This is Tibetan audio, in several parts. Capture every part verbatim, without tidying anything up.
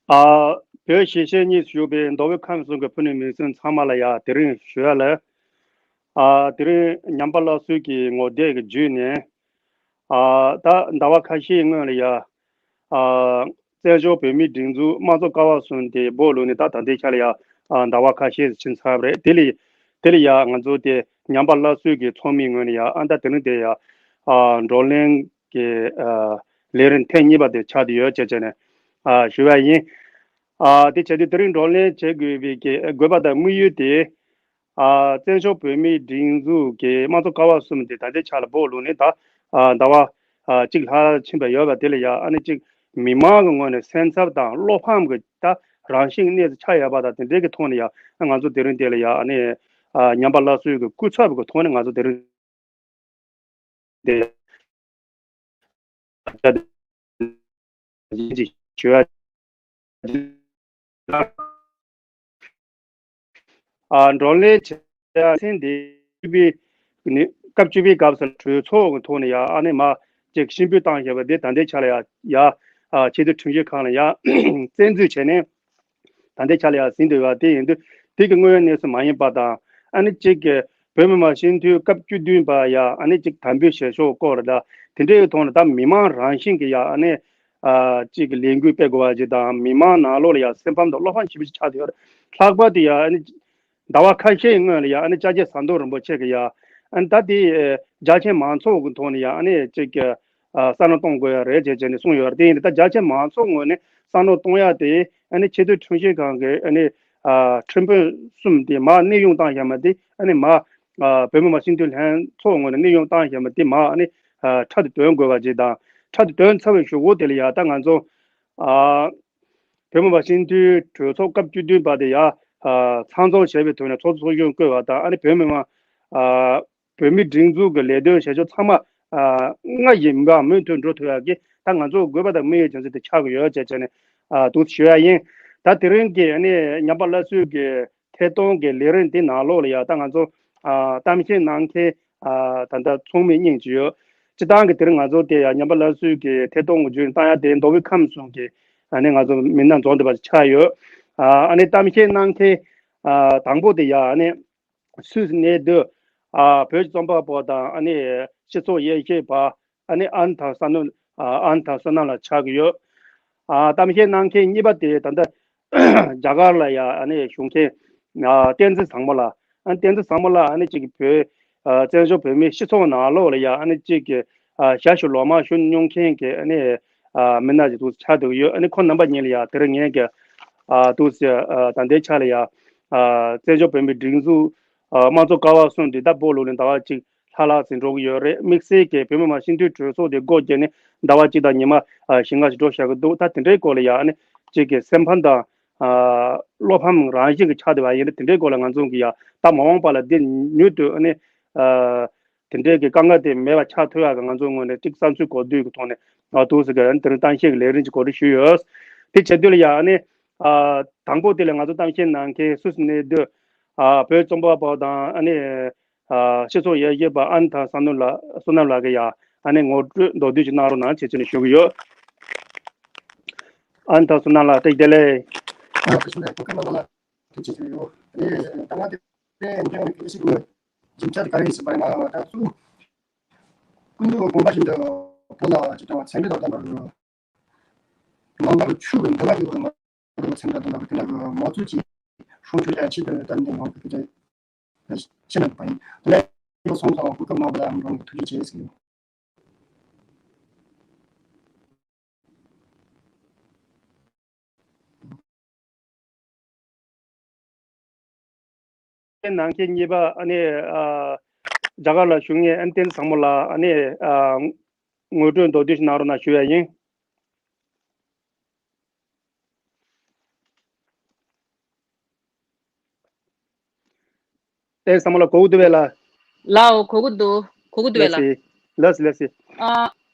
ཨ། བོད་གཞིས་བྱེས་གཉིས་སུ་བཞུགས་པའི་མདོ་དབུས་ཁམས་གསུམ་གྱི་ཕུ་ནུ་མི་སེར་ཚང་མ་ལ་ཡང་དེ་རིང་ཞུ་ཡ་ལ། ཨ། དེ་རིང་ཉམས་པ་སླར་གསོའི་གི་ངོ་དེབ་ཀྱི་བརྒྱུད་ནས། ཨ། ད་ཟླ་བ་ཁ་ཤས་སྔོན་ལ་ཡ། ཨ། བཙན་བྱོལ་བོད་མིའི་སྒྲིག་འཛུགས་དམངས་གཙོ་ཀ་བ་གསུམ་དེ་སྦོ་ལུགས་ནས་ད་ད་ལྟའི་ཆ་ལ་ཡ། ཨ། ཟླ་བ་ཁ་ཤས་ཕྱིན་ཚར་བ་རེད། དེ་ལས་དེ་ལ་ཡ་ང་ཚོ་དེ་ཉམས་པ་སླར་གསོའི་གི་ཚོགས་མིའི་ངོས་ནས་ཡ། ཨ། ད་དེ་རིང་དེ་ཡ། ཨ། བགྲོ་གླེང་གི། ཨ། ལས་རིམ་ཐེངས་གཉིས་པ་དེ་ཆགས་བསྡད་ཡོད་ཅེས་བྱས་ནས། ཨ། ཞུ་བ་ཡིན། ཨ། དེ་བྱས་དུས་དེ་རིང་བགྲོ་གླེང་བྱེད་དགོས་པའི་གི་དགོས་པ་དང་དམིགས་ཡུལ་དེ། ཨ། བཙན་བྱོལ་བོད་མིའི་སྒྲིག་འཛུགས་ཀྱི་དམངས་གཙོ་ཀ་བ་གསུམ་དེ་ད་ལྟའི་ཆ་ལ་སྦོ་ལུགས་ནས་ད། ཨ། ཟླ་བ། ཨ། གཅིག་ལྷག་ཕྱིན་པ་ཡོད་པ་དེ་ལ་ཡ། ཨ་ནི་གཅིག་མི་མང་གི་ངོས་ནས་སེམས་འཚབ་དང་བློ་ཕམ་གྱི་ད་རང་བཞིན་གནས་ཚུལ་ཆགས་ཡོད་པ་དང་། དེ་འདྲའི་གི་ཐོག་ནས་ཡ། ང་ཚོ་དེ་རིང་དེ་ལ་ཡ། ཨ་ནི། ཨ། ཉམས་པ་སླར་གསོའི་གི་སྐུ་ཚབ་ཀྱི་ཐོག་ནས་ང་ཚོ་དེ་རིང་དེ་ཡིན་གྱི་ཞུ་ཡ། ཨ། བགྲོ་གླེང་བྱེད་ཡ་ཚན་དེ་བཅུ་པའི་ནི་སྐབས་བཅུ་པའི་སྐབས་སུ་གྲོས་ཚོགས་ཀྱི་ཐོག་ནས་ཡ། ཨ་ནི་མ་ཅིག་གཤིན་པོ་བཏང་བཞག་པ་དེ་ད་ལྟའི་ཆ་ལ་ཡ། ཡ། ཨ། ཆེས་མཐོའི་ཁྲིམས་ཞིབ་ཁང་ལ་ཡ་བཙན་འཛུལ་བྱས་ནས། ད་ལྟའི་ཆ་ལ་ཡང་ཟིན་བསྡད་པ་དེ་ཡིན་དུས། དེ་གི་དངོས་ཡོད་གནས་ཚུལ་མ་ཡིན་པ་དང་། ཨ་ནི་གཅིག་གི་བོད་མི་མང་སྤྱི་འཐུས་སྐབས་བཅུ་བདུན་པ་ཡ། ཨ་ནི་གཅིག་དམ་འབུལ་བྱེད་ཕྱོགས་སྐོར་ལ་དེ་འདྲའི་ཐོག་ནས་ད་མི་མང་རང་བཞིན་གྱི་ཡ། ཨ་ནི། ཨ། གཅིག་གི་ལས་འགུལ་སྤེལ་དགོས་པ་ཅིག་དང་། མི་མང་ནང་ལོགས་ལ་ཡ་སེམས་ཕམ་དང་བློ་ཕམ་ཞེ་པོ་ཅིག་ཆགས་བསྡད་ཡོད་རེད། ལྷག་པར་དུ་ཡ། ཨ་ནི་ཟླ་བ་ཁ་ཤས་སྔོན་ལ་ཡ། ཨ་ནི་ཅ་ཆས་ཟམ་གདོང་རིན་པོ་ཆེ་གི་ཡ། ཨ་ནི་ད་དེ་རྒྱ་ཆེ་མང་ཚོགས་ཀྱི་ཐོག་ནས་ཡ། ཨ་ནི་གཅིག་གི་ཨ། བསམ་བློ་གཏོང་དགོས་ཡ་རེད་ཅེས་བྱས་ནས་གསུངས་ཡོད་རེད། དེ་ཡིན་དུས་ད་རྒྱ་ཆེ་མང་ཚོགས་ངོས་ནས་བསམ་བློ་གཏོང་ཡ་དེ། ཨ་ནི་ཆེས་མཐོའི་ཁྲིམས་ཞིབ་ཁང་གི། ཨ་ནི། ཨ། ཁྲིམས་དཔོན་གསུམ་དེ་མར་གནས་དབྱུང་བཏང་བཞག་མ་དེ། ཨ་ནི་མར། ཨ། བོད་མི་མང་སྤྱི་འཐུས་ལྷན་ཚོགས་ངོས་ནས་གནས་དབྱུང་བཏང་བཞག་མ་དེ་མར། ཨ་ནི། ཨ། འཕྲལ་དུ་འདོན་དགོས་པ་ཅིག་དང་། འཕྲལ་དུ་འདོན་ཚར་བའི་གཞུག་གུ་དེ་ལ་ཡ། ད་ང་ཚོ། ཨ། བོད་མི་མང་སྤྱི་འཐུས་གྲོས་ཚོགས་སྐབས་བཅུ་བདུན་པ་དེ་ཡ། ཨ། ཚང་འཛོམས་བྱས་པའི་ཐོག་ནས་ཚོགས་གཙོ་ཚོགས་གཞོན་བསྐོས་པ་དང་། ཨ་ནི་བོད་མི་མང་། ཨ། བོད་མིའི་སྒྲིག་འཛུགས་ཀྱི་ལས་དོན་བྱེད་ཕྱོགས་ཚང་མ། ཨ། སྔར་བཞིན་མུ་མཐུད་འགྲོ་ཐུབ་ཡག་གི་ད་ང་ཚོ་དགོས་པ་དང་དམིགས་ཡུལ་རྒྱུ་མཚན་དེ་ཆགས་ཀྱི་ཡོད་ཅེས་བྱས་ནས། ཨ། འདུག་ཞུ་ཡ་ཡིན། ད་དེ་རིང་གི། ཨ་ནི། ཉམས་པ་སླར་གསོའི་གི་ཐད་གཏོང་གི་ལས་རིམ་དེ་ནང་ལོགས་ལ་ཡ། ད་ང་ཚོ། ཨ། གཏམ་བཤད་གནང་མཁན། ཨ། ད་ལྟ་ཚོགས་མི་སྙིང་གཅིག་ཡོད། སྤྱིར་བཏང་གི་དེ་རིང་ང་ཚོ་དེ་ཡ་ཉམས་པ་སླར་གསོའི་གི་ཐད་གཏོང་གི་བརྒྱུད་བཏང་ཡ་དེ་མདོ་དབུས་ཁམས་གསུམ་གི། ཨ་ནི་ང་ཚོ་མི་སྣ་འཛོམས་བསྡད་པ་ཆགས་ཡོད། ཨ། ཨ་ནི་གཏམ་བཤད་གནང་མཁན། ཨ། དང་པོ་དེ་ཡ། ཨ་ནི། སུད་སི་གནས་སྡོད། ཨ། བོད་ཀྱི་རྩོམ་པ་པོ་དང་། ཨ་ནི་སྤྱི་ཚོགས་དབྱེ་ཞིབ་པ། ཨ་ནི་ཨན་ཐང་བསོད་ནམས། ཨ། ཨན་ཐང་བསོད་ནམས་ལགས་ཆགས་ཀྱི་ཡོད། ཨ། གཏམ་བཤད་གནང་མཁན་གཉིས་པ་དེ་ད་ལྟ་རྒྱ་གར་ལ་ཡ། ཨ་ནི་བཞུགས་མཁན། ཨ། བསྟན་འཛིན་བཟང་མོ་ལགས། ཨ། བསྟན་འཛིན་བཟང་མོ་ལགས། ཨ་ནི་གཅིག་གི་བོད། ཨ། བཙན་བྱོལ་བོད་མིའི་སྤྱི་ཚོགས་ནང་ལོགས་ལ་ཡ། ཨ་ནི་གཅིག་གི། ཨ། ཞབས་ཞུ་ལོ་མང་ཞུ་མྱོང་མཁན་གྱི། ཨ་ནི། ཨ། མི་སྣ་ཅིག་འདུག་ཆགས་བསྡད་ཀྱི་ཡོད། ཨ་ནི་ཁོང་རྣམ་པ་གཉིས་ལ་ཡ་དེ་རིང་ངས་ཀྱི། ཨ། འདུག་ཟེར། ཨ། ད་ལྟའི་ཆ་ལ་ཡ། ཨ། བཙན་བྱོལ་བོད་མིའི་སྒྲིག་འཛུགས། ཨ། དམངས་གཙོ་ཀ་བ་གསུམ་འདི་ད་སྦོ་ལུགས་ནས་ཟླ་བ་གཅིག་ལྷག་ལྷག་ཙམ་འགྲོ་གི་ཡོད་རེད། དམིགས་བསལ་གྱི་བོད་མི་མང་སྤྱི་འཐུས་གྲོས་ཚོགས་དེ་སྒོ་བརྒྱབ་ནས་ཟླ་བ་གཅིག་དང་ཉི་མ། ཨ། བཞི་ལྔ་ཞིག་འགྲོ་བཞག་གི་འདུག་ད་དེ་འདྲའི་སྐོར་ལ་ཡ། ཨ་ནི་གཅིག་གི་སེམས་ཕམ་དང་། ཨ། བློ་ཕམ་རང་བཞིན་གྱི་ཆགས་བསྡད་པ་ཡིན་ན། དེ་འདྲའི་སྐོར་ལ་ང་ཚོ་གི་ཡ། ད་མ་འོངས་པ་ལ་འདི་མྱུར་དུ། ཨ་ནི། ཨ། དེ་འདྲའི་གི་དཀའ་ངལ་དེ་མེད་པ་ཆགས་ཐུབ་ཡག་གི་ང་ཚོའི་ངོས་ནས་གཅིག་བསམ་ཚུལ་གོ་བསྡུར་གྱི་ཐོག་ནས། ཨ། འདུག་ཟེར་གི། ཨ་ནི་དེ་རིང་གཏམ་བཤད་ཀྱི་ལས་རིམ་ཅིག་གོ་སྒྲིག་ཞུས་ཡོད། དེ་བྱེད་དུས་ལ་ཡ། ཨ་ནི། ཨ། དང་པོ་དེ་ལ་ང་ཚོ་གཏམ་བཤད་གནང་མཁན་སུད་སི་གནས་སྡོད། ཨ། བོད་རྩོམ་པ་པོ་དང་། ཨ་ནི། ཨ། སྤྱི་ཚོགས་དབྱེ་ཞིབ་པ་ཨན་ཐང་བསོད་ནམས་ལགས། བསོད་ནམས་ལགས་ཀྱིས་ཡ། ཨ་ནི་ངོ་སྤྲོད་མདོར་བསྡུས་ཅིག་གནང་རོགས་གནང་ཞེས་བྱས་ནས་ཞུ་གི་ཡོད། ཨན་ཐང་བསོད་ནམས་ལགས། བཀྲ་ཤིས་བདེ་ལེགས། ཨ། བཀྲ་ཤིས་བདེ་ལེགས། གོ་སྐབས་གནང་བ་ལ་ཐུགས་རྗེ་ཆེ་ཞུ་ཡོད། ཨ་ནི་ད་ང་དེ་འདྲའི་འགན་འཁྱེར་བ་གལ་སྲིད་ཡོད། རྒྱུ་ཆ་དེ་ག་རེ་ཡིན་ཟེར་བ་ཡིན་ན། ད་གཙོ་བོ་ཀུན་ཏུ་དགོངས་པ་བཞིན་དུ་བོད་ལ་ཅིག་ཀྱང་ཚན་རིག་དང་ལྡན་པར། ནང་པར་ཆོས་ཀྱི་འདུལ་བ་ཡོད་པར་མ་གཏོགས་ཚན་རིག་དང་ལྡན་པ་དེ་འདྲ་གི་མང་གཙོ་ཅིག་སྲུང་སྐྱོབ་བྱ་ཆེད་དུ་བསྟན་ཏེ་ངོ་ཤེས་ཀྱི་ཤེས་ན་འདུག་པ་ཡིན། དེ་ལས་སོང་ཙང་གོ་སྐབས་གནང་བ་ལ་འགྲོ་ཐུགས་རྗེ་ཆེ་ཟེར་གྱི་ཡོད། ནང་མཁན་གཉིས་པ། ཨ་ནི། ཨ། རྒྱ་གར་ལ་བཞུགས་མཁན་ཨན་བསྟན་བཟང་མོ་ལགས། ཨ་ནི། ཨ། ངོ་སྤྲོད་མདོར་བསྡུས་ཤིག་གནང་རོགས་གནང་ཞུ་ཡ་ཡིན། བསྟན་བཟང་མོ་ལགས་གོ་གི་འདུག་པས་ལགས། ལའོ། གོ་གི་འདུག་གོ་གི་འདུག་པས་ལགས། ལགས་སོ། ལགས་སོ། ལགས་སོ།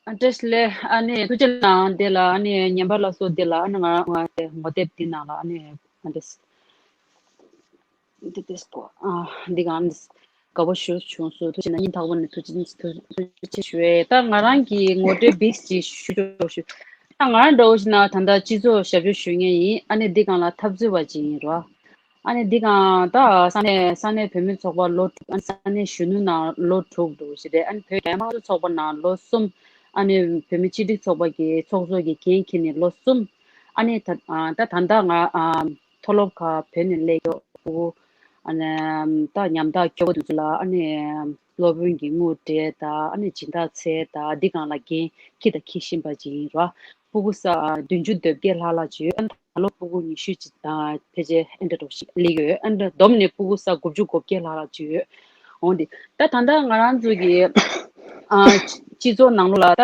ཨ། བཀྲ་ཤིས་བདེ་ལེགས། ཨ་ནི་ཐུགས་རྗེ་གནང་། དེ་ལ་ཨ་ནི་ཉམས་པ་སླར་གསོ་དེ་ལ། ཨ་ནི་ང་ང་དེ་ངོ་དེབ་དེ་ནང་ལ། ཨ་ནི་ང་དེ་འདི་དེ་སྐོར། ཨ། འདི་གང་འདི་དགའ་པོ་ཞེ་པོ་བྱུང་སོང་། ཐུགས་རྗེ་གནང་། སྙིང་ཐག་པ་ནས་ཐུགས་རྗེ་ཐུགས་རྗེ་ཆེ་ཞུ་ཡས། ད་ང་རང་གི་ངོ་སྤྲོད་བིས་ཅིག་ཞུ་ཆོག་ཞུ། ད་ང་རང་འདྲ་བོ་ཞིག་ན་ད་ལྟ་སྤྱི་ཚོགས་ཞབས་ཞུ་ཞུ་མཁན་ཡིན། ཨ་ནི་འདི་སྒང་ལ་འཐབ་རྩོད་པ་ཅིག་ཡིན་རོ། ཨ་ནི་འདི་སྒང་ད་ས་གནས་ས་གནས་བོད་མི་ཚོགས་པ་ལོ་དྲུག་ཨ་ནི་ས་གནས་གཞོན་ནུ་ནང་ལོ་དྲུག་འདྲ་བོ་ཞིག་རེད། ཨ་ནི་བོད་རྒྱ་མི་མང་གཙོ་ཚོགས་པ་ནང་ལོ་གསུམ། ཨ་ནི་བོད་མི་སྤྱི་འཐུས་ཚོགས་པ་གི་ཚོགས་གཙོ་གི་འགན་འཁྱེར་ནས་ལོ་གསུམ། ཨ་ནི་ད་ད་ད་ལྟ་ང་མཐོ་སློབ་ཁག་བོད་ནས་སླེབས་ཡོད། ཨ་ནི་ད་ཉམ་ཐག་སྐྱོ་བོ་དེ་ཚོ་ལ་ཨ་ནི་སློབ་དཔོན་གྱི་དངུལ་སྤྲད་དང་། ཨ་ནི་སྦྱིན་བདག་འཚོལ་དང་། འདི་སྒང་ལ་འགན་འཁྱེར་དང་འཁྱེར་བཞིན་པ་ཅིག་ཡིན་རོ། སྤུ་གུ་ས་བདུན་ཅུ་དོན་བརྒྱད་ལྷག་ལྷག་ཅིག་ཡོད། ཨ་ནི་ད་ལོ་སྤུ་གུ་ཉི་ཤུ་ཅིག་ཕལ་ཆེར་ཨེ་འདྲ་འདྲ་ཞིག་སླེབས་ཡོད། ཨ་ནི་བསྡོམས་ནས་སྤུ་གུ་ས་དགུ་བཅུ་གོ་བརྒྱད་ལྷག་ལྷག་ཅིག་ཡོད། འོང་དེ་ད་ད་ལྟ་ང་རང་ཚོ་གི་ཨ་སྤྱི་ཚོགས་ནང་ལོགས་ལ་ད་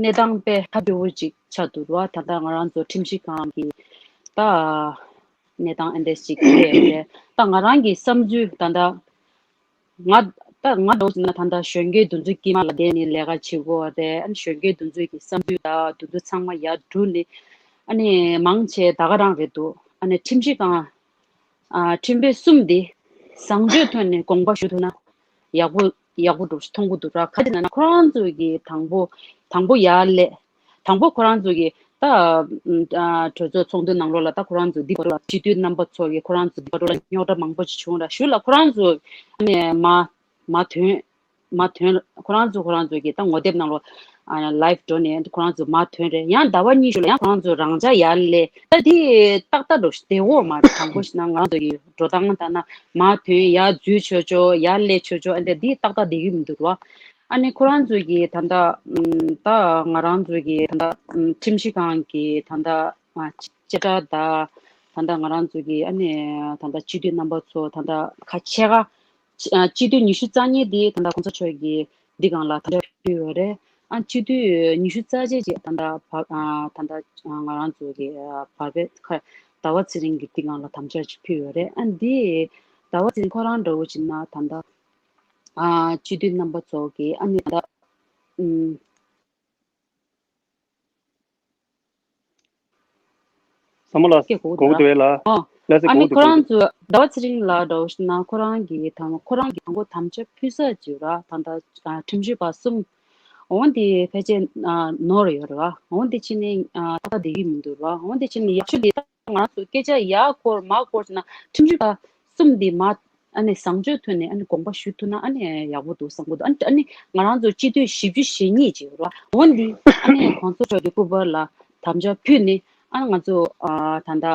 གནས་སྟངས་དཔེ་ཁ་སྐྱོ་བོ་ཅིག་ཆགས་འདུག་རོ། ད་ལྟ་ང་རང་ཚོ་ཁྲིམས་ཞིབ་ཁང་གི་ད་གནས་སྟངས་ཨེ་འདྲ་ཞིག་སླེབས་རེད། ད་ང་རང་གི་བསམ་ཚུལ་ད་ལྟ་ང་ད་ང་འདྲ་བོ་ཟེར་ན་ད་ལྟ་གཞོན་སྐྱེས་དེ་ཚོ་དཀྱིལ་མ་ལ་བསྡད་ནས་ལས་ཀ་བྱེད་དགོས་པ་རེད། ཨ་ནི་གཞོན་སྐྱེས་དེ་ཚོ་གི་བསམ་ཚུལ་ད་དེ་ཚོ་ཚང་མ་ཡར་བསྒྲུགས་ནས། ཨ་ནི་མང་ཆེ་ད་ག་རང་རེད་འདུག་ཨ་ནི་ཁྲིམས་ཞིབ་ཁང་ཨ་ཁྲིམས་དཔོན་གསུམ་དེ་བཟང་སྤྱོད་ཐོག་ནས་དགོངས་པ་ཞུ་ཐུབ་ན་ཡག་པོ་ཡག་པོ་འདུག་མཐོང་གི་འདུག་ར། ག་རེ་ཟེར་ན་ཁོ་རང་ཚོ་གི་དང་པོ་དང་པོ་ཡར་སླེབས། དང་པོ་ཁོ་རང་ཚོ་གི་ད་ཨ་གྲོས་ཚོགས་ཚོགས་འདུ་ནང་ལོགས་ལ་ད་ཁོ་རང་ཚོ་འདི་བར་དུ་ལ་སྤྱི་འཐུས་རྣམ་པ་ཚོ་གི་ཁོ་རང་ཚོ་འདི་བར་དུ་ལ་རྙོག་དྲ་མང་པོ་ཞིག་བྱུང་ར། གཞུག་ལ་ཁོ་རང་ཚོ་ཨ་ནི་མ་མ་ཐོན། མ་ཐོན། ཁོ་རང་ཚོ་ཁོ་རང་ཚོ་གི་ད་ངོ་དེབ་ནང་ལོགས་ཨ་ལའིབ་འགྲོ་ནས་ཁོ་རང་ཚོ་མ་ཐོན་རེད། ཡང་ཟླ་བ་གཉིས་ཤིག་ལ་ཡང་ཁོ་རང་ཚོ་རང་འཇགས་ཡར་སླེབས། ད་དེ་ཏག་ཏག་འགྲོ་བདེ་བོ་མ་རེད། དང་པོ་ཞིག་ན་ང་རང་ཚོ་གི་འགྲོ་སྟངས་ལྟར་ན་མ་ཐོན་ཡར་འཛུལ་ཆོག་ཆོག་ཡར་སླེབས་ཆོག་ཆོག་ཨ་འདྲ་འདི་ཏག་ཏག་བསྡད་ཀྱི་མི་འདུག་ར། ཨ་ནི་ཁོ་རང་ཚོ་གི་ད་ལྟ་ཨམ་ད་ང་རང་ཚོ་གི་ད་ལྟ་ཨམ་ཁྲིམས་ཞིབ་ཁང་གི་ད་ལྟ་ཨ་བྱེ་བྲག་ད་ད་ལྟ་ང་རང་ཚོ་གི་ཨ་ནི་ད་ལྟ་སྤྱི་འཐུས་རྣམ་པ་ཚོ་ད་ལྟ་ཁ་ཕྱེད་ཀ་ཨ་སྤྱི་འཐུས་ཉི་ཤུ་རྩ་གཉིས་འདི་ད་ལྟ་གོང་ས་མཆོག་གིས་འདི་སྒང་ལ་དམ་བཅའ་ཕུལ་ཡོད་རེད། ཨ་སྤྱི་འཐུས་ཉི་ཤུ་རྩ་གཅིག་ཅིག་ད་ལྟ་བ་ཨ་ད་ལྟ་ང་རང་ཚོ་གི་ཨ་བར་པའི་ཁ་ཟླ་བ་ཚེ་རིང་གིས་འདི་སྒང་ལ་དམ་བཅའ་ཅིག་ཕུལ་ཡོད་རེད། ཨ་འདི་ཟླ་བ་ཚེ་རིང་ཁོ་རང་འདྲ་བོ་ཅིག་ན་ད་ལྟ་ཨ་སྤྱི་འཐུས་རྣམ་པ་ཚོ་གི་ཨ་ནི་ད་ལྟ་ཨུམ། བསམ་བློ་ལ་སྐད་གོ་གོ་གི་འདུག་ལ། ཨ། ལ་སེ་ཨ་གོ་ནི་གོ་ཁོ་གི་རང་ཚོ་ཟླ་བ་ཚེ་རིང་ལགས་འདྲ་བོ་ཞིག་ན་ཁོ་རང་གི་དང་ཁོ་རང་གི་དང་པོ་དམ་བཅའ་ཕུལ་ས་ཅིག་ཡོད་ར། ད་ལྟ་ཨ་ཁྲིམས་ཞིབ་པ་གསུམ། འོན་ཏེ་ཕལ་ཆེར་ཨ་ནོར་ཡོད་རེད་བ། འོན་ཏེ་ཕྱིན་ནས་ཨ་ཏག་ཏག་བསྡད་ཀྱི་མི་འདུག་ར། འོན་ཏེ་ཕྱིན་ནས་ཡག་ཤོས་དེ་ད་ང་རང་ཚོ་སྐད་ཆ་ཡར་སྐོར་མར་སྐོར་བྱས་ན་ཁྲིམས་ཞིབ་པ་གསུམ་དེ་མ་ཨ་ནི་བཟང་སྤྱོད་ཐོག་ནས་ཨ་ནི་དགོངས་པ་ཞུ་ཐུབ་ན་ཨ་ནི་ཡག་པོ་འདུག་བསམ་གྱི་འདུག་ཨ་ནི་ཨ་ནི་ང་རང་ཚོ་སྤྱི་འཐུས་བཞི་བཅུ་ཞེ་གཉིས་ཅིག་ཡོད་རེད་བ། འོ་འདི་ཨ་ནི་གོང་ས་མཆོག་གི་སྐུ་པར་ལ་དམ་བཅའ་ཕུལ་ནས་ཨ་ནི་ང་ཚོ་ཨ་ད་ལྟ་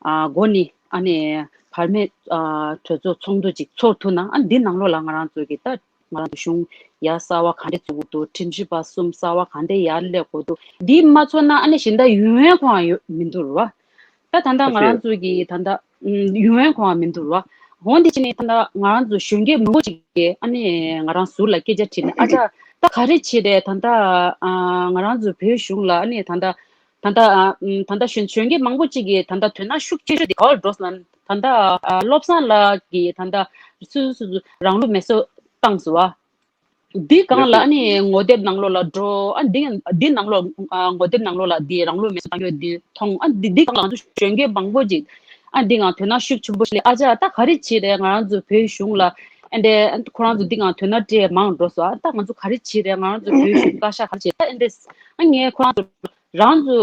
ཨ་འགོ་ནས་ཨ་ནི་བར་མེད་ཨ་གྲོས་ཚོགས་ཚོགས་འདུ་ཅིག་ཚོགས་ཐུབ་ན་ཨ་ནི་འདི་ནང་ལོགས་ལ་ང་རང་ཚོ་གི་ད་ང་རང་ཚོ་གཞུང་ཡར་གསར་བ་ག་འདྲས་བཙུགས་དགོས་འདུག་ཁྲིམས་ཞིབ་པ་གསུམ་གསར་བ་ག་འདྲས་ཡར་སླེབས་དགོས་འདུག་འདི་མ་ཚོགས་ན་ཨ་ནི་གཞན་དག་ཡུན་ཡུན་ཁོང་ཡོད་མི་འདུག་རེད་བ། ད་ད་ལྟ་ང་རང་ཚོ་གི་ད་ལྟ་ཡུན་ཡུན་གོང་མི་འདུག་ར། འོན་ཏེ་ཕྱིན་ནས་ད་ལྟ་ང་རང་ཚོ་གཞོན་སྐྱེས་མང་པོ་ཅིག་གིས་ཨ་ནི་ང་རང་ཟུར་ལ་སྐད་ཆ་དྲིས་ནས་ཨ་ཅག་ད་ག་རེ་བྱེད་རེད། ད་ལྟ་ཨ་ང་རང་ཚོ་བོད་གཞུང་ལ་ཨ་ནི་ད་ལྟ་ད་ལྟ་ཨ་ད་ལྟ་གཞོན་གཞོན་སྐྱེས་མང་པོ་ཅིག་གིས་ད་ལྟ་དོ་སྣང་ཤུགས་ཆེ་ཤོས་དེ་ག་བར་འགྲོ་སོང་ན་ད་ལྟ་ཨ་བློ་བཟང་ལགས་ཀྱིས་ད་ལྟ་སོ་སོ་སོ་སོ་རང་ལུས་མེ་སྲེག་བཏང་སོང་བ། འདི་སྒང་ལ་ཨ་ནི་ངོ་དེབ་ནང་ལོགས་ལ་འགྲོ། ཨ་འདི་འདི་ནང་ལོགས་ཨ་ངོ་དེབ་ནང་ལོགས་ལ་འདི་རང་ལུས་མེ་སྲེག་བཏང་ཡོད་འདི་མཐོང་། ཨ་འདི་འདི་སྒང་ལ་ང་ཚོ་གཞོན་སྐྱེས་མང་པོ་ཅིག་ཨ་འདི་སྒང་དོ་སྣང་ཤུགས་ཆེན་པོ་ཞིག་སླེབས། ཨ་ཅག་ད་ག་རེ་བྱེད་རེད། ང་རང་ཚོ་བོད་གཞུང་ལ་ཨ་འདི་ཁོ་རང་ཚོ་འདི་སྒང་དོ་སྣང་སྤྲད་མང་འགྲོ་སོང་། ཨ་ད་ང་ཚོ་ག་རེ་བྱེད་རེད། ང་རང་ཚོ་བོད་གཞུང་བཀའ་ཤག་ག་རེ་བྱེད། ད་ཨ་འདི་ཨ་ངས་ཁོ་རང་ཚོ་རང་ཚོ་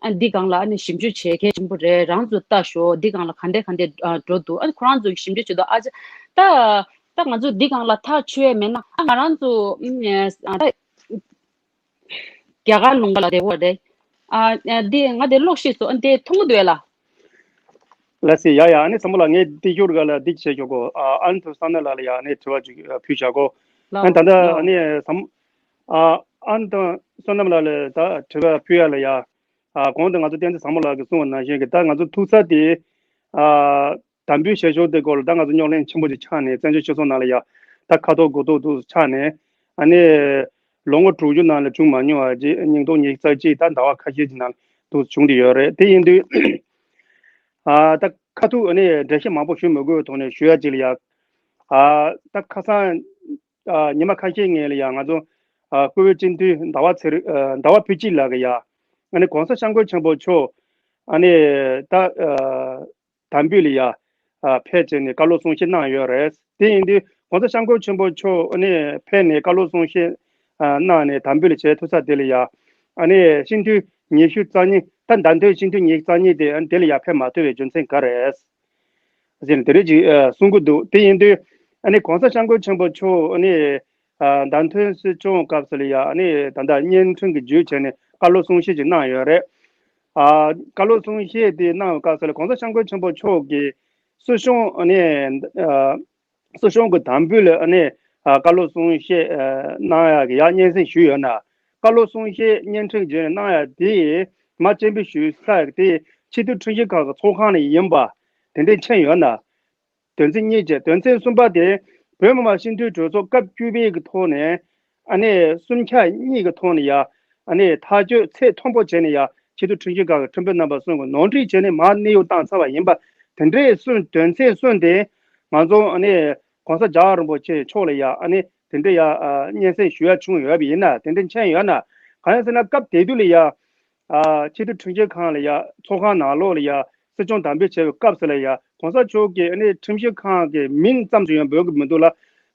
ཨ་འདི་སྒང་ལ་ཨ་ནི་ཞིབ་འཇུག་བྱེད་གལ་ཆེན་པོ་རེད། རང་ཚོ་ལྟ་ཤོག་འདི་སྒང་ལ་ག་འདྲས་ག་འདྲས་ཨ་འགྲོ་འདུག་ཨ་ཁོ་རང་ཚོ་ཞིབ་འཇུག་བྱེད་འདུག་ཨ་ཅག་ད། ད་ང་ཚོ་འདི་སྒང་ལ་ཐག་ཆོད་ཡས་མེད་ན་ཨ་ང་རང་ཚོ་ཨ་ད་རྒྱ་གར་ལུང་པ་ལ་བསྡད་དགོས་རེད། ཨ་འདི་ང་དེ་ཀློག་ཤེས་སོང་། ཨ་འདི་མཐོང་གི་འདུག་ལ། ལགས་སེ། ཡ་ཡ། ཨ་ནི་བསམ་བློ་ལ་ངས་འདི་ཞོར་ག་ལ་འདི་བྱས་ཆོག་གོ་ཨ་ཨ་ནི་ཐུ་བསམ་ན་ལ་ལ་ཡ་ཨ་ནི་དྲི་བ་ཅིག་ཕུལ་བྱ་གོ་ཨ་ད་ལྟ་ཨ་ནི་བསམ་ཨ་ཨ་ནི་ཐུ་བསོད་ནམས་ལ་ལ་ད་དྲི་བ་ཕུལ་ཡ་ལ་ཡ། ཨ་གོང་དུ་ང་ཚོ་བསྟན་འཛིན་བཟང་མོ་ལགས་ཀྱིས་གསུངས་པ་ནང་བཞིན་གྱི་ད་ང་ཚོ་ཐུག་ས་དེ་ཨ་དམ་འབུལ་བྱེད་ཕྱོགས་དེ་སྐོར་ལ་ད་ང་ཚོ་རྙོག་གླེང་ཆེན་པོ་ཅིག་ཆགས་ནས་བཙན་བྱོལ་སྤྱི་ཚོགས་ནང་ལ་ཡ་ད་ཁ་ཐོག་སྒོ་ཐོག་ཏུ་ཆགས་ནས་ཨ་ནི་ལོ་ངོ་དྲུག་ཅུ་ནང་ལ་བྱུང་མ་མྱོང་བ་ཅིག་སྙིང་སྟོབས་ཉི་ཤུ་རྩ་གཅིག་ད་ཟླ་བ་ཁ་ཤས་ཀྱི་ནང་དུ་བྱུང་བསྡད་ཡོད་རེད། དེ་ཡིན་དུས་ཨ་ད་ཁ་ཐུག་ཨ་ནི་འགྲེལ་བཤད་མང་པོ་ཞུ་མི་དགོས་པའི་ཐོག་ནས་ཞུ་ཡ་ཅིག་ལ་ཡ་ཨ་ད་ཁ་སང་ཨ་ཉི་མ་ཁ་ཤས་སྔོན་ལ་ཡ་ང་ཚོ་ཨ་བཀུར་འོས་སྤྱི་འཐུས་ཟླ་བ་ཚེ་རིང་ཨ་ཟླ་བ་ཕུན་སྐྱིད་ལགས་ཀྱིས་ཡ་ཨ་ནི་གོང་ས་སྐྱབས་མགོན་ཆེན་པོ་མཆོག་ཨ་ནི་ད་ཨ་དམ་འབུལ་ལ་ཡ་ཨ་ཕེབས་བྱས་ནས་བཀའ་སློབ་གསུང་བཤད་གནང་ཡོད་རེད། དེ་ཡིན་དུས་གོང་ས་སྐྱབས་མགོན་ཆེན་པོ་མཆོག་ཨ་ནི་ཕེབས་ནས་བཀའ་སློབ་གསུང་བཤད་ཨ་གནང་ནས་དམ་འབུལ་བྱས་ཐུབ་ས་དེ་ལ་ཡ་ ཨ་ནི་སྤྱི་འཐུས་ཉི་ཤུ་རྩ་གཉིས། ད་བདམས་ཐོན་སྤྱི་འཐུས་ཉི་ཤུ་རྩ་གཉིས་དེ་ཨ་ནི་དེ་ལ་ཡར་ཕེབས་མ་ཐུབ་པའི་རྒྱུ་མཚན་ག་རེ་རེད་ཟེར་ནས་དེ་རིགས་ཅིག་ཨ་གསུང་གི་འདུག་དེ་ཡིན་དུས་ཨ་ནི་གོང་ས་སྐྱབས་མགོན་ཆེན་པོ་མཆོག་ཨ་ནི་ཨ་བདམས་ཐོན་སྲིད་སྐྱོང་སྐབས་སུ་ལ་ཡ་ཨ་ནི་ད་ལྟ་བརྙན་འཕྲིན་གྱི་བརྒྱུད་བྱས་ནས་བཀའ་སློབ་གསུང་བཤད་ཅིག་གནང་ཡོད་རེད། ཨ་བཀའ་སློབ་གསུང་བཤད་དེ་གནང་བའི་སྐབས་སུ་ལ་གོང་ས་སྐྱབས་མགོན་ཆེན་པོ་མཆོག་གིས་སྲིད་སྐྱོང་ཨ་ནི་ཨ་སྲིད་སྐྱོང་གི་དམ་འབུལ་ལ་ཨ་ནི་ཨ་བཀའ་སློབ་གསུང་བཤད་ཨ་གནང་ཡག་གི་ཡར་སྙན་སེང་ཞུས་ཡོད་ན། བཀའ་སློབ་གསུང་བཤད་བརྙན་འཕྲིན་བརྒྱུད་ནས་གནང་ཡག་དེ་མར་སྤྱན་འབུལ་ཞུ་ས་དེ་ཆེས་མཐོའི་ཁྲིམས་ཞིབ་ཁང་གི་ཚོགས་ཁང་ནས་ཡིན་པ་དེ་འདྲས་མཁྱེན་ཡོད་ན། དོན་ཚན་གཉིས་བཅས། དོན་ཚན་གསུམ་པ་དེ་བོད་མི་མང་སྤྱི་འཐུས་གྲོས་ཚོགས་སྐབས་བཅུ་པའི་གི་ཐོག་ནས་ཨ་ནི་སུམ་ཆ་གཉིས་ཀྱི་ཐོག་ནས་ཡ་ཨ་ནི་ཐག་གཅོད་ཚད་མཐོན་པོ་བྱས་ནས་ཡ་ཆེས་མཐོའི་ཁྲིམས་ཞིབ་ཁང་གི་ཁྲིམས་དཔོན་རྣམ་པ་གསུམ་གྱིས་ནོར་འཁྲུལ་བྱས་ནས་མར་གནས་དབྱུང་བཏང་ཚར་བ་ཡིན་པ། དེ་འདྲའི་གསུམ། དོན་ཚན་གསུམ་དེ་ང་ཚོ་ཨ་ནི་༸གོང་ས་རྒྱལ་བ་རིན་པོ་ཆེ་མཆོག་ལ་ཡ་ཨ་ནི་དེ་འདྲའི་ཡ་ཨ་སྙན་སེང་ཞུ་ཡ་བྱུང་ཡོད་པ་ཡིན་ན། དེ་འདྲ་མཁྱེན་ཡོད་ན། གང་ཡིན་ཟེར་ན་སྐབས་དེ་དུས་ལ་ཡ། ཨ་ཆེས་མཐོའི་ཁྲིམས་ཞིབ་ཁང་ལ་ཡ་ཚོགས་ཁང་ནང་ལོགས་ལ་ཡ་སྲིད་སྐྱོང་དམ་འབུལ་བྱས་པའི་སྐབས་སུ་ལ་ཡ་གོང་ས་མཆོག་གིས་ཨ་ནི་ཁྲིམས་ཞིབ་ཁང་གི་མིང་ཙམ་ཞིག་ཡང་འབོད་ཀྱི་མི་འདུག་ལ།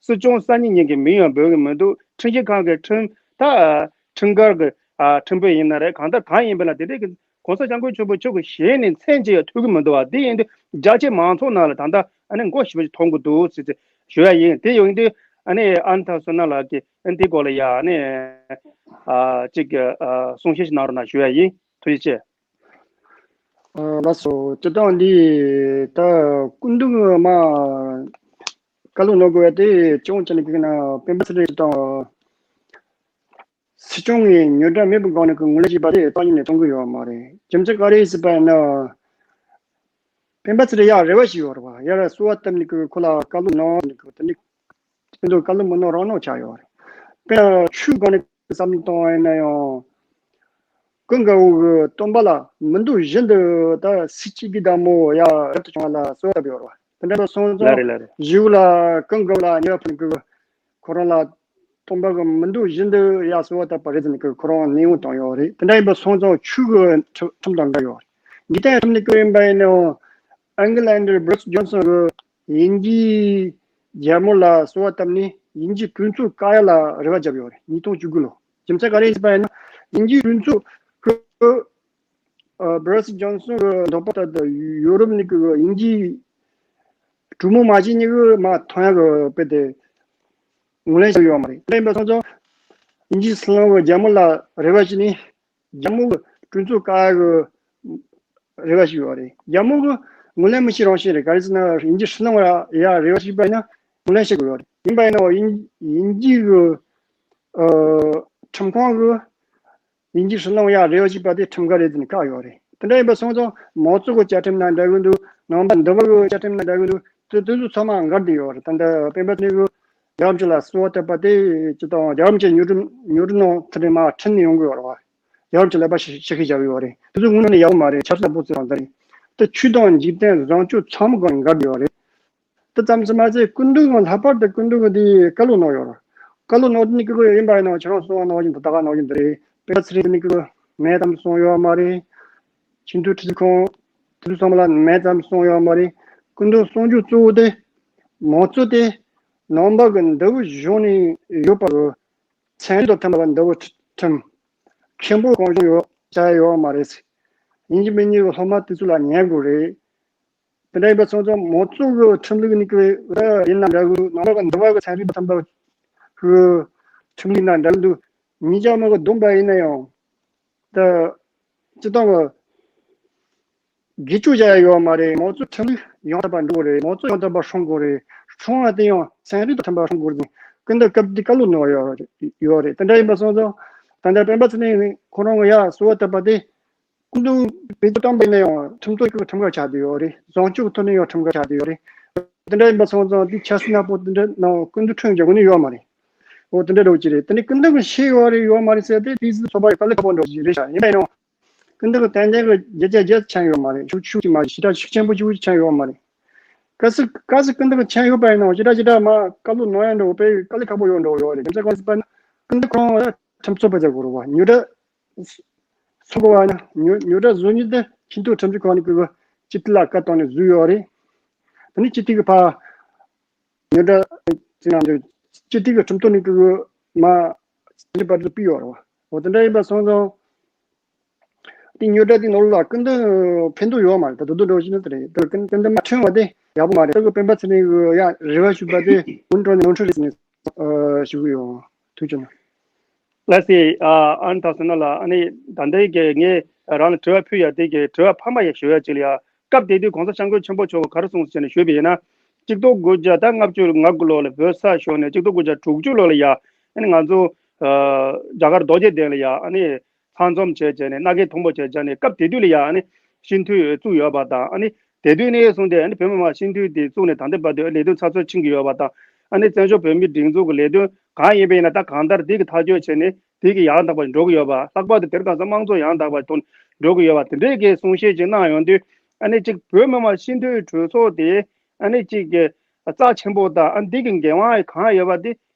སྲིད་སྐྱོང་གསར་རྙིང་གཉིས་ཀྱི་མིང་ཡང་འབོད་ཀྱི་མི་འདུག་ཁྲིམས་ཞིབ་ཁང་གི་ཁྲིམས་ད་ཨ་ཁྲིམས་འགལ་གྱི་ཨ་ཁྲིམས་དཔོན་ཡིན་ན་རེད། གང་ལྟར་གང་ཡིན་པ་ན་དེ་འདྲའི་གི་གོང་ས་སྐྱབས་མགོན་ཆེན་པོ་མཆོག་གི་ཞལ་ནས་མཚན་གཅིག་ཡང་ཐོས་ཀྱི་མི་འདུག་བ། དེ་ཡིན་དུས་རྒྱ་ཆེ་མང་ཚོགས་ནང་ལ་ད་ལྟ་ཨ་ནི་མགོ་ཞིབ་པོ་ཞིག་མཐོང་གི་འདུག་ཟེར་ཏེ་ཞུ་ཡ་ཡིན། དེ་ཡིན་དུས་ཨ་ནི་ཨ་ནི་ཐ་བསོད་ནམས་ལགས་ཀྱིས་ཨ་ནི་དེའི་སྐོར་ལ་ཡ་ཨ་ནི་ཨ་ཅིག་ཨ་གསུང་བཤད་ཞིག་གནང་རོགས་གནང་ཞུ་ཡ་ཡིན། ཐུགས་རྗེ་ཆེ། ཨ་ལགས་སོ། སྤྱིར་བཏང་འདི་ད་སྐུ་མདུན་མ་བཀའ་སློབ་གནང་དགོས་པ་དེ་ཅུང་ཅིག་ནས་བལྟས་ན་སྤེན་པ་ཚེ་རིང་དང་སྲིད་སྐྱོང་གི་མྱུར་བགྲོད་མེད་པའི་སྒང་ནས་ཀྱི་ངོས་ལེན་བྱས་པ་དེ་རྩ་བ་ཉིད་ནས་གཏོང་གི་ཡོད་མ་རེད། རྒྱུ་མཚན་ག་རེ་ཡིན་ཟེར་བ་ཡིན་ན། སྤེན་པ་ཚེ་རིང་ཡར་རེ་བ་ཞིག་ཡོད་རེད་བ། ཡར་གསོལ་བ་བཏབ་ནས་ཀྱི་ཁོ་ལ་བཀའ་སློབ་གནང་ནས་ཀྱི་དེ་ནི་སྤྱི་འཐུས་བཀའ་སློབ་མི་གནང་རང་གནང་ཆགས་ཡོད་རེད། དཔེར་ན་ཆོས་སྒང་ནས་བསམ་བློ་བཏང་བ་ཡིན་ན་ཡང་། ཀུན་དགའ་བོ་གི་སྟོན་པ་ལ་མི་འདོད་བཞིན་དུ་ད་སྲིད་སྤྱི་གི་བདག་མོ་ཡ་རབ་ཏུ་བྱུང་བ་ལ་གསོལ་བ་བཏབ་ཡོད་རེད་བ། དེ་འདྲ་སོང་ཙང་ལ་རེད་ལ་རེད། གཞུག་ལ་ཀུན་དགའ་བོ་ལ་ཉེ་བར་ཕན་གི་ཁོ་རང་ལ་སྟོན་པ་གི་མི་འདོད་བཞིན་དུ་ཡ་གསོལ་བ་བཏབ་པ་རེད་ཟེར་ནས་ཀྱི་ཁོ་རང་གནས་དབྱུང་བཏང་ཡོད་རེད། དེ་འདྲ་ཡིན་པ་སོང་ཙང་ཆོས་གི་ཁྲིམས་ཁྲིམས་དང་འགལ་ཡོད་རེད། འཇིག་རྟེན་ཁྲིམས་ནས་ཀྱི་ཡིན་པ་ཡིན་ནའང་ཨང་ཀི་ལན་ཌར་བྷོ་རི་སི་ཇོན་སོན་གི་དབྱིན་ཇིའི་རྒྱལ་མོ་ལ་གསོལ་བ་བཏབ་ནས་དབྱིན་ཇིའི་གྲོས་ཚོགས་བཀག་ཡ་ལ་རེ་བ་བརྒྱབ་ཡོད་རེད། ཉིས་སྟོང་བཅུ་དགུ་ལོ། རྒྱུ་མཚན་ག་རེ་ཡིན་པ་ཡིན་ན་དབྱིན་ཇིའི་གྲོས་ཚོགས་ཀྱི་ཨ་བྷོ་རི་སི་ཇོན་སོན་གྱི་འདོད་པ་ལྟར་དུ་ཡུ་རོབ་ནས་ཀྱི་དབྱིན་ཇིའི་གྲོས་མོལ་མ་བྱས་ནས་ཀྱི་མར་ཐོན་ཡ་གི་དཔེ་དེ་ངོས་ལེན་བྱས་ཡོད་མ་རེད། དེ་ཡིན་པ་སོང་ཙང་དབྱིན་ཇིའི་སྲིད་བློན་གྱི་རྒྱལ་མོ་ལ་རེ་བ་བྱས་ནས་རྒྱལ་མོ་གི་གྲོས་ཚོགས་བཀག་གི་རེ་བ་ཞིག་ཡོད་རེད། རྒྱལ་མོ་གི་ངོས་ལེན་མི་བྱེད་རང་བཞིན་རེད། ག་རེ་ཟེར་ན་དབྱིན་ཇིའི་སྲིད་བློན་ལ་ཡ་རེ་བ་ཞིག་པ་ཡིན་ན་ངོས་ལེན་བྱེད་དགོས་ཡོད་རེད། ཡིན་པ་ཡིན་ནའང་དབྱིན་དབྱིན་ཇི་གི་ཨ་ཁྲིམས་ཁང་གི་དབྱིན་ཇིའི་སྲིད་བློན་ཡ་རེ་བ་ཞིག་པ་དེ་ཁྲིམས་འགལ་རེད་ཟེར་ནས་བཀག་ཡོད་རེད། དེ་འདྲ་ཡིན་པ་སོང་ཙང་མའོ་ཙེ་གི་བཅའ་ཁྲིམས་ན་འདྲ་གི་འདུག་ནང་པ་འདུལ་བ་གི་བཅའ་ཁྲིམས་ན་འདྲ་གི་འདུག་དེ་དེ་ཚོ་ཚང་མ་འགལ་བསྡད་ཡོད་རེད། ད་ལྟ་སྤེན་པ་ཚེ་རིང་གི་རྒྱལ་བ་རིན་པོ་ཆེ་ལ་གསོལ་བ་བཏབ་པ་དེ་སྤྱི་དང་རྒྱལ་བ་རིན་པོ་ཆེ་མྱུར་འགྲུབ་མྱུར་འགྲུབ་གནང་ཐུབ་ནས་མར་ཁྲིད་ནས་ཡོང་གི་ཡོད་རེད་བ། རྒྱལ་བ་རིན་པོ་ཆེ་ལག་པ་ཞིག་ཞིག་ཤིག་བཞག་ཡོད་རེད། དེ་ཚོ་དངོས་གནས་ཡག་པོ་མ་རེད། ཆབ་སྲིད་ལ་སྤོ་ཚུལ་རང་ད་རེད། དེ་ཆོས་དང་འཇིག་རྟེན་བཟང་སྤྱོད་ཚང་མ་སྒང་འགལ་ཡོད་རེད། དེ་ཙམ་ཞིག་མ་ཟད་སྐུ་མདུན་གྱི་ལྷག་པར་དུ་སྐུ་མདུན་གྱི་དེ་བཀའ་སློབ་གནང་ཡོད་རེད། བཀའ་སློབ་གནང་དུས་ནི་ཀི་ཀི་ཡིན་པ་ཡིན་ན་ཁྱེད་རང་གསུང་བ་གནང་བཞིན་དུ་ད་ག་གནང་བཞིན་དུ་རེད། དཔེ་ཆ་ཚིག་ནི་ཀི་ཀི་མེད་ཙམ་གསུངས་ཡོད་མ་རེད། ཆེས་མཐོའི་ཁྲིམས་ཁང་དེ་ཚོ་ཚང་མ་ལ་མེད་ཙམ་གསུངས་ཡོད་མ་རེད། སྐུ་མདུན་གསུང་རྒྱུ་གཙོ་བོ་དེ་མང་གཙོ་དེ་ནང་པ་གི་འདུལ་བའི་གཞུང་ནས་ཡོད་པ་གི་ཚན་རིག་དང་མཐུན་པ་འདུལ་བའི་ཁྲིམས་མཁན་པོ་གང་བྱུང་ཡོད་བྱ་ཡ་ཡོད་མ་རེད། ཡིན་གཅིག་མིན་གཉིས་ཀྱི་སློབ་མ་དེ་ཚོ་ལ་ཉན་དགོས་རེད། དེ་འདྲ་ཡིན་པ་སོང་ཙང་མང་གཙོ་གི་ཁྲིམས་ལུགས་ནི་ཀི་ཡིན་ན་འདྲ་གི་ནང་པ་གི་འདུལ་བ་གི་ཚན་རིག་དང་མཐུན་པ་གི་ཁྲིམས་ལུགས་ན་འདྲ་གི་འདུག་ཉིན་ཞག་མ་གི་བསྡོམས་པ་ཡིན་ན་ཡང་ད་སྤྱི་བཏང་གི་དགེ་བཅུ་བྱ་ཡ་ཡོད་མ་རེད། མང་གཙོ་ཁྲིམས་ལུགས་ཡང་དག་པ་འགྲོ་དགོས་རེད། མང་གཙོ་ཡང་དག་པ་སྲུང་དགོས་རེད། སྲུང་བ་དེ་ཡང་ཚན་རིག་དང་མཐུན་པ་སྲུང་དགོས་རེད། ཀུན་ད་སྐབས་འདི་བཀའ་སློབ་གནང་བ་ཡོད་རེད། ཡོད་རེད། དེ་འདྲ་ཡིན་པ་སོང་ཙང་ད་ལྟ་སྤེན་པ་ཚེ་རིང་ཁོ་རང་གི་ཡ་གསོལ་བ་བཏབ་པ་དེ་སྐུ་མདུན་བེད་སྤྱོད་བཏང་པ་ཡིན་ན་ཡང་ཁྲིམས་ཐོག་གི་ཁྲིམས་འགལ་ཆགས་བསྡད་ཡོད་རེད། བཟང་སྤྱོད་ཀྱི་ཐོག་ནས་ཡང་ཁྲིམས་འགལ་ཆགས་བསྡད་ཡོད་རེད། དེ་འདྲ་ཡིན་པ་སོང་ཙང་དེ་ཆབ་སྲིད་ནག་པོ་དེ་འདྲ་ནང་སྐུ་མདུན་ཁྲིམས་རྒྱག་དགོས་ནི་ཡོད་མ་རེད། འོ་དེ་འདྲ་འགྲོ་གི་རེད། དེ་ནི་སྐུ་མདུན་གྱི་ཤེས་ཡོད་རེད་ཡོད་མ་རེད་ཟེར་ཏེ་དེ་ཚོ་ཚོགས་པ་ཡི་དཀའ་ལས་ཁག་པོ་འགྲོ་གི་རེད་ཤག་ཡིན་པ་ཡིན་ནའང་སྐུ་མདུན་གྱི་ཏན་ཏན་གྱི་བརྒྱ་ཆ་བརྒྱ་མཁྱེན་ཡོད་མ་རེད། ཤུགས་ཤུགས་ཀྱིས་མ་ཞེ་དྲག་ཤུགས་ཆེན་པོ་ཞིག་མཁྱེན་ཡོད་མ་རེད། གལ་སྲིད་གལ་སྲིད་སྐུ་མདུན་གྱི་མཁྱེན་ཡོད་པ་ཡིན་ནའང་ཞེ་དྲག་ཞེ་དྲག་མ་བཀའ་སློབ་གནང་ཡ་འགྲོ་དཔེ་དཀའ་ལས་ཁག་པོ་ཡོད་འགྲོ་ཡོད་རེད། རྒྱུ་མཚན་གང་ཡིན་ཟེར་བ་ན་སྐུ་མདུན་ཁོ་རང་ཁྲིམས་རྩོད་པ་བྱ་དགོས་རེད་བ། ཉོ་སྒྲ་སོ་གོ་བ་ན་ཉོ་ཉོ་སྒྲ་བཟོ་ཉིན་དེ་ཆེས་མཐོའི་ཁྲིམས་ཞིབ་ཁང་ནས་ཀྱི་སྤྱི་འཐུས་ལ་བཀའ་བཏང་ནས་བཟོས་ཡོད་རེད། དེ་ནས་སྤྱི་འཐུས་ཀྱི་ཕ་ཉོ་སྒྲ་ཅི་ན་འདོད་སྤྱི་འཐུས་ཀྱི་ཁྲིམས་ཐོག་ནས་ཀྱི་མ་ཆེས་མཐོའི་བར་དུ་ཕུལ་ཡོད་རེད་བ། འོ་དེ་འདྲ་ཡིན་པ་སོང་ཙང་ དེ་རྙོག་དྲ་དེ་ནང་ལ་སྐུ་མདུན་ཕན་ཐོགས་ཡོད་མ་རེད། ད་དུ་དུ་འགྲོ་བཞིན་དུ་རེད། ད་སྐུ་མདུན་མ་ཐོན་བ་དེ་ཡག་པོ་མ་རེད། ད་གི་སྤེན་པ་ཚེ་རིང་གི་ཡང་རེ་བ་ཞུས་པ་དེ་འོན་ཀྲོ་ནས་ནོར་འཁྲུལ་རེད་ཟེར་ནས་ཞུ་གི་ཡོད། ཐུགས་རྗེ་གནང་། ལགས་སེ། ཨ་ཨ་ནི་ད་སོང་ན་ལ་ཨ་ནི་ད་ལྟའི་གི་ངས་རང་ལ་དྲི་བ་ཕུལ་ཡ་དེ་གི་དྲི་བ་ཕ་མ་ཡ་ཞུ་ཡ་ཅིག་ལ་ཡ། སྐབས་དེ་དུས་གོང་ས་སྐྱབས་མགོན་ཆེན་པོ་མཆོག་གིས་ག་རེ་གསུངས་ཟེར་ནས་ཞུས་པ་ཡིན་ན། གཅིག་སྟོང་དགུ་བརྒྱ་དང་ལྔ་བཅུ་ང་དགུ་ལོ་ལ་བོད་ས་ཤོར་ནས་གཅིག་སྟོང་དགུ་བརྒྱ་དྲུག་ཅུ་ལོ་ལ་ཡ་ཨ་ནི་ང་ཚོ་ཨ་རྒྱ་གར་རྡོ་རྗེ་གདན་ལ་ཡ་ཨ་ནི་ཚང་འཛོམས་བྱས་བྱས་ནས་མནའ་སྐྱེལ་མཐུན་པོ་བྱས་བྱས་ནས་སྐབས་དེ་དུས་ལ་ཡ་ཨ་ནི་སྤྱི་འཐུས་བཙུགས་ཡོད་པ་དང་། ཨ་ནི་དེ་དུས་ནས་བཟུང་སྟེ་ཨ་ནི་བོད་མི་མང་སྤྱི་འཐུས་དེ་བཙུགས་ནས་ད་ལྟའི་བར་དུ་ལས་དོན་ཚགས་ཚུད་ཕྱིན་གྱི་ཡོད་པ་དང་། ཨ་ནི་བཙན་བྱོལ་བོད་མིའི་སྒྲིག་འཛུགས་ཀྱི་ལས་དོན་གང་ཡིན་པ་ཡིན་ན་ད་གང་ལྟར་དེ་གི་ཐག་གཅོད་བྱས་ནས་དེ་གི་ཡང་དག་པ་འགྲོ་གི་ཡོད་པ། ལྷག་པར་དུ་དེར་གང་ཟག་དམངས་གཙོ་ཡང་དག་པ་ཐོག་འགྲོ་གི་ཡོད་པ་དེ་འདྲའི་གི་གསུང་བཤད་ཅིག་གནང་ཡོང་དུས། ཨ་ནི་གཅིག་བོད་མི་མང་སྤྱི་འཐུས་གྲོས་ཚོགས་དེ་ཨ་ནི་གཅིག་གི་རྩ་ཆེན་པོ་དང་། ཨ་འདི་གི་འགན་དབང་གང་ཡོད་པ་དེ་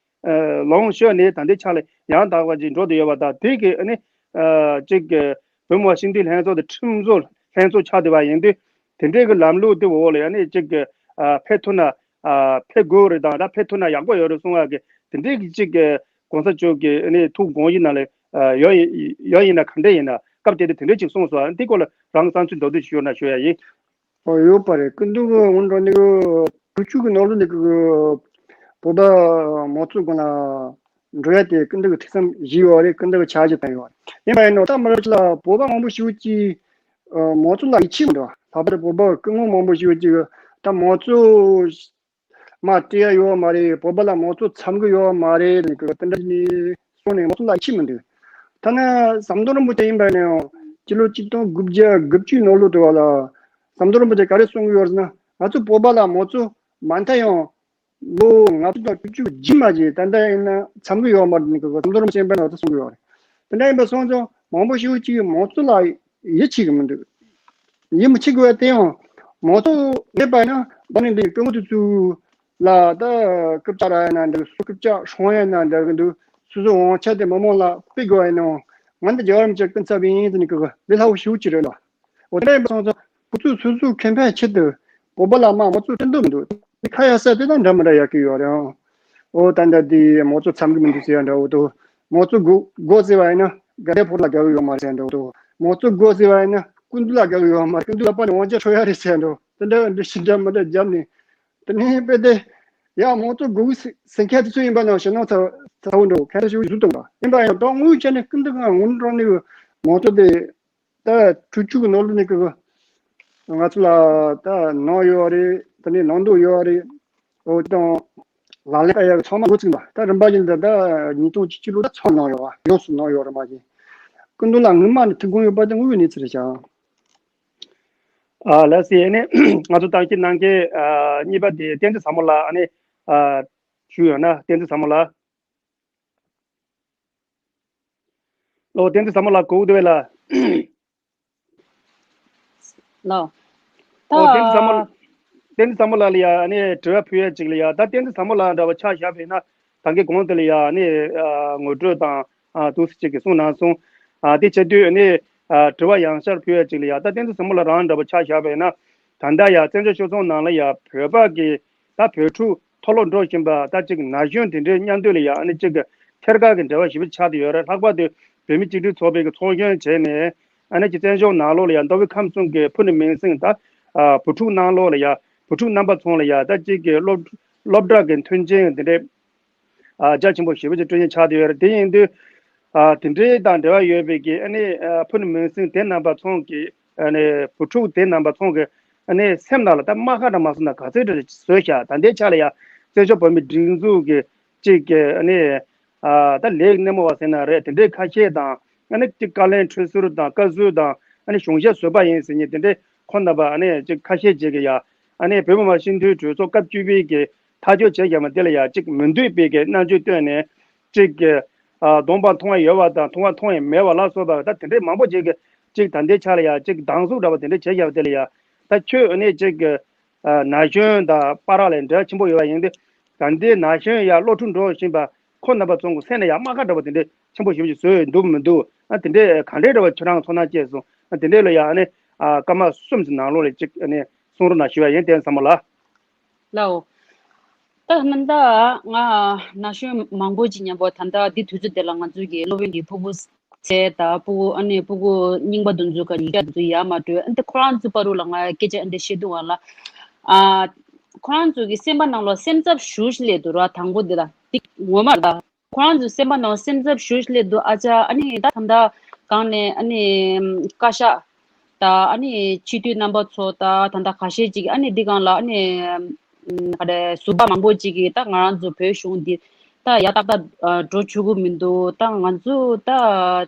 ཨ་ལོངས་སྤྱོད་ནས་ད་ལྟའི་ཆ་ལ་ཡང་དག་པ་ཅིག་འགྲོ་བསྡད་ཡོད་པ་དང་། དེ་གི་ཨ་ནི་ཨ་གཅིག་གི་བོད་མི་མང་སྤྱི་འཐུས་ལྷན་ཚོགས་དེ་ཁྲིམས་བཟོ་ལྷན་ཚོགས་ཆགས་བསྡད་པ་ཡིན་དུས། དེ་འདྲའི་གི་ལམ་ལུགས་དེ་འོག་ལ་ཨ་ནི་གཅིག་གི་ཨ་ཕེབས་ཐུབ་ན་ཨ་ཕེབས་དགོས་རེད་དང་། ད་ཕེབས་ཐུབ་ན་ཡག་པོ་ཡོད་རེད་གསུང་བ་གི་དེ་འདྲའི་གི་གཅིག་གི་གོང་ས་མཆོག་གི་ཨ་ནི་ཐུགས་དགོངས་ཡིན་ན་ལས་ཨ་ཡོད་ཡིན་ཡོད་ཡིན་ན་ག་འདྲ་ཡིན་ན། སྐབས་དེ་དུས་དེ་འདྲའི་ཅིག་གསུངས་སོང་། ཨ་འདི་སྐོར་ལ་རང་བསམ་ཚུལ་མདོར་བསྡུས་ཤིག་ཡོད་ན་ཞུ་ཡ་ཡིན། ཨོ་ཡོད་པ་རེད། སྐུ་མདུན་གྱི་སྔོན་འགྲོ་ནས་གི་དྲུག་ཅུ་གི་ནང་ལོ་ནས་གི་བོད་པ་མང་གཙོ་སྒང་ལ་འགྲོ་ཡ་དེ་སྐུ་མདུན་གྱི་ཐུགས་བསམ་བཞེས་ཡོད་རེད། སྐུ་མདུན་གྱི་འཆར་གཞི་བཏིང་ཡོད་རེད། ཡིན་པ་ཡིན་ནོ་ད་མི་རབས་ཅིག་ལ་བོད་པ་མང་པོ་ཞིག་གིས་མང་གཙོ་ལ་ཡིད་ཆེས་མི་འདུག་ལྷག་པར་དུ་བོད་པ་སྐུ་ངོ་མང་པོ་ཞིག་གིས་ད་མང་གཙོ་མ་སྤྲད་ཡ་ཡོད་མ་རེད། བོད་པ་ལ་མང་གཙོ་འཚམ་གི་ཡོད་མ་རེད་ལ་གི་དེ་འདྲ་ནས་གསུངས་ནས་མང་གཙོ་ལ་ཡིད་ཆེས་མི་འདུག་ཐ་ན་ཟམ་གདོང་རིན་པོ་ཆེ་ཡིན་པ་ནའང་སྤྱི་ལོ་གཅིག་སྟོང་དགུ་བརྒྱ་དགུ་བཅུའི་ནང་ལོ་དུ་བ་ལ་ཟམ་གདོང་རིན་པོ་ཆེ་ག་རེ་གསུང་གི་ཡོད་ཟེར་ན། ང་ཚོ་བོད་པ་ལ་མང་གཙོ་མ་མཐའ་ཡང་ལོ་ལྔ་བཅུ་དང་བཅུ་གཅིག་རྗེས་མ་ཅིག་ད་ལྟ་ཡིན་ན་འཚམ་གི་ཡོད་མ་རེད་ལ་གི་ཟམ་གདོང་རིན་པོ་ཆེ་ཡིན་པ་ནའང་ད་གསུང་གི་ཡོད་རེད། དེ་འདྲ་ཡིན་པ་སོང་ཙང་མང་པོ་ཞིག་གིས་མང་གཙོ་ལ་ཡིད་ཆེས་གི་མི་འདུག་ཡིད་མི་ཆེས་དགོས་པ་དེ་ཡང་མང་གཙོ་མེད་པ་ན་ད་ནི་འདི་སྐུ་ངོ་དེ་ཚོ་ལ་ད་རྐུབ་བཀྱག་རག་ཡ་ན་འདྲ་གི། སྐུ་བཀྱག་སྲུང་ཡ་ན་འདྲ་གི་འདུག་སོ་སོའི་དབང་ཆ་དེ་མི་མང་ལ་སྤེལ་དགོས་པ་ཡིན་ནའང་ང་འདི་རྒྱལ་བ་རིན་པོ་ཆེ་སྐུ་ཚབ་ཡིན་ཟེར་ནས་གི་ལས་སླ་བོ་ཞེ་པོ་ཅིག་རེད་ལ། འོ་དེ་འདྲ་ཡིན་པ་སོང་ཙང་ཁོ་ཚོས་སོ་སོའི་ཁེ་ཕན་ཆེད་དུ་བོད་པ་ལ་མ་མང་གཙོ་སྤྲད་འདོད་མི་འདུག་དེ་ཁ་ཡ་ས་དེ་དང་འདྲ་མི་འདྲ་ཡག་གི་ཡོད་རེད་ཨང་། འོ་ད་འདྲ་དེ་མང་གཙོ་འཚམ་གི་མི་འདུག་ཟེར་ཡ་འདྲ་བོ་དང་། མང་གཙོ་དགོས་དགོས་ཟེར་བ་ཡིན་ན་དགའ་ལྡན་ཕོ་བྲང་ལ་དགའ་གི་ཡོད་མ་རེད་ཟེར་ཡ་འདྲ་བོ་དང་། མང་གཙོ་དགོས་ཟེར་བ་ཡིན་ན་སྐུ་མདུན་ལ་དགའ་གི་ཡོད་མ་རེད། སྐུ་མདུན་ལ་ཕར་ནས་དབང་ཆ་འཕྲོག་ཡ་རེད་ཟེར་ཡ་འདྲ་བོ་དེ་འདྲ་འདྲ་ཞིག་འདྲ་མི་འདྲ་བརྒྱབ་ནས། དེ་ནས་དཔེ་དེ་ཡང་མང་གཙོ་དགོས་ཟེར་མཁན་དེ་ཚོ་ཡིན་པ་ནང་བཞིན་ནང་ཚ་ཚ་བོ་འགྲོ་ཁ་ཤས་ཤིག་བཟོས་བཏང་བ་ཡིན་པ་ཡང་ད་དངོས་ཡོད་ཆ་ནས་སྐུ་མདུན་གྱི་ངོ་ནས་དྲང་གནས་ཀྱི་མང་གཙོ་དེ་ད་དྲུག་ཅུ་གི་ནང་ལོ་ནས་ཀྱི་ང་ཚོ་ལ་ད་གནང་ཡོད་རེད། དེ་ནས་གནང་འདོད་ཡོད་རེད། འོ་དང་ལག་ལེན་བསྟར་ཡག་ཚང་མ་འགོ་ཚུགས་པ་ད་རིམ་པ་བཞིན་དུ་ད་ཉིས་སྟོང་བཅུ་གཅིག་ལོ་ད་ཚང་གནང་ཡོད་པ་ཡོངས་སུ་གནང་ཡོད་རེད་མ་གཞི། སྐུ་མདུན་ལ་སྔོན་མ་ནས་ཐུགས་དགོངས་ཡོད་པ་དེ་དངོས་ཡོད་གནས་ཚུལ་རེད་ཤག་ཨ་ལགས་སེ། ཨ་ནི་ང་ཚོ་གཏམ་བཤད་གནང་མཁན་ཨ་གཉིས་པ་དེ་བསྟན་འཛིན་བཟང་མོ་ལགས། ཨ་ནི་ཨ་ཞུ་ཡོད་ན་བསྟན་འཛིན་བཟང་མོ་ལགས། ལོ་བསྟན་འཛིན་བཟང་མོ་ལགས་གོ་གི་འདུག་གས་ལགས། ལོ། ད་ཨོ་བསྟན་འཛིན་བཟང་མོ་བསྟན་འཛིན་བཟང་མོ་ལགས་ལ་ཡ་ཨ་ནི་དྲི་བ་ཕུལ་ཡ་ཅིག་ལ་ཡ། ད་བསྟན་འཛིན་བཟང་མོ་ལགས་འདྲ་བ་ཆ་བཞག་པ་ཡིན་ན་ད་གིན་གོང་དེ་ལ་ཡ་ཨ་ནི་ཨ་ངོ་སྤྲོད་དང་ཨ་འདུག་སེ་ཅིག་གི་གསུངས་གནང་སོང་། ཨ་དེ་བྱེད་དུས་ཨ་ནི་ཨ་དྲི་བ་ཡང་བསྐྱར་ཕུལ་ཡ་ཅིག་ལ་ཡ། ད་བསྟན་འཛིན་བཟང་མོ་ལགས་རང་འདྲ་བ་ཆ་བཞག་པ་ཡིན་ན་ད་ལྟ་ཡ་བཙན་བྱོལ་སྤྱི་ཚོགས་ནང་ལ་ཡ་བོད་པ་གི་ད་བོད་ཕྲུག་མཐོ་སློབ་འགྲོ་བཞིན་པ་ད་ཅིག་ན་གཞོན་དེ་འདྲའི་མཉམ་དུ་ལ་ཡ་ཨ་ནི་ཅིག་གི་ཐད་ཀར་གྱི་འབྲེལ་བ་ཞེ་པོ་ཆགས་བསྡད་ཡོད་རེད། ལྷག་པར་དུ་བོད་མི་གཅིག་སྒྲིལ་ཚོགས་པའི་གི་ཚོགས་གཞོན་བྱས་ནས་ཨ་ནི་ཅིག་བཙན་བྱོལ་ནང་ལོགས་ལ་ཡ་མདོ་དབུས་ཁམས་གསུམ་གྱི་ཕུ་ནུ་མིང་སྲིང་ད་ཨ་བུ་ཕྲུག་ནང་ལོགས་ལ་ཡ་བུ་ཕྲུག་རྣམ་པ་ཚོ་ལ་ཡ་ད་ཅིག་གི་སློབ་སློབ་གྲྭ་གི་མཐུན་རྐྱེན་དེ་འདྲའི་ཨ་རྒྱ་ཆེན་པོ་ཞེ་པོ་ཅིག་སྤྲོད་ཉེན་ཆགས་བསྡད་ཡོད་རེད། དེ་ཡིན་དུས་ཨ་དེ་འདྲའི་དང་འབྲེལ་བ་ཡོད་པའི་གི་ཨ་ནི་ཨ་ཕུ་ནུ་མིང་སྲིང་དེ་རྣམ་པ་ཚོ་གི་ཨ་ནི་བུ་ཕྲུག་དེ་རྣམ་པ་ཚོ་གི་ཨ་ནི་སེམས་ནང་ལ་ད་རྨ་ཁ་འདྲ་མ་སོང་ན་ག་ཚོད་འདྲ་བཟོས་ཤག་ད་ལྟའི་ཆ་ལ་ཡ་བཙན་བྱོལ་བོད་མི་སྒྲིག་འཛུགས་ཀྱི་གཅིག་གི་ཨ་ནི་ཨ་ད་ལས་སྣེ་མོ་བ་ཟེར་ན་རེད། དེ་འདྲའི་ཁ་ཤས་དང་ཨ་ནི་གཅིག་བཀའ་ལན་ཁྲི་ཟུར་དང་བཀའ་ཟུར་དང་ཨ་ནི་གཞུང་ཞབས་ཟུར་པ་ཡིན་ཟེར་མཁན་དེ་འདྲའི་ཁོ་རྣམ་པ་ཨ་ནི་གཅིག་ཁ་ཤས་ཅིག་གི་ཡ་ཨ་ནི་བོད་མི་མང་སྤྱི་འཐུས་གྲོས་ཚོགས་སྐབས་བཅུ་པའི་གི་ཐག་གཅོད་བྱས་བཞག་པ་དེ་ལ་ཡ་གཅིག་མི་འདོད་པའི་གི་རྣམ་དཔྱོད་བཏོན་ནས་གཅིག་གི་ཨ་གདོང་པ་མཐོང་བ་ཡོད་པ་དང་མཐོང་བ་མཐོང་བ་མེད་པ་ལ་སོགས་པ་ད་དེ་འདྲའི་མང་པོ་ཅིག་གི་གཅིག་ད་ལྟའི་ཆ་ལ་ཡ་གཅིག་སྡང་ཟུག་འདྲ་བ་དེ་འདྲ་བྱས་བཞག་པ་དེ་ལ་ཡ་ད་ཁྱོད་ཨ་ནི་གཅིག་གི་ཨ་ན་གཞོན་དང་བར་ལ་འབྲེལ་བ་ཆེན་པོ་ཡོད་པ་ཡིན་ཏེ། ད་ལྟའི་ན་གཞོན་ཡ་སློབ་ཕྲུག་འགྲོ་བཞིན་པ་ཁོ་རྣམ་པ་ཚོ་གི་སེམས་ནང་ཡ་རྨ་ཁ་འདྲ་བ་དེ་འདྲའི་ཆེན་པོ་ཞེ་པོ་ཞིག་བཟོས་འདུག་མི་འདུག་ཨ་དེ་འདྲའི་ག་འདྲའི་འདྲ་བ་ཁྱོད་རང་ཚོར་སྣང་སྐྱེས་སོང་། ཨ་དེ་འདྲའི་ལ་ཡ་ཨ་ནི་ཨ་སྐར་མ་གསུམ་ཙམ་ནང་ལོགས་ལ་ཅིག་ཨ་ནི་གསུང་རོགས་གནང་ཞུ་བ་ཡིན། བསྟན་འཛིན་བཟང་མོ་ལགས། ལའོ། ད་སྔོན་ད་ང་ན་གཞོན་མང་པོ་ཅིག་མཉམ་པོ་ད་ལྟ་འདི་དུས་ཚོད་འདི་ལ་ང་ཚོའི་གི་སློབ་དཔོན་གྱི་ཕུར་བུ་ ཚེ་དང་སྤུ་གུ་ཨ་ནི་སྤུ་གུ་རྙིང་པ་དེ་ཚོ་ག་ཡིག་ཆ་དེ་ཚོ་ཡར་མ་འགྲོ། ཨ་འདི་ཁོ་རང་ཚོ་བར་དུ་ལ་ང་སྐད་ཆ་ཨ་འདི་བཤད་དུས་བ་ལ། ཨ་ཁོ་རང་ཚོ་གི་སེམས་པ་ནང་ལོགས་སེམས་འཚབ་ཞེ་པོ་ཅིག་སླེབས་འདུག་ར། དང་པོ་འདི་ལ་འདི་ངོ་མ་ར། ཁོ་རང་ཚོའི་སེམས་པ་ནང་སེམས་འཚབ་ཞེ་པོ་ཅིག་སླེབས་འདུག་ཨ་ཅག་ཨ་ནི་ད་ད་ལྟ་གང་ནས་ཨ་ནི་བཀའ་ཤག་དང་ཨ་ནི་སྤྱི་འཐུས་རྣམ་པ་ཚོ་དང་ད་ལྟ་ཁ་ཤས་ཅིག་ཨ་ནི་འདི་སྒང་ལ་ཨ་ནི་ག་རེ་ཟུར་པ་མང་པོ་ཅིག་གིས་ད་ང་རང་ཚོ་བོད་གཞུང་འདི་ད་ཡར་ཏག་ཏག་འགྲོ་ཆོག་གི་མི་འདུག་ད་ང་ཚོ་ད་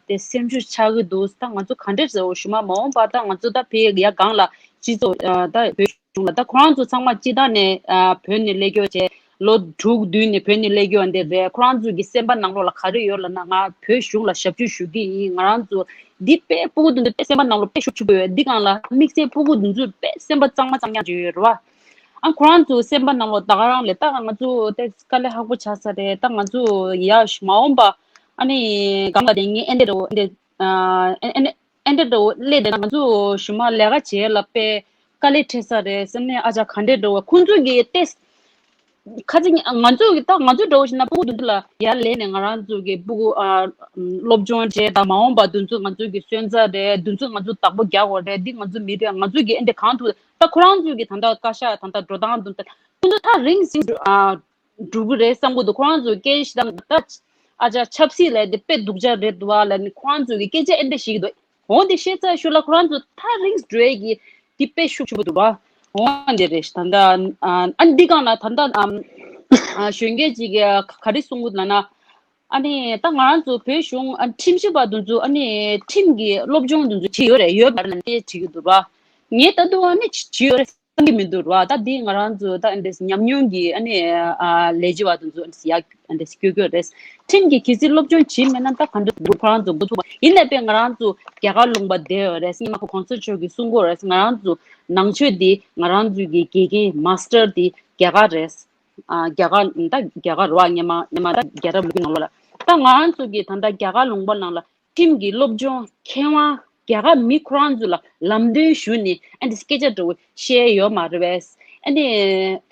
དེ་སེམས་ཤུགས་ཆག་གི་འདུག་ད་ང་ཚོ་ག་འདྲས་ཟེར་བ་ཞུ་མ་མ་འོངས་པ་ད་ང་ཚོ་ད་ཕེ་ཡར་སྒང་ལ་སྤྱི་ཚོགས་ད་བོད་གཞུང་ལ་ད་ཁོ་རང་ཚོ་ཚང་མ་སྤྱི་བཏང་ནས་ཨ་བོད་ནས་སླེབས་རྒྱུ་བྱས་ལོ་དྲུག་བདུན་ནས་བོད་ནས་སླེབས་རྒྱུ་འདི་རེད། ཁོ་རང་ཚོ་གི་སེམས་པ་ནང་ལོགས་ལ་ག་རེ་ཡོད་ལབ་ན་ང་བོད་གཞུང་ལ་ཞབས་ཕྱི་ཞུ་གི་ཡིན། ང་རང་ཚོ་འདི་དཔེ་སྤུ་གུ་དེ་ཚོ་དཔེ་སེམས་པ་ནང་ལོགས་དཔེ་ཤུགས་ཆེན་པོ་ཡོད། འདི་སྒང་ལ་དམིགས་བསལ་སྤུ་གུ་དེ་ཚོ་དཔེ་སེམས་པ་གཙང་མ་གཙང་རྐྱང་ཅིག་ཡོད་རེད་བ། ཨ་ཁོ་རང་ཚོ་སེམས་པ་ནང་ལོགས་ད་ག་རང་ལས་ད་ང་ཚོ་དེ་དཀའ་ལས་ཁག་པོ་ཆགས་ས་རེད། ད་ང་ཚོ་ཡ་མ་འོངས་པ་ཨ་ནི་གང་ལ་དེ་ངས་ཨེ་འདྲ་རེད་འདི་ཨ་ཨེ་ཨེ་ཨེ་འདྲ་འདྲ་བོ་སླེབས་བསྡད་ན་ང་ཚོ་གཞུག་མ་ལས་ཀ་བྱེད་ཡ་ལ་དཔེ་དཀའ་ལས་འཕྲད་ས་རེད་སེམས་ནས། ཨ་ཅག་ག་འདྲས་འདྲ་བོ་ཁོང་ཚོ་གི་ཏེ་ཁ་ཚིག་ང་ཚོ་གི་ད་ང་ཚོ་འདྲ་བོ་ཞིག་ན་སྤུ་གུ་དེ་ཚོ་ལ་ཡར་ལེན་ནས་ང་རང་ཚོ་གི་སྤུ་གུ་ཨ་སློབ་སྦྱོང་བྱས་དང་མ་འོངས་པ་དེ་ཚོ་ང་ཚོ་གི་སོན་རྩ་རེད། དེ་ཚོ་ང་ཚོ་བདག་པོ་རྒྱག་དགོས་རེད། འདི་ང་ཚོ་མི་རེད། ང་ཚོ་གི་ཨེ་འདྲ་གང་ཐུབ་ད་ཁོ་རང་ཚོ་གི་ད་ལྟ་བཀའ་ཤག་ད་ལྟ་འགྲོ་སྟངས་དེ་ཚོ་ཁོ་ཚོ་ཐག་རིང་ཟིན་འགྲོ་ཨ། འགྲོ་གི་རེད་བསམ་གི་འདུག་ཁོ་རང་ཚོ་སྐད་ཆ་དང་ད་ཨ་ཅག་ཆབ་སྲིད་ལས་དེ་དཔེ་སྡུག་ཅག་རེད་འདུག་བ་ལ་ནི་ཁོ་རང་ཚོ་གི་སྐད་ཆ་ཨེ་འདྲ་ཞིག་འདུག་འོ་འདི་བཤད་ཚར་ཤུལ་ལ་ཁོ་རང་ཚོ་ཐག་རིང་འགྲོ་ཡས་ཀྱི་འདི་དཔེ་ཤུགས་ཆེན་པོ་འདུག་བ། འོ་འདི་རེད། ད་ལྟ་ཨ་འདི་སྒང་ལ་ད་ལྟ་ཨམ་ཨ་གཞོན་སྐྱེས་ཅིག་གིས་ག་རེ་གསུང་གི་འདུག་ལབ་ན། ཨ་ནི་ད་ང་རང་ཚོ་བོད་གཞུང་ཨ་ཁྲིམས་ཞིབ་པ་དེ་ཚོ་ཨ་ནི་ཁྲིམས་ཀྱི་སློབ་སྦྱོང་དེ་ཚོ་བྱས་ཡོད་རེད། ཡོད་པ་ལ་ནི་བྲིས་གི་འདུག་བ། ངས་ད་དུང་ཨ་ནི་བྱས་ཡོད་རེད། བསམ་གྱི་མི་འདུག་ར། ད་འདི་ང་རང་ཚོ་ད་འདི་ཉམས་མྱོང་གི་ཨ་ནི་ཨ་ལས་བྱེད་པ་དེ་ཚོ་ཡ་འདི་སྐྱོད་སྐྱོད་རེད། ཁྲིམས་ཀྱི་གལ་སྲིད་སློབ་སྦྱོང་བྱེད་མེད་ན་ད་ག་འདྲ་འགོ་ཁོ་རང་ཚོ་འགོ་ཚུགས་པ་ཡིན་ནའི་དཔེ་ང་རང་ཚོ་རྒྱ་གར་ལུང་པ་བསྡད་ཡོད་རེད། སྔོན་མ་ཁོ་གོང་ས་མཆོག་གིས་གསུང་གི་ཡོད་རེད། ང་རང་ཚོ་ནང་ཆོས་འདི་ང་རང་ཚོ་གི་དགེ་རྒན་མཱ་སི་ཊར་འདི་རྒྱ་གར་རེད། ཨ་རྒྱ་གར་ད་རྒྱ་གར་རེད་བ། སྔོན་མ་སྔོན་མ་ད་རྒྱལ་རབས་ལོ་རྒྱུས་ནང་ལོགས་ལ་ད་ང་རང་ཚོ་གི་ད་ལྟ་རྒྱ་གར་ལུང་པ་ནང་ལ། ཁྲིམས་ཀྱི་སློབ་སྦྱོང་མཁས་དབང་རྒྱ་གར་མི་ཁོ་རང་ཚོ་ལ་ལམ་སྟོན་ཞུས་ནས་ཨ་འདི་སྐད་ཆ་འདྲ་བོ་བཤད་ཡོད་མ་རེད་པས། ཨ་ནི་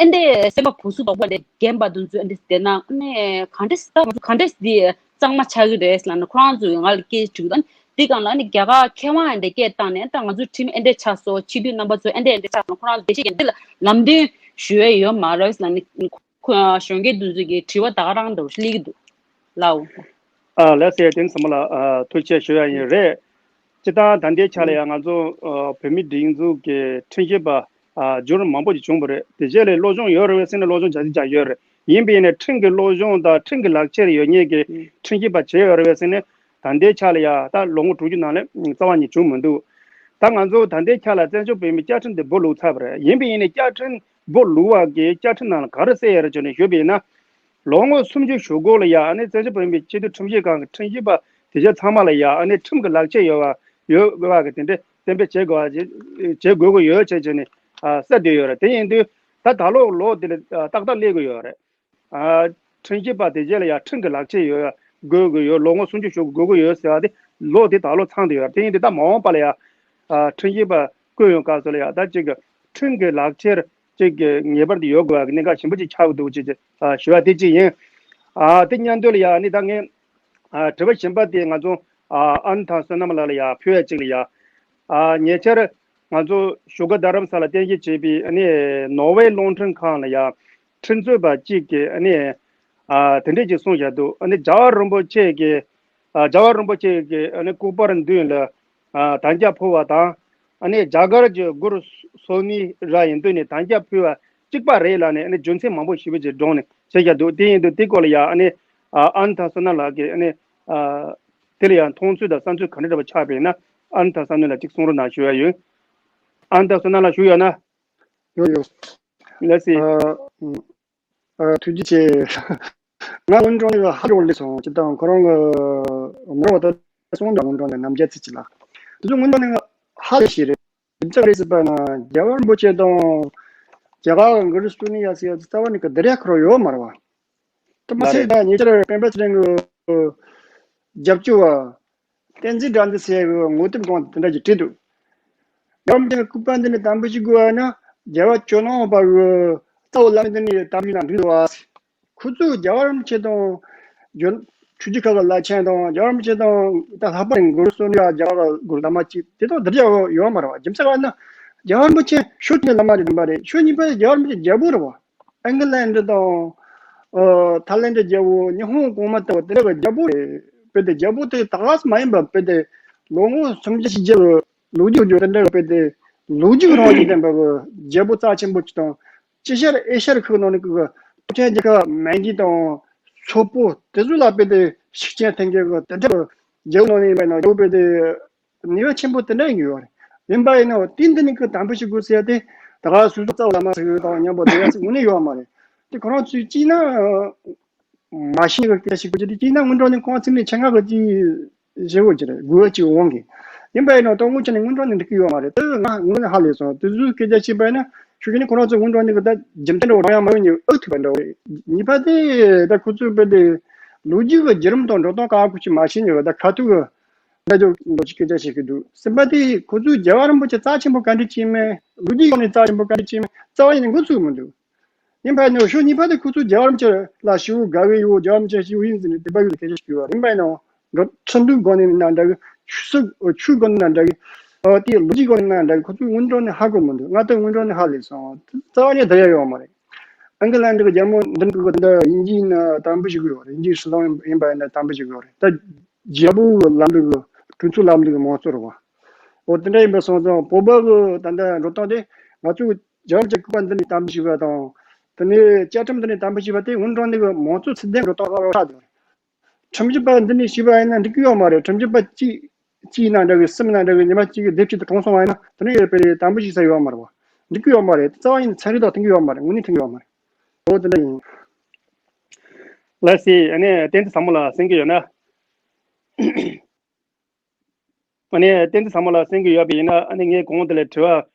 ཨ་འདི་སེམས་པ་ཕུ་སུ་དོག་པ་ལས་རྒན་པ་དེ་ཚོ་ཨ་འདི་བསྡད་ན་ཨ་ནི་ག་འདྲས་ད་ང་ཚོ་ག་འདྲས་འདི་གཙང་མ་ཆགས་ཀྱི་རེད་ལབ་ན། ཁོ་རང་ཚོ་ང་ལ་སྐད་དྲིས་དང་འདི་སྒང་ལ་ཨ་ནི་རྒྱ་གར་མཁས་དབང་ཨ་འདི་སྐད་བཏང་ནས་ད་ང་ཚོ་ཁྲིམས་ཨ་འདི་ཆགས་སོང་། སྤྱི་འཐུས་རྣམ་པ་ཚོ་ཨ་འདི་ཨ་འདི་ཆགས་སོང་། ཁོ་རང་ཚོ་བདེ་སྐྱིད་ཀྱི་འདི་ལ་ལམ་སྟོན་ཞུ་ཡ་ཡོད་མ་རེད་ལབ་ནས་ཁོ་གཞོན་སྐྱེས་དེ་ཚོ་གི་དྲི་བ་ད་ག་རང་འདྲ་བོ་སླེབས་ཀྱི་འདུག་ལའོ། ཨ་ལགས་སེ། དེ་ཚང་མ་ལ་ཨ་ཐུགས་རྗེ་ཆེ་ཞུ་ཡ་ཡིན་རེད། སྤྱིར་བཏང་ད་ལྟའི་ཆ་ལ་ཡང་ང་ཚོ་ཨ་བོད་མིའི་སྒྲིག་འཛུགས་ཀྱི་ཁྲིམས་ཞིབ་པ་ཨ་བསྒྱུར་མང་པོ་ཞིག་བྱུང་བ་རེད། དེ་རྗེས་ལ་སློབ་སྦྱོང་ཡོད་རེད་པས་ཟེར་ནས་སློབ་སྦྱོང་བྱ་རྒྱུ་ཀྱང་ཡོད་རེད། ཡིན་པ་ཡིན་ནའི་ཁྲིམས་ཀྱི་སློབ་སྦྱོང་དང་ཁྲིམས་ཀྱི་ལག་ཁྱེར་ཡོད་མཁན་གྱི་ཁྲིམས་ཞིབ་པ་བྱས་ཡོད་རེད་པས་ཟེར་ནས་ད་ལྟའི་ཆ་ལ་ཡང་ད་ལོ་ངོ་དྲུག་ཅུ་ནང་ལ་རྩ་བ་ཉིད་བྱུང་མི་འདུག་ད་ང་ཚོ་ད་ལྟའི་ཆ་ལ་བཙན་བྱོལ་བོད་མིའི་བཅའ་ཁྲིམས་དེ་སྦོ་ལུག་ཚར་བ་རེད། ཡིན་པ་ཡིན་ནའི་བཅའ་ཁྲིམས་སྦོ་ལུག་པ་གིས་བཅའ་ཁྲིམས་ནང་ལ་ག་རེ་གསལ་ཡོད་རེད་ཅེས་ནས་ཞུས་པ་ཡིན་ན། ལོ་ངོ་སུམ་ཅུ་གཞུག་གུ་ལ་ཡ་ཨ་ནི་བཙན་བྱོལ་བོད་མིའི་སྤྱི་འཐུས་ཁྲིམས་ཞིབ་ཁང་གི་ཁྲིམས་ཞིབ་པ་དེ་ཚོ་ཚང་མ་ལ་ཡ་ཨ་ནི་ཁྲིམས་ཀྱི་ལག་ཁྱེར་ཡོད་པ་ཡོད་པ་གི་དེ་འདྲ་གཏན་འབེབས་བྱེད་དགོས་པ་བྱེད་དགོས་ཀྱི་ཡོད་ཅེས་བྱས་ནས་ཨ་གསལ་བསྡད་ཡོད་རེད། དེ་ཡིན་དུས་ད་ད་ལོ་ལོ་དེ་ལ་ཨ་ཏག་ཏག་སླེབས་ཀྱི་ཡོད་རེད། ཨ་ཁྲིམས་ཞིབ་པ་དེ་རྗེས་ལ་ཡ་ཁྲིམས་ཀྱི་ལག་ཁྱེར་ཡོད་དགོས་ཀྱི་ཡོད། ལོ་ངོ་སུམ་ཅུ་གཞུག་གུ་དགོས་ཀྱི་ཡོད་ཟེར་བ་དེ་ལོ་དེ་ད་ལོ་ཚང་བསྡད་ཡོད་རེད། དེ་ཡིན་དུས་ད་མ་འོངས་པ་ལ་ཡ་ཨ་ཁྲིམས་ཞིབ་པ་བསྐོས་ཡོང་སྐབས་སུ་ལ་ཡ་ད་ཅིག་གི་ཁྲིམས་ཀྱི་ལག་ཁྱེར་ཅིག་གི་ངེས་པར་དུ་ཡོད་དགོས་པ་གི་གནད་འགག་ཞིབ་པོ་ཅིག་ཆགས་ཀྱི་འདུག་ཅེས་ཅིག་ཨ་ཞུ་བ་དེ་གཅིག་ཡིན། ཨ་དེ་མཉམ་དུ་ལ་ཡ་ཨ་ནི་ད་ངས་ཨ་དྲི་བ་གཞན་པ་དེ་ང་ཚོ་ཨ་ཨ་ནེ་ཐང་བསོད་ནམས་ལགས་ལ་ཡ་ཕུལ་བ་ཅིག་ལ་ཡ། ཨ་ཉེ་ཆར་ང་ཚོ་བཞུགས་སྒར་རྡ་རམ་ས་ལ་རྟེན་གཞི་བྱས་པའི་ཨ་ནི་ནོར་ཝེ་རླུང་འཕྲིན་ཁང་ལ་ཡ་ཁྲིམས་རྩོད་པ་གཅིག་གིས་ཨ་ནི་ཨ་དེ་འདྲས་ཅིག་གསུངས་བཞག་འདུག་ཨ་ནི་རྒྱལ་བ་རིན་པོ་ཆེ་གི་ཨ་རྒྱལ་བ་རིན་པོ་ཆེ་གི་ཨ་ནི་སྐུ་པར་མདུན་ལ་ཨ་དམ་བཅའ་ཕུལ་བ་དང་། ཨ་ནི་རྒྱ་གར་གྱི་གུ་རུ་སུ་ནི་ར་ཡིན་དུས་ནས་དམ་བཅའ་ཕུལ་བ་གཅིག་པ་རེད་ལབ་ནས་ཨ་ནི་རྒྱུ་མཚན་མང་པོ་ཞེ་པོ་ཅིག་བསྒྲངས་ནས་བྱས་བཞག་འདུག་དེ་ཡིན་དུས་དེ་སྐོར་ལ་ཡང་ཨ་ནི་ཨ་ཨ་ནེ་ཐང་བསོད་ནམས་ལགས་ཀྱིས་ཨ་ནི་ཨ་དེ་ལ་ཡང་མཐོང་ཚུལ་དང་བསམ་ཚུལ་ག་འདྲ་འདྲ་བ་ཆགས་པ་ཡིན་ན་ཨ་ནེ་ཐང་བསོད་ནམས་ལགས་གཅིག་གསུང་རོགས་གནང་ཞུ་ཡ་ཡོད། ཨ་ནེ་ཐང་བསོད་ནམས་ལགས་ཞུ་ཡོད་ན། ཡོད་ཡོད། ལགས་སེ། ཨ་ཨ་ཐུགས་རྗེ་ཆེ། ང་སྔོན་འགྲོ་ནས་ཧ་ཅང་སླེབས་སོང་། སྤྱིར་བཏང་ཁོ་རང་གི་ནོར་བ་ད་སོང་འདྲ་སྔོན་འགྲོ་ནས་ནམ་རྒྱལ་ཚིག་ཅིག་ལ། དེ་ཚོ་སྔོན་འགྲོ་ནས་ང་ཧ་ལས་ཤེས་རེད། རྒྱ་གར་རེད་ཟེར་པ་ན་རྒྱལ་བ་རིན་པོ་ཆེ་དང་རྒྱ་གར་གི་གུ་རུ་སུ་ནི་ཡ་ཟེར་ཡ་རྩ་བ་ནས་གི་དེ་རེད་ཁོ་རང་ཡོད་མ་རེད་བ། དེ་མ་ཟད་ད་ཉེ་ཆར་སྤེན་པ་ཚེ་རིང་གི་རྒྱབ་སྐྱོར་བ་བསྟན་འཛིན་དགྲ་འདུལ་ཟེར་ཡ་གི་ངོ་དེབ་སྒང་དེ་འདྲ་ཞིག་བྲིས་འདུག་ཡང་དེ་ནི་སྐུ་པར་འདི་ནི་དམ་པོ་ཞིག་དགོས་ན་རྒྱལ་བ་ཇོ་ནང་པ་གི་རྩ་བ་བླ་མེད་འདི་ནི་དམ་པའི་ནང་འདུས་འདུག་བ། ཁོ་ཚོས་རྒྱལ་བ་རིན་པོ་ཆེ་དང་ཇོ་ ཆོས་བརྒྱུད་ཁག་གི་བླ་ཆེན་དང་རྒྱལ་བ་རིན་པོ་ཆེ་དང་ད་ལྷག་པར་གུ་རུ་གསུམ་ཡ་རྒྱལ་བ་གུ་རུ་བླ་མ་གཅིག་དེ་དག་འདིར་ཡོད་ཡོད་མ་རེད་བ། རྒྱུ་མཚན་ག་ན་རྒྱལ་བ་རིན་པོ་ཆེ་ཕྱོགས་གཅིག་ནས་བླ་མ་རེད་མ་རེད། ཕྱོགས་གཉིས་པ་རྒྱལ་བ་རིན་པོ་ཆེ་རྒྱལ་པོ་རེད་བ། ཨིང་ལན་ཌི་དང་ཨ་ཐའི་ལན་ཌི་རྒྱལ་པོ་ཉི་ཧོང་གོང་མ་ལྟ་བུ་དེ་འདྲ་གི་རྒྱལ་པོ་རེད། དཔེ་དེ་རྒྱལ་པོ་དེ་ད་ག་སེ་མ་ཡིན་པ་དཔེ་དེ་ལོ་ངོ་སུམ་བརྒྱ་བཞི་བརྒྱ་གི་ལོ་རྒྱུས་ཡོད་རྒྱུ་དེ་འདྲ་གི་དཔེ་དེ་ལོ་རྒྱུས་རང་བཞིན་ལྡན་པ་གི་རྒྱལ་པོ་རྩ་ཆེན་པོ་ཅིག་དང་། ཅི་ཕྱིར་ཨེ་ཤ་ཡ་ཁུལ་ནང་ནས་ཀྱི་སྟོབས་ཆེན་རྒྱལ་ཁབ་མན་གྱི་དང་སོག་པོ་དེ་ཚོ་ལ་དཔེ་དེ་ཤུགས་རྐྱེན་ཐེབས་མཁན་གྱི་དེ་འདྲ་གི་རྒྱལ་པོ་ནང་ནས་ཡིན་པ་ཡིན་ན་རྒྱལ་པོ་དཔེ་དེ་ནུས་པ་ཆེན་པོ་དེ་འདྲ་ཡོད་རེད། ཡིན་པ་ཡིན་ན་དེ་འདི་ནས་ཀྱི་དམ་པོ་ཞིག་དགོས་ཟེར་ཏེ་ད་ག་སོ་སོ་རྩ་བ་བླ་མ་ཟེར་དང་མཉམ་པོ་དེ་ཡ་ཟེར་དངོས་གནས་ཡོད་མ་རེད། དེ་ཁོ་རང་ཚོས་གཅིག་ན། མ་ཤེས་པའི་སྐད་ཆ་ཞིག་གོ་རྒྱུ་དེ་གཅིག་ན་སྔོན་འགྲོ་ནས་ཁོང་ཚིག་ནས་ཆེད་མངགས་ཀྱི་ཅིག་བྱེད་དགོས་ཀྱི་རེད། དགོས་པ་ཅིག་འོང་གི། ཡིན་པ་ཡིན་ན་ད་དངོས་ཆ་ནས་སྔོན་འགྲོ་ནས་འགྲིག་གི་ཡོད་མ་རེད། དེ་ང་དངོས་གནས་ཧ་ལས་སོང་། དེ་ཚོའི་སྐད་ཆ་བཤད་པ་ཡིན་ན་ཤུགས་ཀྱིས་ནི་ཁོ་རང་ཚོ་སྔོན་འགྲོ་ནས་གི་ད་རྒྱུ་མཚན་འདྲ་བོ་རང་ཡང་མ་ཡོང་ཉེ་ཨུ་ཐུག་པ་འདྲ་བོ་རེད། གཉིས་པ་དེ་ད་ཁོ་ཚོའི་དཔེ་དེ་ལོ་རྒྱུས་ཀྱི་བརྒྱུད་རིམ་དང་འགྲོ་སྟངས་ག་གུ་ཅིག་མ་ཤེས་ཉེ་བ་ད་ཁ་ཐུག་གི་ད་ཅོ་འགྲོ་ཅིག་སྐད་ཆ་བཤད་གི་འདུག། གསུམ་པ་དེ་ཁོ་ཚོའི་རྒྱལ་བ་རིན་པོ་ཆེ་རྩ་ཆེན་པོ་ག་འདྲ་ཅིག་མེད། ལོ་རྒྱུས་ཡོང་ནས་རྩ་ཆེན་པོ་ག་འདྲ་ཅིག་མེད། རྩ་བ་ཡིན་ནས་འགོ་ཚུགས་མི་འདུག། ཡིན་པ་ནི་ཕྱོགས་གཉིས་པ་དེ་ཁོ་ཚོ་རྒྱལ་བ་རིན་པོ་ཆེ་ལ་ཞེ་པོ་དགའ་བའི་ཡོད། རྒྱལ་བ་རིན་པོ་ཆེ་ཞེ་པོ་ཡིན་ཟེར་ནས་དད་པ་ཡོད་སྐད་ཆ་ཞིག་ཡོད་རེད། ཡིན་པ་ཡིན་ནའང་འགྲོ་ཁྲིམས་འདུལ་སྒོ་ནས་ན་འདྲ་གི། ཆོས་སྲིད་ཆོས་སྒོ་ནས་ན་འདྲ་གི། ཨ་དེ་ལོ་རྒྱུས་སྒོ་ནས་ན་འདྲ་གི། ཁོ་ཚོ་སྔོན་འགྲོ་ནས་ཧ་གོ་མི་འདུག། ང་ད་སྔོན་འགྲོ་ནས་ཧ་ལས་སོང་། རྩ་བ་ནས་དེ་ཡ་ཡོད་མ་རེད། ཨིང་ལན་ཌི་གི་རྒྱལ་མོ་འདི་འདྲ་གི་འདི་འདྲ་དབྱིན་ཇིའི་ནང་དམ་པོ་ཞིག་ཡོད་རེད། དབྱིན་ཇིའི་སྲིད་བློན་ཡིན་པ་ཡིན་ན་དམ་པོ་ཞིག་ཡོད་རེད། ད་རྒྱལ་པོའི་ལམ་ལུགས་གི་གྲོས་ཚོགས་ལམ་ལུགས་གི་མང་གཙོ་རེད་བ། འོ་དེ་འདྲ་ཡིན་པ་སོང་ཙང་བོད་པ་གི་ད་ལྟ་འགྲོ་སྟངས་དེ་ང་ཚོ་རྒྱལ་བ་རིན་པོ་ཆེ་སྐུ་པར་འདི་ནས་དམ་པོ་ཞིག་པ་དང་། དེ་ནས་བཅའ་ཁྲིམས་འདི་ནས་དམ་པོ་ཞིག་པ་དེ་སྔོན་འགྲོ་ནས་གི་མང་གཙོ་ཚུལ་ལྡན་འགྲོ་སྟངས་ལ་ཆགས་འདུག། ཁྲིམས་ཞིབ་པ་འདི་ནས་ཞིག་པ་ཡིན་ན་འགྲིག་གི་ཡོད་མ་རེད། ཁྲིམས་ཞིབ་པ་གཅིག་གཅིག་ཡིན་ན་འདྲ་གི། གསུམ་ཡིན་ན་འདྲ་གི། ཉི་མ་གཅིག་གི་སྡེབ་གཅིག་དེ་གྲོངས་སོང་བ་ཡིན་ན་དེ་ནས་ཡོད་པའི་དམ་པོ་ཞིག་ས་ཡོད་མ་རེད་བ། འགྲིག་གི་ཡོད་མ་རེད། རྩ་བ་ཡིན་ཚན་རིག་དང་མཐུན་གི་ཡོད་མ་རེད། དངོས་གནས་མཐུན་གི་ཡོད་མ་རེད། འོ་དེ་འདྲ་ཡིན། ལགས་སེ། ཨ་ནི་བསྟན་འཛིན་ཚ་མོ་ལགས་གསན་གི་ཡོད་ན། ཨ་ནི་བསྟན་འཛིན་ཚ་མོ་ལགས་གསན་གི་ཡོད་པ་ཡིན་ན། ཨ་ནི་ངས་གོང་དེ་ལ་དྲི་བ་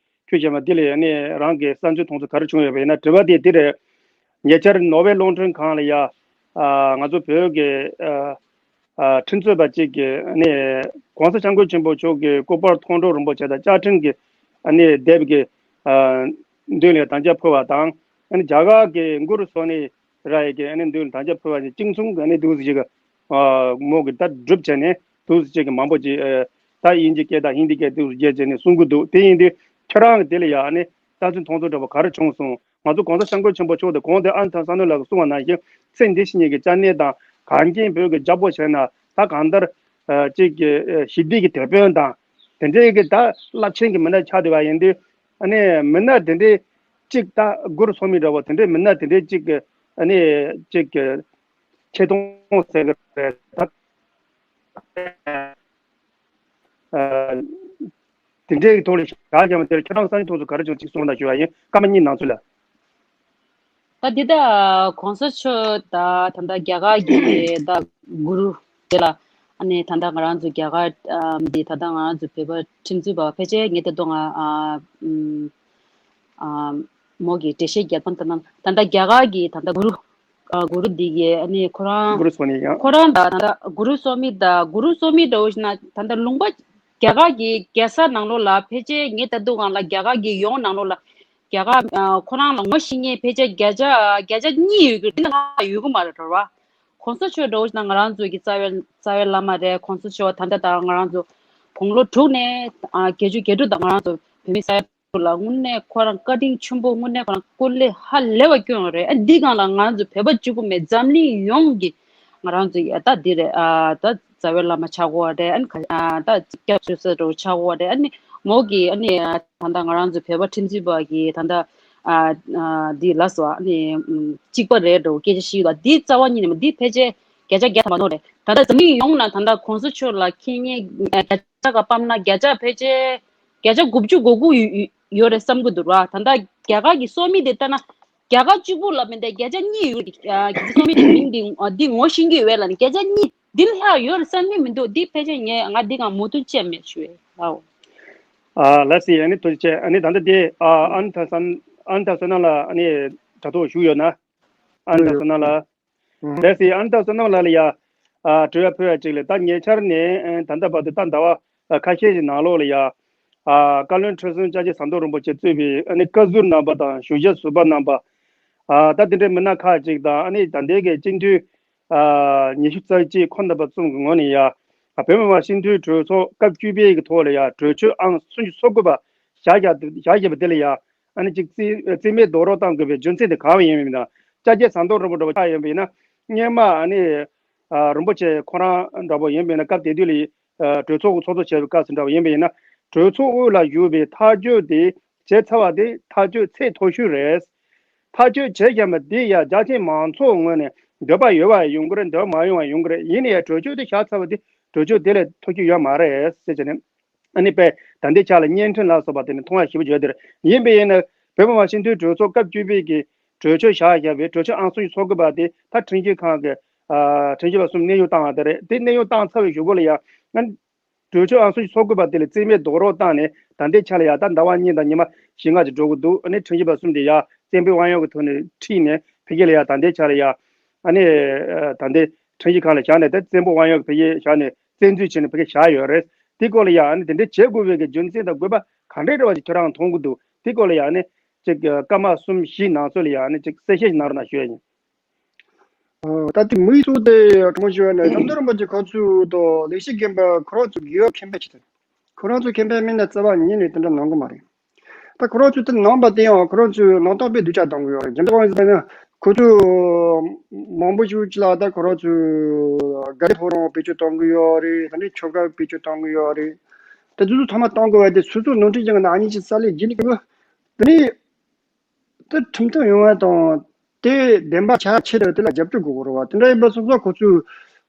ཁྱོད་བྱས་མ་དེ་ལ་ཨ་ནི་རང་གི་བསམ་ཚུལ་མཐོང་ཚུལ་ག་རེ་བྱུང་ཡོད་པ་ཡིན་ན། དྲི་བ་དེ་འདི་རེད། ཉེ་ཆར་ནོར་ཝེ་རླུང་འཕྲིན་ཁང་ལ་ཡ། ཨ་ང་ཚོ་བོད་ཀྱི་ཨ་ཨ་ཁྲིམས་རྩོད་པ་གཅིག་གིས་ཨ་ནི་༸གོང་ས་༸སྐྱབས་མགོན་ཆེན་པོ་མཆོག་གི་སྐུ་པར་མཐོང་གྲོལ་རིན་པོ་ཆེ་དང་བཅའ་ཁྲིམས་ཀྱི་ཨ་ནི་དེབ་ཀྱི་ཨ་མདུན་ལ་དམ་བཅའ་ཕུལ་བ་དང་། ཨ་ནི་རྒྱ་གར་གྱི་གུ་རུ་སུ་ཝ་མི་ར་ཡི་གི་ཨ་ནི་མདུན་ལ་དམ་བཅའ་ཕུལ་བ་གཅིག་མཚུངས་ཀྱི་ཨ་ནི་འདུག་ཟེར་གྱི། ཨ་མོ་གི་ད་སྒྲུབ་བྱས་ནས་འདུག་ཟེར་གྱི་མང་པོ་ཅིག་ཨ་ད་དབྱིན་ཇི་སྐད་དང་ཧིན་དི་སྐད་འདུག་ཟེར་བྱས་ནས་གསུང་གི་འདུག། དེ་ཡིན་དུས་ཁྱེད་རང་གི་དེ་ལ་ཡ་ཨ་ནི་བསམ་ཚུལ་མཐོང་ཚུལ་འདྲ་པོ་ག་རེ་བྱུང་སོང་། ང་ཚོ་༸གོང་ས་༸སྐྱབས་མགོན་ཆེན་པོ་མཆོག་དང་གོང་དེ་ཨ་ནེ་ཐང་བསོད་ནམས་ལགས་ཀྱིས་གསུངས་པ་ནང་བཞིན་ཚེ་འདི་ཕྱི་གཉིས་ཀྱི་སྐྱབས་གནས་དང་། གངས་ཅན་བོད་ཀྱི་རྒྱལ་པོ་བྱས་ན་ད་གང་ལྟར་ཨ་ཅིག་གི་ཨ་ཞི་བདེ་གི་དེད་དཔོན་དང་དེ་འདྲའི་གི་ད་རླབས་ཆེན་གྱི་མི་སྣ་ཆགས་བསྡད་པ་ཡིན་དུས། ཨ་ནི་མི་སྣ་དེ་འདྲའི་གཅིག་ད་གུ་རུ་སུ་ཝ་མི་འདྲ་བོ་དེ་འདྲའི་མི་སྣ་དེ་འདྲའི་གཅིག་གི་ཨ་ནི་གཅིག་གི་ཆེ་མཐོང་ཟེར་གི་རེད་ད། ཨ་དེ་འདྲའི་ཐོག་ལ་བཞག་ཀྱང་དེར་ཁྱེད་རང་བསམ་ཚུལ་ཐོག་ཏུ་ག་རེ་བྱུང་གཅིག་གསུངས་ན་ཞུ་བ་ཡིན། སྐར་མ་གཉིས་ནང་ཚུད་ལ། ད་འདི་ད་༸གོང་ས་མཆོག་ད་ད་ལྟ་རྒྱ་གར་གྱི་ད་གུ་རུ་དེ་ལ། ཨ་ནི་ད་ལྟ་ང་རང་ཚོ་རྒྱ་གར་ཨ་འདི་ད་ལྟ་ང་རང་ཚོ་བོད་པ་ཁྲིམས་རྩོད་པ་ཕལ་ཆེར་ངས་ད་དུང་ང་ཨ་ཨ་མོ་གི་འགྲེལ་བཤད་རྒྱག་པ་ད་ན་ད་ལྟ་རྒྱ་གར་གྱི་ད་ལྟ་གུ་རུ་ཨ་གུ་རུ་འདི་གི་ཨ་ནི་ཁོ་རང་གུ་རུ་སུ་ཝ་མི་ཡང་ཁོ་རང་ད་ད་གུ་རུ་སུ་ཝ་མི་ད་གུ་རུ་སུ་ཝ་མི་འདྲ་བོ་ཞིག་ན་ད་ལྟ་ལུང་པ་རྒྱ་གར་གྱི་རྒྱལ་ས་ནང་ལོགས་ལ་ཕལ་ཆེར་ངས་ད་དུང་ང་ལ་རྒྱ་གར་གྱི་ཡོངས་ནང་ལོགས་ལ་རྒྱ་གར་ཨ་ཁོ་རང་ལ་ངོ་ཤེས་མཁན་ཕལ་ཆེར་བརྒྱ་ཆ་བརྒྱ་ཆ་གཉིས་ཡོད་ཀྱི་དེ་ན་ཡོད་ཀྱི་མ་རེད་ར་བ། གོང་ས་མཆོག་འདྲ་བོ་ཞིག་ན་ང་རང་ཚོ་གི་རྩ་བའི་རྩ་བའི་བླ་མ་རེད། གོང་ས་མཆོག་ད་ལྟ་དང་ང་རང་ཚོ་དགུང་ལོ་དྲུག་ནས་ཨ་བརྒྱད་ཅུ་གྱ་དྲུག་དང་ང་རང་ཚོ་བོད་མི་ས་ཡ་ལ་དངོས་གནས་ཁོ་རང་བཀའ་དྲིན་ཆེན་པོ། དངོས་གནས་ཁོ་རང་སྐུ་ལས་ཧ་ལས་པ་སྐྱོན་རེད། ཨ་འདི་སྒང་ལ་ང་རང་ཚོ་བོད་པ་གཅིག་པུ་མེད། འཛམ་གླིང་ཡོངས་ཀྱི་ང་རང་ཚོ་ཡ་ད་འདི་རེད། ཨ་ད་རྩ་བའི་བླ་མ་ཆགས་དགོས་པ་རེད། ཨ་ནི་ཨ་ད་སྐྱབས་བཅོལ་ས་འདྲ་བོ་ཆགས་དགོས་པ་རེད། ཨ་ནི་མོ་གི་ཨ་ནི་ད་ལྟ་ང་རང་ཚོ་བོད་པ་ཁྲིམས་རྩོད་པ་གི་ད་ལྟ་ཨ་ཨ་འདི་ལ་སོ་ཨ་ནི་གཅིག་པ་རེད་འདྲ་བོ་སྐད་ཆ་བཤད་ཡོད་པ་འདི་རྩ་བ་ཉིད་ནས་མ་འདི་ཕལ་ཆེར་བརྒྱ་ཆ་བརྒྱ་ཐམ་པ་ནོར་རེད། ད་ལྟ་འཛམ་གླིང་ཡོངས་ལ་ད་ལྟ་གོང་ས་མཆོག་ལ་མཁྱེན་མཁན་བརྒྱ་ཆ་ག་སྤམ་ན་བརྒྱ་ཆ་ཕལ་ཆེར་བརྒྱ་ཆ་དགུ་བཅུ་གོ་དགུ་ཡོད་ཡོད་རེད་བསམ་གི་འདུག་ར། ད་ལྟ་རྒྱ་གར་གྱི་སོ་མི་དེ་ལྟ་ན་རྒྱ་གར་གཅིག་པུ་ལ་མི་འདྲ་བརྒྱ་ཆ་གཉིས་ཡོད་རེད། ཨ་རྒྱ་ཆ་སོ་མི་དེ་མིང་དེ་ཨ་འདི་ངོ་ཤེས་ཀྱི་ཡོད་ལ་ནི་བརྒྱ་ཆ་གཉིས་འདི་ལྷག་ཡོད་རེད་བསམ་གི་མི་འདུག། འདི་ཕལ་ཆེར་ངས་ང་འདི་གང་མོས་མཐུན་བྱས་མེད་ཞུ་བས་ཨའོ། ཨ་ལགས་སེ། ཨ་ནི་ཐུགས་རྗེ་ཆེ། ཨ་ནི་ད་ལྟ་དེ་ཨ་ཨ་ནི་ད་སོན་ཨ་ནི་ད་སོན་ན་ལ་ཨ་ནི་དྲ་ཐོག་བཞུགས་ཡོད་ན། ཨ་ནི་ད་སོན་ན་ལ། ལགས་སེ། ཨ་ནི་ད་བསོད་ནམས་ལགས་ལ་ཡ། ཨ་དྲི་བ་ཕུལ་བ་ཅིག་ལ། ད་ཉེ་ཆར་ནས་ཨ་ད་ལྟ་བར་དུ་ད་ཟླ་བ་ཁ་ཤས་ཤིག་ནང་ལོགས་ལ་ཡ། ཨ་བཀའ་བློན་ཁྲི་ཟུར་ལྕམ་ཆེན་ཟམ་གདོང་རིན་པོ་ཆེ་གཙོས་པའི་ཨ་ནི་བཀའ་ཟུར་རྣམ་པ་དང་གཞུང་ཞབས་ཟུར་པ་རྣམ་པ། ཨ་ད་དེ་འདྲའི་མི་སྣ་ཁག་ཅིག་དང་། ཨ་ནི་ད་ལྟའི་གི་སྤྱི་འཐུས་ ཨ་ཉི་ཤུ་རྩ་གཅིག་ཁོ་ན་པ་ཙམ་གྱི་ངོས་ནས་ཡ། ཨ་བོད་མི་མང་སྤྱི་འཐུས་གྲོས་ཚོགས་སྐབས་བཅུ་པའི་གི་ཐོག་ལ་ཡ་གྲོས་ཆོད་ཨང་སུམ་ཅུ་སོ་དགུ་པ་བཞག་བཞག་བཞག་བཞག་པ་དེ་ལ་ཡ། ཨ་ནི་ཅིག་རྩིས་རྩིས་མེད་རྡོག་རོལ་བཏང་དགོས་པའི་རྒྱུ་མཚན་དེ་ག་བ་ཡིན་མིན་དང་། སྐྱབས་རྗེ་ཟམ་གདོང་རིན་པོ་འདྲ་པོ་ཆགས་ཡོད་པ་ཡིན་ན། སྔོན་མ་ཨ་ནི་ཨ་རིན་པོ་ཆེ་ཁོ་རང་འདྲ་པོ་ཡིན་པ་ཡིན་ན། སྐབས་དེ་དུས་ལ་ཡ་གྲོས་ཚོགས་ཀྱི་ཚོགས་གཙོ་བྱས་པའི་སྐབས་སུ་འདྲ་པོ་ཡིན་པ་ཡིན་ན། གྲོས་ཚོགས་དབུས་ལ་བཞུགས་པའི་ཐག་གཅོད་དེ་བྱས་ཚར་བ་དེ་ཐག་གཅོད་ཚད་མཐོ་ཤོས་རེད། ཐག་གཅོད་བྱས་བཞག་པ་དེ་ཡ་རྒྱ་ཆེའི་མང་ཚོགས་ངོས་ནས་འདོད་པ་ཡོད་པ་ཡོང་གི་རེད། འདོད་པ་མ་ཡོང་བ་ཡོང་གི་རེད། ཡིན་ནའི་ཡ་གྲོས་ཆོད་དེ་བཞག་ཚར་བ་དེ་གྲོས་ཆོད་དེ་ལས་མཐོ་རྒྱུ་ཡོད་མ་རེད་ཟེར་བྱས་ནས། ཨ་ནི་པས་ད་ལྟའི་ཆ་ལ་བརྙན་འཕྲིན་ལ་སོགས་པ་དེ་ནི་མཐོང་བ་ཞེ་པོ་ཡོད་དེ་རེད། ཡིན་པས་ཡིན་ན་བོད་མི་མང་སྤྱི་འཐུས་གྲོས་ཚོགས་སྐབས་བཅུ་པའི་གི་གྲོས་ཆོད་བཞག་བཞག་པའི་གྲོས་ཆོད་ཨང་སུམ་ཅུ་སོ་དགུ་པ་དེ་ད་ཁྲིམས་ཞིབ་ཁང་གི་ཨ་ཁྲིམས་ཞིབ་པ་གསུམ་གནས་དབྱུང་བཏང་བ་དེ་རེད། དེ་གནས་དབྱུང་བཏང་ཚར་བའི་གཞུག་གུ་ལ་ཡང་ཨ་ནི་གྲོས་ཆོད་ཨང་སུམ་ཅུ་སོ་དགུ་པ་དེ་ལ་རྩིས་མེད་རྡོག་རོལ་བཏང་ནས། ད་ལྟའི་ཆ་ལ་ཡང་ད་ཟླ་བ་གཉིས་དང་ཉི་མ་བཞི་ལྔ་ཅིག་འགྲོ་གི་འདུག་ཨ་ནི་ཁྲིམས་ཞིབ་པ་གསུམ་དེ་ཡང་བཙན་པོའི་དབང་ཡོད་ཀྱི་ཐོག་ནས་ཁྲིད་ནས་ཕ་གི་ལ་ཡང་ད་ལྟའི་ཆ་ལ་ཡང་ཨ་ནི་ད་ལྟའི་ཁྲིམས་ཞིབ་ཁང་ལ་བཞག་ནས། ད་བཙན་པོའི་དབང་ཡོད་ཀྱི་ཕ་གི་བཞག་ནས་བཙན་འཛུལ་བྱས་ནས་ཕ་གི་བཞག་ཡོད་རེད། དེ་སྐོར་ལ་ཡང་ཨ་ནི་དེ་འདྲ་བྱེད་དགོས་པའི་གི་རྒྱུ་མཚན་དང་དགོས་པ་ག་འདྲ་འདྲ་བ་ཞིག་ཁྱོད་རང་མཐོང་གི་འདུག་དེ་སྐོར་ལ་ཡང་ཨ་ནི་ཅིག་སྐར་མ་གསུམ་བཞི་ནང་ཚུད་ལ་ཡང་ཨ་ནི་ཅིག་གསལ་བཤད་ཞིག་གནང་རོགས་གནང་ཞུ་ཡ་ཡིན། ཨོ། ད་ལྟའི་དམིགས་ཡུལ་གཙོ་བོ་དེ་དྲང་པོ་ཞུས་པ་ན། ཟམ་གདོང་རིན་པོ་ཆེ་ཁོ་ཚོ་དང་ལས་བྱེད་རྒན་པ་ཁོ་རང་ཚོ་དགེ་བ་ཁེ་ཕན་བྱེད་ཐུབ། ཁོ་རང་ཚོ་ཁེ་ཕན་མིན་ན་རྩ་བ་ཉིད་ནས་དེ་འདྲ་གནང་གི་མ་རེད། ད་ཁོ་རང་ཚོ་དེ་གནང་པ་དེ་ཡང་ཁོ་རང་ཚོའི་ནང་རྟག་པའི་སྡུག་ཅག་གཏོང་གི་ཡོད་རེད། རྒྱུ་མཚན་གང་ཡིན་ཟེར་ན། ཁོ་ཚོ་མང་པོ་ཞིག་ཅིག་ལ་ད་ཁོ་རང་ཚོས་དགའ་ལྡན་ཕོ་བྲང་བེད་སྤྱོད་གཏོང་གི་ཡོད་རེད། ད་ནི་ཆོལ་ཁ་བེད་སྤྱོད་གཏོང་གི་ཡོད་རེད། ད་དེ་ཚོ་ཚང་མ་གཏོང་དགོས་པ་དེ་སོ་སོ་ནོར་འཁྲུལ་བྱུང་ན་ཨ་ནི་ཅིག་ས་ལས་བརྗེ་ནི་གི། དེ་ནི། དེ་ཁྲིམས་མཐུན་ཡོང་བ་དང་། དེ་བདེན་པ་ཆགས་ཆེད་དུ་དེ་ལ་རྒྱབ་སྐྱོར་དགོས་རེད་བ། དེ་འདྲ་ཡིན་པ་སོང་ཙང་ཁོ་ཚོས་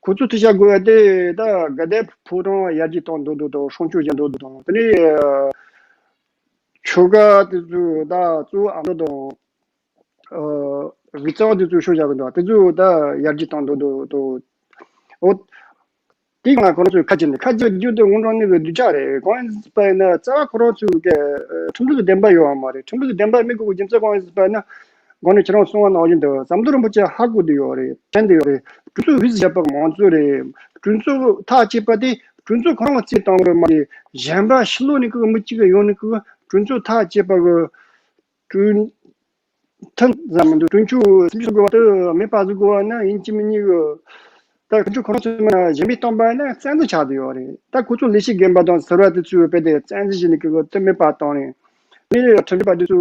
ཁོ་ཚོས་དེ་བྱ་དགོས་པ་དེ། ད་དགའ་ལྡན་ཕོ་བྲང་ཡར་རྒྱས་གཏོང་འདོད་འདུག་དང་། སྲུང་སྐྱོབ་བྱེད་འདོད་འདུག་དང་། དེ་ནས་ཆོལ་ཁ་དེ་ཚོ་ད་གཙོ་བོ་ཨ་མདོ་དང་། ཨ་དབུས་གཙང་དེ་ཚོ་ཤོད་བཞག་གི་འདུག་དེ་ཚོ་ད་ཡར་རྒྱས་གཏོང་འདོད་འདུག་དང་། འོ། དེའི་སྒང་ལ་ཁོ་རང་ཚོས་ཁ་འབྱེད་ནས། ཁ་འབྱེད་རྒྱུ་དེ་དངོས་གནས་ནི་སྡུག་ཅག་རེད། གང་ཡིན་ཟེར་བ་ཡིན་ན། རྩ་བ་ཁོ་རང་ཚོས་ཀྱི་ཁྲིམས་ལུགས་བདེན་པ་ཡོད་པ་མ་རེད། ཁྲིམས་ལུགས་བདེན་པ་མི་དགོས་པའི་རྒྱུ་མཚན་གང་ཡིན་ཟེར་བ་ཡིན་ན། གོང་ནས་ཁྱེད་རང་གསུངས་པ་ནང་བཞིན་དུ་ཟམ་གདོང་རིན་པོ་ཆེ་ཧ་གོ་བསྡད་ཡོད་རེད། དྲན་བསྡད་ཡོད་རེད། གྲོས་ཚོགས་དབུས་སུ་བཞག་པ་མང་གཙོ་རེད། གྲོས་ཚོགས་ཐག་བཅད་པ་དེ་གྲོས་ཚོགས་ཁོ་རང་གིས་རྩིས་གཏོང་གི་མ་རེད། གཞན་པ་ཕྱི་ལོགས་ནས་ཀྱི་མི་གཅིག་ཡོང་ནས་ཀྱི་གྲོས་ཚོགས་ཐག་བཅད་པ་གི་གྲོས་མཐུན་ཟེར་མི་འདུག་གྲོས་ཆོད་སུམ་ཅུ་སོ་དགུ་པ་དེ་མེད་པ་བཟོ་དགོས་པ་ན་ཡིན་གཅིག་མིན་གཉིས་ཀྱི། ད་ཁོ་ཚོ་ཁོ་རང་ཚོའི་མི་ན་གཞན་མི་གཏོང་པ་ན་བཙན་འཛུལ་ཆགས་བསྡད་ཡོད་རེད། ད་ཁོ་ཚོ་ལས་བྱེད་རྒན་པ་དང་ཟུར་པ་དེ་ཚོས་དཔེ་དེ་བཙན་འཛུལ་བྱས་ནས་ཀྱི་དེ་མེད་པ་བཏང་ནས། ནི་ཁྲིམས་ཞིབ་པ་དེ་ཚོ་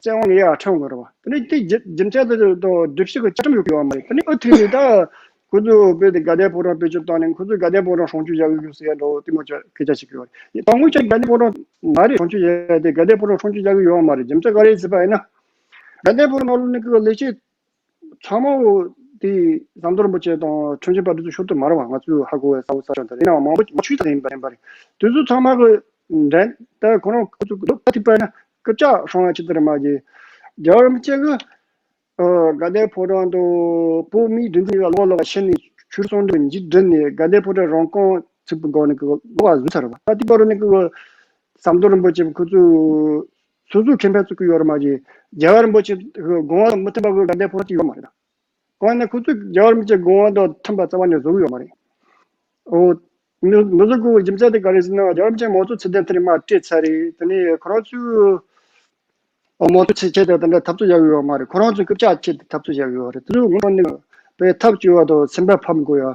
བཙན་དབང་ལ་ཡར་ཁྲིད་འོང་གི་རེད་བ། དེ་ནི་དེ་རྒྱུ་རྒྱུ་མཚན་དེ་དང་སྒྲུབ་བྱེད་ཀྱི་བཅའ་ཁྲིམས་ཡོད་ཀྱི་ཡོད་མ་རེད། དེ་ནི་ཨུ་ཐུག་ནས་ད་ཁོ་ཚོ་དཔེ་དེ་དགའ་ལྡན་ཕོ་བྲང་བེད་སྤྱོད་བཏང་ནས་ཁོ་ཚོས་དགའ་ལྡན་ཕོ་བྲང་སྲུང་སྐྱོབ་བྱ་གི་ཡོད་ཟེར་ཡ་འདྲ་བོ་དེ་མོ་ཅིག་སྐད་ཆ་བཤད་ཀྱི་ཡོད་རེད། དང་པོ་ཅིག་དགའ་ལྡན་ཕོ་བྲང་མ་རེད། སྲུང་སྐྱོབ་བྱ་ཡ་དེ་དགའ་ལྡན་ཕོ་བྲང་སྲུང་སྐྱོབ་བྱ་གི་ཡོད་མ་རེད། རྒྱུ་མཚན་ག་རེ་ཟེར་བ་ཡིན་ན། དགའ་ལྡན་ཕོ་བྲང་ནང་ལོགས་ནས་ཀྱི་ལས་བྱེད་ཚང་མ་དེ་ཟམ་གདོང་རིན་པོ་ཆེ་དང་ཁྲིམས་ཞིབ་པ་དེ་ཚོ་ཤོར་དུ་མ་རུང་བ། ང་ཚོས་ཧ་གོ་བའི་གསལ་པོ་གསལ་ཤོས་དེ་རེད། ཡིན་ནའང་མང་པོ་མང་ཤོས་དེ་ཡིན་པ་ཡིན་པ་རེད། དེ་ཚོ་ཚང་མ་གི་འགྲན་ད་ཁོ་རང་ཁོ་ཚོ་གི་སྡུག་ད་ཐིག་པ་ན་སྐུ་ལྕགས་སྲུང་བ་ཆེད་དུ་རེད་མ་གི། རྒྱལ་བ་རིན་པོ་ཆེ་གི་ཨ་དགའ་ལྡན་ཕོ་བྲང་དུ་བོད་མིའི་སྒྲིག་འཛུགས་ལ་ལོག་ལོག་ཕྱིན་ནས་ཆོས་སྲུང་འདི་འཇིག་བསྒྲིལ་ནས་དགའ་ལྡན་ཕོ་བྲང་རང་རྐང་ཚུགས་པའི་སྒོ་ནས་ཀྱི་ལོག་བཟོས་ཚར་བ། ད་དེ་བར་ནས་ཀྱི་ཟམ་གདོང་རིན་པོ་ཆེ་ཁོ་ཚོས་སོ་སོའི་ཁེ་ཕན་བཙུགས་ཀྱི་ཡོད་རེད་མ་གཞི། རྒྱལ་བ་རིན་པོ་ཆེ་དགོངས་པ་དང་མི་མཐུན་པ་གི་དགའ་ལྡན་ཕོ་བྲང་ཅིག་ཡོད་མ་རེད། གང་ཡིན་ན་ཁོ་ཚོས་རྒྱལ་བ་རིན་པོ་ཆེ་དགོངས་པ་དང་མཐུན་པ་རྩ་བ་ནས་བཟོ་གི་ཡོད་མ་རེད། འོ། མི་མི་བཟོ་དགོས་པའི་རྒྱུ་མཚན་དེ་ག་རེ་ཟེར་ན། རྒྱལ་བ་རིན་པོ་ཆེ་མང་གཙོ་ཚད་ལྡན་དེ་རིང་མར་སྤྲད་ཚར་རེད། དེ་ནས་ཁོ་རང་ཚོས་མང་གཙོ་ཆེད་ཆེད་དུ་དེ་འདྲ་འཐབ་རྩོད་བྱ་གི་ཡོད་མ་རེད། ཁོ་རང་ཚོའི་སྐུ་ཕྱྭ་ཆེད་དུ་འཐབ་རྩོད་བྱ་གི་ཡོད་རེད། དེ་ཚོ་ངོ་ནས་པའི་ཐབས་སྐྱོ་བ་དང་སེམས་པ་ཕམ་དགོས་ཡ།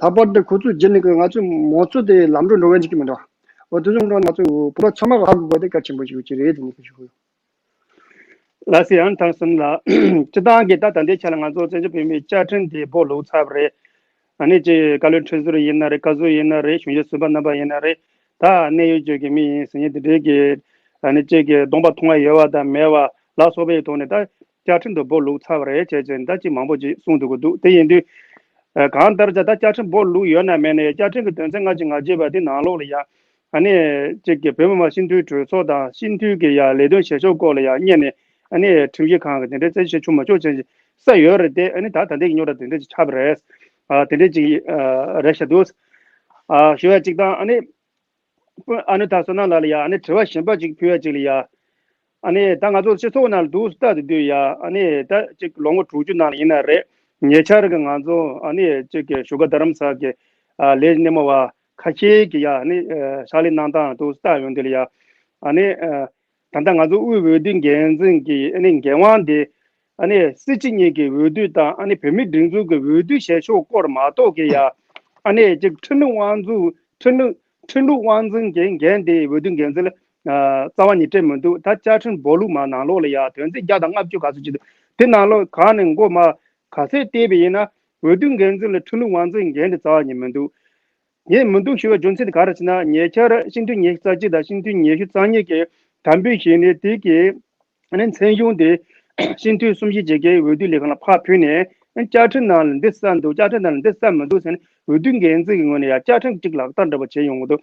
ལྷག་པར་དུ་ཁོ་ཚོའི་རྒྱུ་ནས་ཀྱི་ང་ཚོའི་མང་གཙོ་དེ་ལམ་འགྲོ་འགྲོ་གི་འཇུག་གི་མི་འདུག་འོ། དེ་ཚོ་འགྲོ་ང་ཚོ་བོད་པ་ཚང་མ་གི་ཧ་གོ་དགོས་དེ་གལ་ཆེན་པོ་ཞིག་ཅིག་རེད། དེ་ནས་ཀྱི་ཞུ་གི་ཡོད། ལགས་སེ། ཨ་ནི་ཐང་སུན་ལགས། སྤྱིར་བཏང་གི་ད་ད་ལྟའི་ཆ་ལ་ང་ཚོ་བཙན་བྱོལ་བོད་མིའི་བཅའ་ཁྲིམས་དེ་བོད་ལུགས་ཚར་བ་རེད། ཨ་ནི་ཅིག་བཀའ་བློན་ཁྲི་ཟུར་ཡིན་ན་རེད། བཀའ་ཟུར་ཡིན་ན་རེད། གཞུང་ཞབས་ཟུར་པ་རྣམ་པ་ཡིན་ན་རེད། ད་གནད་ཡོད་ཅིག་གི་མི་ཡིན་ཟེར་མཁན་དེ་འདྲའི་གི་ཨ་ནི་ཅིག་གི་གདོང་པ་མཐོང་བ་ཡོད་པ་དང་མེད་པ་ལ་སོགས་པའི་ཐོག་ནས། ད་བཅའ་ཁྲིམས་དེ་བོད་ལུགས་ཚར་བ་རེད་བྱས་བྱས་ད་ཅིག་མང་པོ་ཅིག་གསུངས་འདུག་གི་འདུག་དེ་ཡིན་དུས་ཨ་གང་ལྟར་ཀྱང་ད་བཅའ་ཁྲིམས་བོད་ལུགས་ཡོད་ན་མེད་ན་ཡང་། བཅའ་ཁྲིམས་ཀྱི་དོན་ཚན་ལྔ་བཅུ་ང་བརྒྱད་པ་དེ་ནང་ལོགས་ལ་ཡང་ཨ་ནི་གཅིག་གི་བོད་མི་མང་སྤྱི་འཐུས་གྲོས་ཚོགས་དང་སྤྱི་འཐུས་ཀྱི་ཡ་ལས་དོན་བྱེད་ཕྱོགས་སྐོར་ལ་ཡ་གཉེར་ནས། ཨ་ནི་ཁྲིམས་ཞིབ་ཁང་གི་དེ་འདྲའི་རྩད་ཞིབ་བྱེད་ཆོག་མ་ཆོག་བྱས་ས་ཡོད་རེད་དེ། ཨ་ནི་ད་ད་ལྟའི་གི་རྙོག་དྲ་དེ་འདྲ་ཅིག་ཆགས་པ་རེད། ཨ་དེ་འདྲའི་ཅིག་ཨ་རེད་ཤག་འདུག་ཨ་ཞུ་ཡ་གཅིག་དང་། ཨ་ནི་ཨ་ནི་ད་བསོད་ནམས་ལགས་ལ་ཡ་ཨ་ནི་དྲི་བ་གཞན་པ་ཅིག་ཕུལ་ཡ་ཅིག་ལ་ཡ། ཨ་ནི་ད་ང་ཚོ་སྤྱི་ཚོགས་ནང་ལ་འདུག་ལྟ་དེ་དུས་ཡ། ཨ་ནི་ད་ཅིག་ལོ་ངོ་དྲུག་ཅུ་ནང་ལ་ཡིན་ན་རེད། ཉེ་ཆར་གྱི་ང་ཚོ་ཨ་ནི་ཅིག་གི་བཞུགས་སྒར་རྡ་རམ་ས་ལ་གི་ཨ་ལས་སྣེ་མོ་བ་ཁ་ཤས་ཀྱིས་ཡ་ཨ་ནི་ཨ་ཕྱག་ལས་གནང་སྟངས་འདུག་ལྟ་ཡོང་དུས་ལ་ཡ། ཨ་ནི་ཨ་ད་ལྟ་ང་ཚོ་དབུས་འོས་བསྡུའི་འགན་འཛིན་གྱི་ཨ་ནི་འགན་དབང་དེ་ ཨ་ནི་སྲིད་སྤྱི་གཉིས་ཀྱི་འོས་བསྡུ་དང་ཨ་ནི་བོད་མིའི་སྒྲིག་འཛུགས་ཀྱི་འོས་བསྡུ་བྱེད་ཕྱོགས་སྐོར་མ་གཏོགས་ཀྱི་ཡ། ཨ་ནི་ཅིག་ཁྲིམས་ལུགས་དབང་འཛིན་ཁྲིམས་ལུགས་ཁྲིམས་ལུགས་དབང་འཛིན་གྱི་འགན་དེ་འོས་བསྡུ་འགན་འཛིན་ལ་ཨ་རྩ་བ་ཉིད་སྤྲད་མི་འདུག་ད་བཅའ་ཁྲིམས་སྦོ་ལུགས་མ་ནང་ལོགས་ལ་ཡ་དོན་ཚན་བརྒྱ་དང་ལྔ་བཅུ་ག་ཚོད་ཅིག་འདུག་དེ་ནང་ལོགས་གང་ནས་མགོ་མ་ག་ཚད་བལྟས་པ་ཡིན་ན་འོས་བསྡུ་འགན་འཛིན་ལ་ཁྲིམས་ལུགས་དབང་འཛིན་འགན་དེ་རྩ་བ་ཉིད་མི་འདུག་ངས་མི་འདུག་ཞུ་བའི་རྒྱུ་མཚན་དེ་ག་རེ་ཟེར་ན། ཉེ་ཆར་སྤྱི་འཐུས་ཉི་ཤུ་རྩ་གཅིག་དང་སྤྱི་འཐུས་ཉི་ཤུ་རྩ་གཉིས་ཀྱིས་དམ་འབུལ་བྱས་ནས་དེ་གའི་ཨ་ནི་མཚན་གཞུང་དེ་སྤྱི་འཐུས་གསུམ་བཞི་བཅས་ཀྱིས་འོས་བསྡུ་ལས་ཁང་ལ་ཕར་ཕུལ་ནས། ཨ་ནི་བཅའ་ཁྲིམས་ནང་ལ་འདི་གསལ་འདུག་བཅའ་ཁྲིམས་ནང་ལ་འདི་གསལ་མི་འདུག་ཟེར་ནས་འོས་བསྡུ་འགན་འཛིན་གྱི་ངོས་ནས་ཡང་བཅའ་ཁྲིམས་གཅིག་ལག་བསྟར་འདྲ་པོ་བྱས་ཡོང་གི་འདུག་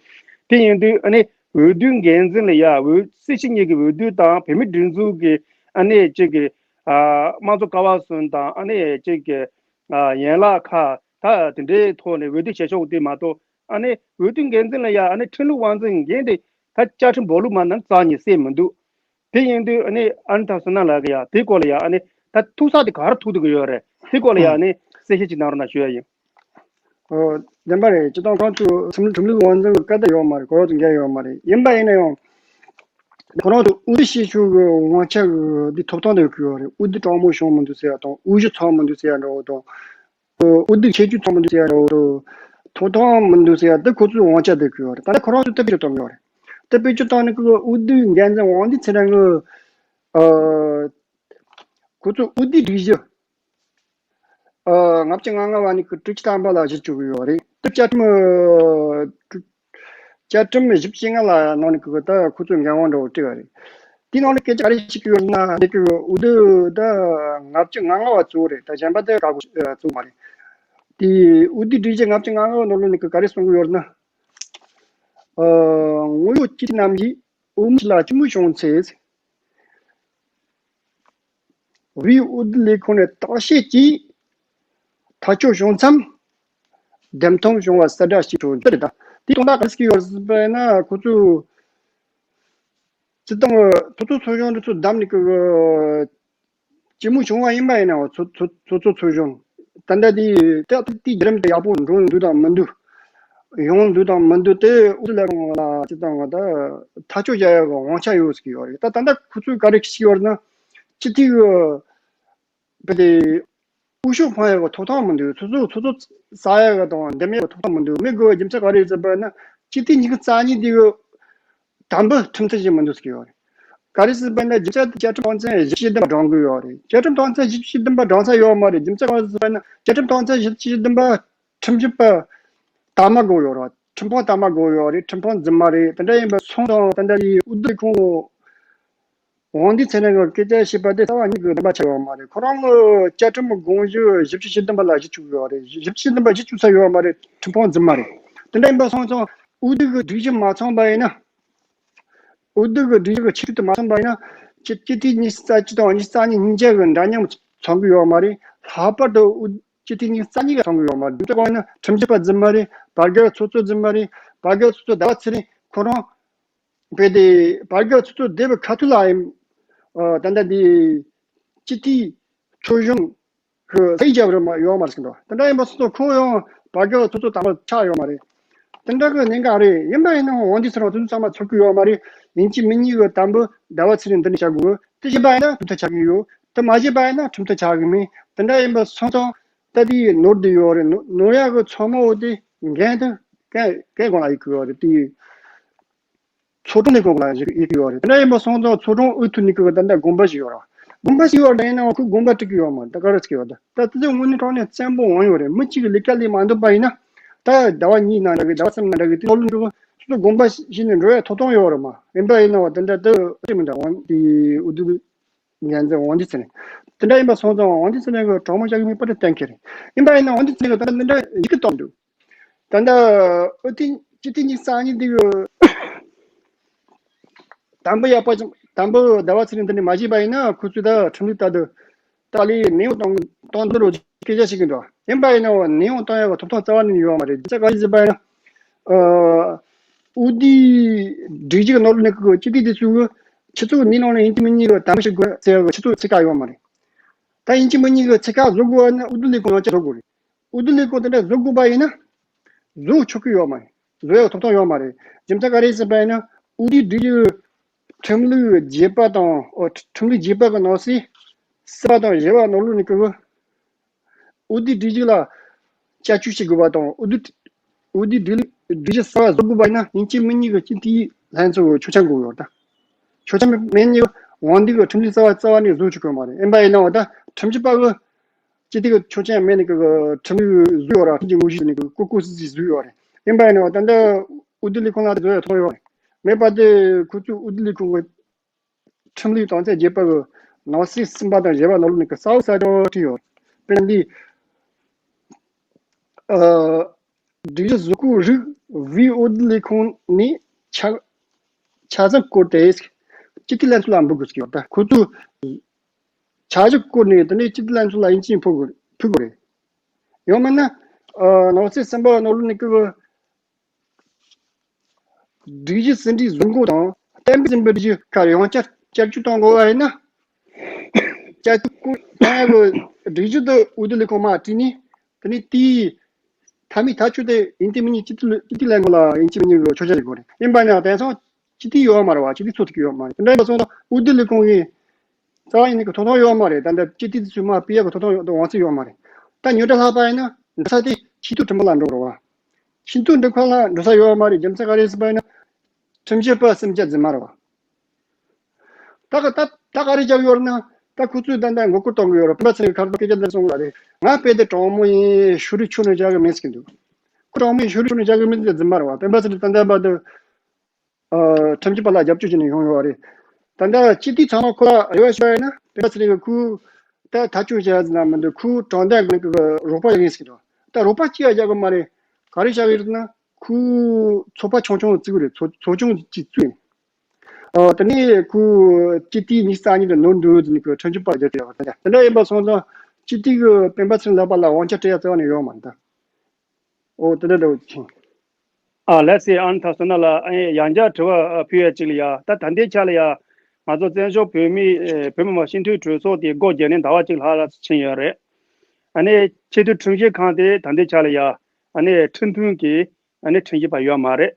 དེ་ཡིན་དུས་ཨ་ནི་འོས་བསྡུ་འགན་འཛིན་ལ་ཡ་འོས་སྲིད་སྤྱི་གཉིས་ཀྱི་འོས་བསྡུ་དང་བོད་མིའི་སྒྲིག་འཛུགས་ཀྱི་ཨ་ནི་གཅིག་གི་ཨ་དམངས་གཙོ་ཀ་བ་གསུམ་དང་ཨ་ནི་གཅིག་གི་ཨ་ཡན་ལག་ཁག་ད་དེ་འདྲའི་ཐོག་ནས་འོས་བསྡུ་བྱེད་ཆོག་དེ་མ་གཏོགས། ཨ་ནི་འོས་བསྡུ་འགན་འཛིན་ལ་ཡ་ཨ་ནི་ཁྲིམས་ལུགས་དབང་འཛིན་འགན་དེ་ད་བཅའ་ཁྲིམས་སྦོ་ལུགས་མ་ནང་རྩ་ནས་གསལ་མི་འདུག་དེ་ཡིན་དུས་ཨ་ནི་ཨ་ནི་ད་བསོད་ནམས་ལགས་ཀྱིས་ཡ་དེ་སྐོར་ལ་ཡ་ཨ་ནི་ད་ཐུག་ས་དེ་ག་རེ་ཐུག་ཐུབ་ཀྱི་ཡོད་རེད། དེ་སྐོར་ལ་ཡ་ཨ་ནི་གསལ་བཤད་ཅིག་གནང་རོགས་གནང་ཞུ་ཡ་ཡིན། ཨོ། བདེན་པ་རེད། སྤྱི་བཏང་ཁོང་ཚོས་ཁྲིམས་ཁྲིམས་ལུགས་དབང་འཛིན་གྱི་སྐད་བརྡ་ཡོད་མ་རེད། གོ་རོགས་ཚོ་འགན་ཡོད་མ་རེད། ཡིན་པ་ཡིན་ན་ཡང་། ཁོ་རང་ཚོ་འོས་བསྡུ་བྱེད་ཆོག་གི་དབང་ཆ་གི་འདི་ཐོབ་ཐང་དེ་ཡོད་ཀྱི་ཡོད་རེད། འོས་བསྡུ་གྲངས་མང་བྱུང་མི་འདུག་ཟེར་ཡ་དང་། འོས་གཞི་ཚང་མི་འདུག་ཟེར་ཡ་འདྲ་བོ་དང་། འོས་བསྡུ་ཁྱད་ཆོས་ཚང་མི་འདུག་ཟེར་ཡ་འདྲ་བོ་དང་། ཐོབ་ཐང་མི་འདུག་ཟེར་ཡ་དེ་ཁོ་ཚོའི་དབང་ཆ་དེ་ཡོད་ཀྱི་ཡོད་རེད། ད་ནི་ཁོ་རང་ཚོས་དེ་བེད་སྤྱོད་གཏོང་གི་ཡོད་རེད། དེ་བེད་སྤྱོད་བཏང་ནས་ཁོ་འོས་བསྡུ་འགན་འཛིན་དབང་འདུས་ཚེ་རིང་གི་ཨ་ཁོ་ཚོ་འོས་བསྡུའི་སྒྲིག་གཞི། ཨ། ལྔ་བཅུ་ང་ལྔ་བ་ནས་ཀྱི་དྲུག་ཅུ་ཐམ་པ་ལ་གཞི་བཅུག་གི་ཡོད་རེད། དེ་བཅའ་ཁྲིམས། བཅའ་ཁྲིམས་བཞི་བཅུ་ང་ལྔ་ནང་ནས་ཀྱི་ད་ཁོ་ཚོས་འགན་དབང་འདྲ་བོ་སྤྲད་པ་རེད། དེའི་ནང་ལ་སྐད་ཆ་ག་རེ་བཤད་ཀྱི་ཡོད་ན། འདི་གི་འོས་བསྡུ་ད་ལྔ་བཅུ་ང་ལྔ་བ་གཙོ་བོ་རེད། ད་གཞན་པ་དེ་ག་གོ་གཙོ་བོ་མ་རེད། དེ་འོས་བསྡུའི་སྒྲིག་གཞི་ལྔ་བཅུ་ང་ལྔ་བ་ནང་ལོགས་ནས་ཀྱི་ག་རེ་གསུང་གི་ཡོད་ན། ཨ། ངོ་ཡོད་སྤྱི་འཐུས་རྣམས་ཀྱིས་འོས་མི་ལ་སྤྱི་མོས་བྱུང་ཚེ། བའི་འོས་བསྡུ་ལས་ཁུངས་ནས་བརྟག་དཔྱད་ཀྱིས་ཐག་གཅོད་བྱུང་མཚམས། འདེམས་ཐོན་བྱུང་བ་གསལ་བསྒྲགས་ཤིག་བྱུང་རྒྱུ་རེད། ད་དེ་དོན་དག་ག་རེ་ཟེར་གྱི་ཡོད་ཟེར་བ་ཡིན་ན། ཁོ་ཚོས་སྤྱི་བཏང་གི་ཚོགས་གཙོ་ཚོགས་གཞོན་འདི་ཚོ་བདམས་ནས་ཀྱི་སྤྱི་མོས་བྱུང་བ་ཡིན་པ་ཡིན་ནའང་། ཚོགས་ཚོགས་ཚོགས་གཙོ་ཚོགས་གཞོན་ད་ལྟ་དེ་ད་དེ་བརྒྱུད་རིམ་དེ་ཡག་པོ་འགྲོ་འདུག་དང་མི་འདུག་ཡོང་འདུག་དང་མི་འདུག་དེ་འོས་བསྡུ་ལས་ཁུངས་ལ་སྤྱི་བཏང་གི་ད་ཐག་གཅོད་བྱ་ཡག་གི་དབང་ཆ་ཡོད་ཟེར་གྱི་ཡོད་རེད། ད་ད་ལྟ་ཁོ་ཚོས་ག་རེ་བཤད་ཀྱི་ཡོད་རེད་ན། སྤྱི་འཐུས་ཀྱི་བོད་དེ་འོས་ཤོག་འཕང་ཡག་གི་ཐོབ་ཐང་མི་འདུག་ཚོགས་གཙོ་ཚོགས་གཙོ་གསར་ཡག་གི་དང་འདེམས་ཡག་གི་ཐོབ་ཐང་མི་འདུག་མི་དགོས་པའི་རྒྱུ་མཚན་ག་རེ་ཟེར་བ་ན། སྤྱི་འཐུས་ཉི་ཤུ་རྩ་གཉིས་དེ་གི་དམ་པོ་ཁྲིམས་མཐུན་ཞིག་མི་འདུག་ཟེར་གྱི་ཡོད་རེད། ག་རེ་ཟེར་བ་ན། རྒྱུ་མཚན་དེ་བཅའ་ཁྲིམས་དོན་ཚན་བཞི་བཅུ་ཞེ་བདུན་པ་བགྲང་དགོས་ཡོད་རེད། བཅའ་ཁྲིམས་དོན་ཚན་བཞི་བཅུ་ཞེ་བདུན་པ་བགྲང་ས་ཡོད་མ་རེད། རྒྱུ་མཚན་ག་རེ་ཟེར་བ་ན། བཅའ་ཁྲིམས་དོན་ཚན་བཞི་བཅུ་ཞེ་བདུན་པ་ཁྲིམས་ཞིབ་པ་དག་མ་དགོས་ཡོད་རེད། ཁྲིམས་དཔོན་དག་མ་དགོས་ཡོད་རེད། ཁྲིམས་དཔོན་རྫུན་མ་རེད། དེ་འདྲ་ཡིན་པ་སོང་ཙང་། དེ་འདྲ་ཡི་འོས་བསྡུ་ཁོངས་དབང་འདུས་ཚེ་རིང་གི་སྐད་ཆ་བཤད་པ་དེ་རྩ་བ་ཉིད་ཀྱི་བདེན་པ་ཆགས་ཡོད་མ་རེད། ཁོ་རང་གི་བཅའ་ཁྲིམས་དགོངས་གཞི་བཞི་བཅུ་ཞེ་བདུན་པ་ལ་གཞི་བཅུག་ཡོད་རེད། བཞི་བཅུ་ཞེ་བདུན་པ་གཞི་བཅུག་ས་ཡོད་མ་རེད། ཁྲིམས་དཔོན་རྫུན་མ་རེད། དེ་འདྲ་ཡིན་པ་སོང་ཙང་འོས་བསྡུ་གི་སྒྲིག་གཞི་མ་ཚང་པ་ཡིན་ན། འོས་བསྡུ་གི་སྒྲིག་གཞི་གི་ཆེ་བསྟོད་དེ་མ་ཚང་པ་ཡིན་ན། སྤྱི་སྤྱི་འཐུས་ཉི་ཤུ་རྩ་གཅིག་དང་ཉི་ཤུ་རྩ་གཉིས་གཉིས་ཆ་གི་འདྲ་མཉམ་ཚང་གི་ཡོད་མ་རེད། ལྷག་པར་དུ་འོས་སྤྱི་འཐུས་ཉི་ཤུ་རྩ་གཉིས་ཀ་ཚང་གི་ཡོད་མ་རེད། རྒྱུ་མཚན་གང་ཡིན་ན། ཁྲིམས་ཞིབ་པ་རྫུན་མ་རེད། བར་བརྒལ་ཚོགས་གཙོ་རྫུན་མ་རེད། བར་བརྒལ་ཚོགས་གཙོ་ཟླ་བ་ཚེ་རིང་ཁོ་རང་བོད་དེ་བར་བརྒལ་ཚོགས་གཙོ་སྡེ་བའི་ཁ་ཐུག་ལ་ཡིན། ཨ། ད་ལྟ་འདི་སྤྱི་འཐུས་ཚོགས་གཞོན་གྱི་ས་ཡིག་བརྒྱབ་རེད་མ་ཡོད་མ་རེད་ཟེར་འདུག་དེ་འདྲ་ཡིན་པ་སོང་ཙང་ཁོང་ཡང་བར་བརྒལ་ཚོགས་གཙོ་དང་པོ་ཆགས་ཡོད་མ་རེད། དེ་འདྲ་གི་གནད་འགག་རེད། ཡིན་པ་ཡིན་ནའང་དབང་འདུས་ཚེ་རིང་དེ་ཚོ་ཚང་མ་ཚོར་གི་ཡོད་མ་རེད། ཡིན་གཅིག་མིན་གཉིས་ཀྱི་དམ་པོ་ཟླ་བ་ཚེ་རིང་འདི་འདྲ་བྱ་དགོས། དེ་བྱས་པ་ཡིན་ན་ཁྲིམས་ཐག་ཆགས་ཀྱི་ཡོད། དེ་མ་བྱས་པ་ཡིན་ན་ཁྲིམས་ཐག་ཆགས་ཀྱི་མེད། དེ་འདྲ་ཡིན་པ་སོང་ཙང་ད་དེ་ནོར་བསྡད་ཡོད་རེད། ནོར་ནོར་ཡག་གི་ཚང་མ་འོ་དེ་འགན་དེ་གན་གན་གོང་ལ་ཡོད་ཀྱི་ཡོད་རེད། དེ་ཚོགས་དྲུང་ནས་གོང་ལ་ཡོད་ཀྱི་ཡོད་རེད། དེ་འདྲ་ཡིན་པ་སོང་ཙང་ཚོགས་དྲུང་འོས་ཐོབ་ནས་ཀྱི་ད་ལྟ་དགོངས་པ་ཞིག་ཡོད་རེད། དགོངས་པ་ཞིག་ཡོད་རེད། ཡིན་ནའང་ཁོས་དགོངས་པ་འགྲིག་གི་ཡོད་མ་རེད། ད་ག་རེ་ཟེར་གྱི་ཡོད། ད་ད་དེ་ཚོ་དངོས་གནས་དྲང་གནས་བཙན་པོ་འོང་ཡོད་རེད། མི་གཅིག་གིས་ལས་ཀ་ལས་མ་འདོད་པ་ཡིན་ན། ད་ཟླ་བ་གཉིས་ནང་འདྲ་གི་ཟླ་བ་གསུམ་ནང་འདྲ་གི་དེ་ནང་ལོགས་འགྲོ་གི་ཚོགས་གཙོ་དགོངས་པ་བཞེས་ནས་འགྲོ་ཡ་ཐོབ་ཐང་ཡོད་རེད་མ། ཡིན་པ་ཡིན་ནའང་དེ་འདྲ་དེ་ཅི་མི་འདྲ་འོང་དེ་འོས་བསྡུ་འགན་འཛིན་དབང་འདུས་ཚེ་རིང་། དེ་འདྲ་ཡིན་པ་སོང་ཙང་དབང་འདུས་ཚེ་རིང་གི་དྲང་མོ་བཤད་གི་མེད་པ་དེ་གཏན་འཁེལ་རེད། ཡིན་པ་ཡིན་ན་དབང་འདུས་ཚེ་རིང་གི་ད་ལྟ་འདི་འདྲ་ཡི་གེ་བཏང་འདུག་ད་ལྟ་འོས་ཐོན་སྤྱི་འཐུས་ཉི་ཤུ་རྩ་གཉིས་འདི་གི་དམ་པོ་ཡག་པོ་ཅིག་དམ་པོ་ཟླ་བ་ཚེ་རིང་འདི་ནས་མ་བྱས་པ་ཡིན་ན། ཁོ་ཚོས་ད་ཁྲིམས་ལུགས་ལྟར་དུ་ཏཱ་ལའི་ནན་དབང་གཏོང་གཏོང་འདོད་རོགས་སྐད་ཆ་བཤད་གི་འདུག་ཡིན་པ་ཡིན་ནའང་ནན་དབང་གཏོང་ཡག་གི་ཐོབ་ཐང་རྩ་བ་ནས་ཡོད་མ་རེད། རྒྱུ་མཚན་ག་རེ་ཟེར་བ་ཡིན་ན། ཨ། འོས་བསྡུའི་སྒྲིག་གཞི་གི་ནང་ལོགས་ནས་ཁོ་སྤྱི་འཐུས་དེ་ཚོས་གི་སྤྱི་ཚོགས་འདིའི་ནང་ལ་ཡིན་གཅིག་མིན་གཉིས་གི་དམ་པོ་བྱེད་དགོས་ཟེར་ཡག་གི་སྤྱི་ཚོགས་ཚད་བཀག་ཡོད་མ་རེད། ད་ཡིན་གཅིག་མིན་གཉིས་གི་ཚད་བཀག་བཟོ་དགོས་པ་ན་འོས་བསྡུ་ལས་ཁུངས་ཡང་བསྐྱར་བཟོ་དགོས་རེད། འོས་བསྡུ་ལས་ཁུངས་དེ་འདྲ་བཟོ་དགོས་པ་ཡིན་ན། བཟོ་ཆོག་གི་ཡོད་མ་རེད། བཟོ་ཡག་ཐོབ་ཐང་ཡོད་མ་རེད། རྒྱུ་མཚན་ག་རེ་ཟེར་བ་ཡིན་ན། འོས་བསྡུའི་སྒྲིག་གཞི་ཁྲིམས་ལུགས་བརྒྱད་པ་དང་། ཨོ། ཁྲིམས་ལུགས་བརྒྱད་པ་གི་ནང་གསེས་ སྲིད་པ་དང་བཞི་པ་ནང་ལོགས་ནས་ཀྱི་འོས་བསྡུའི་སྒྲིག་གཞི་ལ་བསྐྱར་བཅོས་བྱེད་དགོས་པ་དང་། འོས་བསྡུ་འོས་བསྡུའི་སྒྲིག་སྒྲིག་གཞི་གསར་བ་བཟོ་དགོས་པ་ཡིན་ན། ཡིན་གཅིག་མིན་གཉིས་ཀྱི་སྤྱི་འཐུས་ལྷན་ཚོགས་ཀྱི་ཆོག་མཆན་དགོས་ཡོད་ད། ཆོག་མཆན་མེད་ནས་དབང་འདུས་ཀྱི་ཁྲིམས་ལུགས་རྩ་བ་རྩ་བ་ནས་བཟོ་ཆོག་གི་མ་རེད། ཡིན་པ་ཡིན་ནའང་ད་ཁྲིམས་ཞིབ་པ་གི་སྤྱི་འཐུས་ཀྱི་ཆོག་མཆན་མེད་ནས་ཀྱི་ཁྲིམས་ལུགས་བཟོས་ཡོད་ར། ཁྲིམས་ཀྱི་ངོས་བཞེས་ནས་ཀྱི་ཀོ་ཀོ་སི་སི་བཟོས་ཡོད་རེད། ཡིན་པ་ཡིན་ནའང་ད་འདི་འོས་བསྡུ་ལས་ཁུངས་ལ་བཟོ་ཡ་ཐོག་ཡོད་རེད། མེད་པ་དེ་ཁོ་ཚོས་འོས་བསྡུ་ལས་ཁུངས་ཀྱི་ཁྲིམས་ལུགས་དོན་ཚན་བརྒྱད་པ་གི་ནང་གསེས་གསུམ་པ་དང་བཞི་པ་ནང་ལོགས་ནས་ཀྱི་གསལ་པོ་གསལ་རྐྱང་བྲིས་ཡོད། དཔེར་ན་འདི། ཨ། སྒྲིག་གཞི་བཟོ་བཀོད་རིགས་བཞིའི་འོས་བསྡུ་ལས་ཁུངས་ནས་ཆ་ཆ་ཚང་བཀོད་དེ་སྤྱི་འཐུས་ལྷན་ཚོགས་ལ་འབུལ་དགོས་ཀྱི་ཡོད། ད་ཁོ་ཚོས་ཆ་ཞིབ་བཀོད་ནས་དེ་ནས་སྤྱི་འཐུས་ལྷན་ཚོགས་ལ་ཡིན་གཅིག་ཕུལ་དགོས་ཕུལ་དགོས་རེད། ཡང་མིན་ན། ཨ། ནང་གསེས་གསུམ་པ་ནང་ལོགས་ནས་ཀྱི་སྒྲིག་གཞི་ཟིན་བྲིས་བཟོ་འགོད་དང་གཏན་འབེབས་ཟིན་པའི་སྒྲིག་གཞི་ཁག་ཡང་བསྐྱར་བསྐྱར་བཅོས་གཏོང་དགོས་པ་ཡིན་ན། བསྐྱར་བཅོས་སྐུལ་གཏོང་ཡག་གི་སྒྲིག་གཞི་དེ་འོས་བསྡུ་ལས་ཁུངས་མར་བྲིས་ནས། དེ་ནས་དེའི་མཐའ་མའི་ཐག་གཅོད་དེ་ཡིན་གཅིག་མིན་གཉིས་སྤྱི་འཐུས་སྤྱི་འཐུས་ལྷན་ཁང་ལ་ཡིན་གཅིག་མིན་གཉིས་ཀྱི་ཆོག་མཆན་ཞིག་དགོས་རེད། ཡིན་པ་ཡིན་ནའང་དེང་སང་སྤྱི་འཐུས་ཡོད་མ་རེད་བ། སྤྱི་འཐུས་ཚོགས་ཐིག་ཡོད་མ་རེད། དེ་འདྲ་ཡིན་པ་སོང་ཙང་འོས་བསྡུ་ལས་ཁུངས་ཀྱི་རྩ་བ་ཉིད་ནས་ཀྱི་ཐོབ་ཐང་ཡོད་མ་རེད། ད་ལྟ་སྤྱི་འཐུས་ཚོས་མར་ཕུད་ཡག་གི་ཐོབ་ཐང་ཡོད་དབང་ཚད་ཡོད་མ་རེད། ད་ཉོ་སྒྲ་ལྷག་པ་ཡིན་ན་འགྲོ་ས་དེ་ཆེས་མཐོའི་ཁྲིམས་ཁང་ལ་འགྲོ་དགོས་རེད་བ། ཆེས་མཐོའི་འགྲིམ་ཁང་ལ་འགྲོ་ས་ཡོད་མ་རེད། རྒྱུ་མཚན་ག་རེ་ཟེར་བ་ཡིན་ན། ཁྲིམས་ཞིབ་པ་གསུམ་བརྒྱ་རྫུན་མ་རེད་བ། ད་ག་ད་ད་ག་རེ་རྒྱབ་ཡོད་རེད་ན། ད་ཁོ་ཚོས་ད་ལྟ་མགོ་སྐོར་གཏོང་གི་ཡོད་རེད། སྤེན་པ་ཚེ་རིང་ཁ་རོག་སྐད་ཆ་འདིར་གསུངས་པ་རེད། ང་དཔེ་དེ་དྲང་མོ་ཡིན། ཤོ་རུ་ཆུ་ནས་བཞག་གི་མིན་ཟེར་གི་འདུག་ཁོ་དྲང་མོ་ཡིན། ཤོ་རུ་ཆུ་ནས་བཞག་གི་མིན་ཟེར་རྫུན་མ་རེད་བ། སྤེན་པ་ཚེ་རིང་ད་ལྟ་བར་དུ། ཨ། ཁྲིམས་ཞིབ་པ་ལ་རྒྱབ་སྐྱོར་བྱས་ནས་ཡོང་ཡོད་རེད། ད་ལྟ་སྤྱི་འཐུས་ཚང་མ་ཁོ་ལ་རེ་བ་ཞུ་བ་ཡིན་ན། སྤེན་པ་ཚེ་རིང་གིས་ཁོའི་ད་ཐག་གཅོད་བྱས་ཟིན་ན་མི་འདུག་ཁོའི་དྲང་བདེན་གི་རོགས་པ་ཡིན་ཟེར་གི་འདུག་ད་རོགས་པ་གཅིག་ཡང་རྒྱག་གི་མ་རེད། ག་རེ་བྱ་གི་ཡོད་ན། ཁོའི་ཚོགས་པ་ཆུང་ཆུང་བཙུགས་རེད། ཚོགས་ཚོགས་ཆུང་གཅིག་བཙུགས་ཡིན། ཨ། དེ་ནས་ཁོའི་སྤྱི་འཐུས་ཉི་ཤུ་རྩ་གཉིས་དེ་ནོར་འདུག་ཟེར་ནས་ཁོས་ཁྲིམས་ཞིབ་པ་རྒྱབ་བསྡད་ཡོད་རེད། དེ་འདྲ་ཡིན་པ་སོང་ཙང་སྤྱི་འཐུས་ཀྱིས་སྤེན་པ་ཚེ་རིང་ལགས་པ་ལ་དབང་ཆ་སྤྲད་ཡ་རྩ་བ་ནས་ཡོད་མ་རེད་ད། ཨོ་དེ་འདྲ་འདྲ་བོ་ཅིག་ཨ་ལགས་སེ། ཨ་ནི་ད་བསོད་ནམས་ལགས། ཨ་ནི་ཡང་བསྐྱར་དྲི་བ་ཨ་ཕུལ་ཡ་གཅིག་ལ་ཡ། ད་ད་ལྟའི་ཆ་ལ་ཡ། ང་ཚོ་བཙན་བྱོལ་བོད་མི་ཨེ་བོད་མི་མང་སྤྱི་འཐུས་གྲོས་ཚོགས་དེ་སྒོ་བརྒྱབ་ནས་ཟླ་བ་གཅིག་ལྷག་ལ་ཕྱིན་ཡོད་རེད། ཨ་ནི་ཆེས་མཐོའི་ཁྲིམས་ཞིབ་ཁང་དེ་ད་ལྟའི་ཆ་ལ་ཡ། ཨ་ནི་ཁྲིམས་མཐུན་གྱི་ཨ་ནི་ཁྲིམས་ཞིབ་པ་ཡོད་མ་རེད།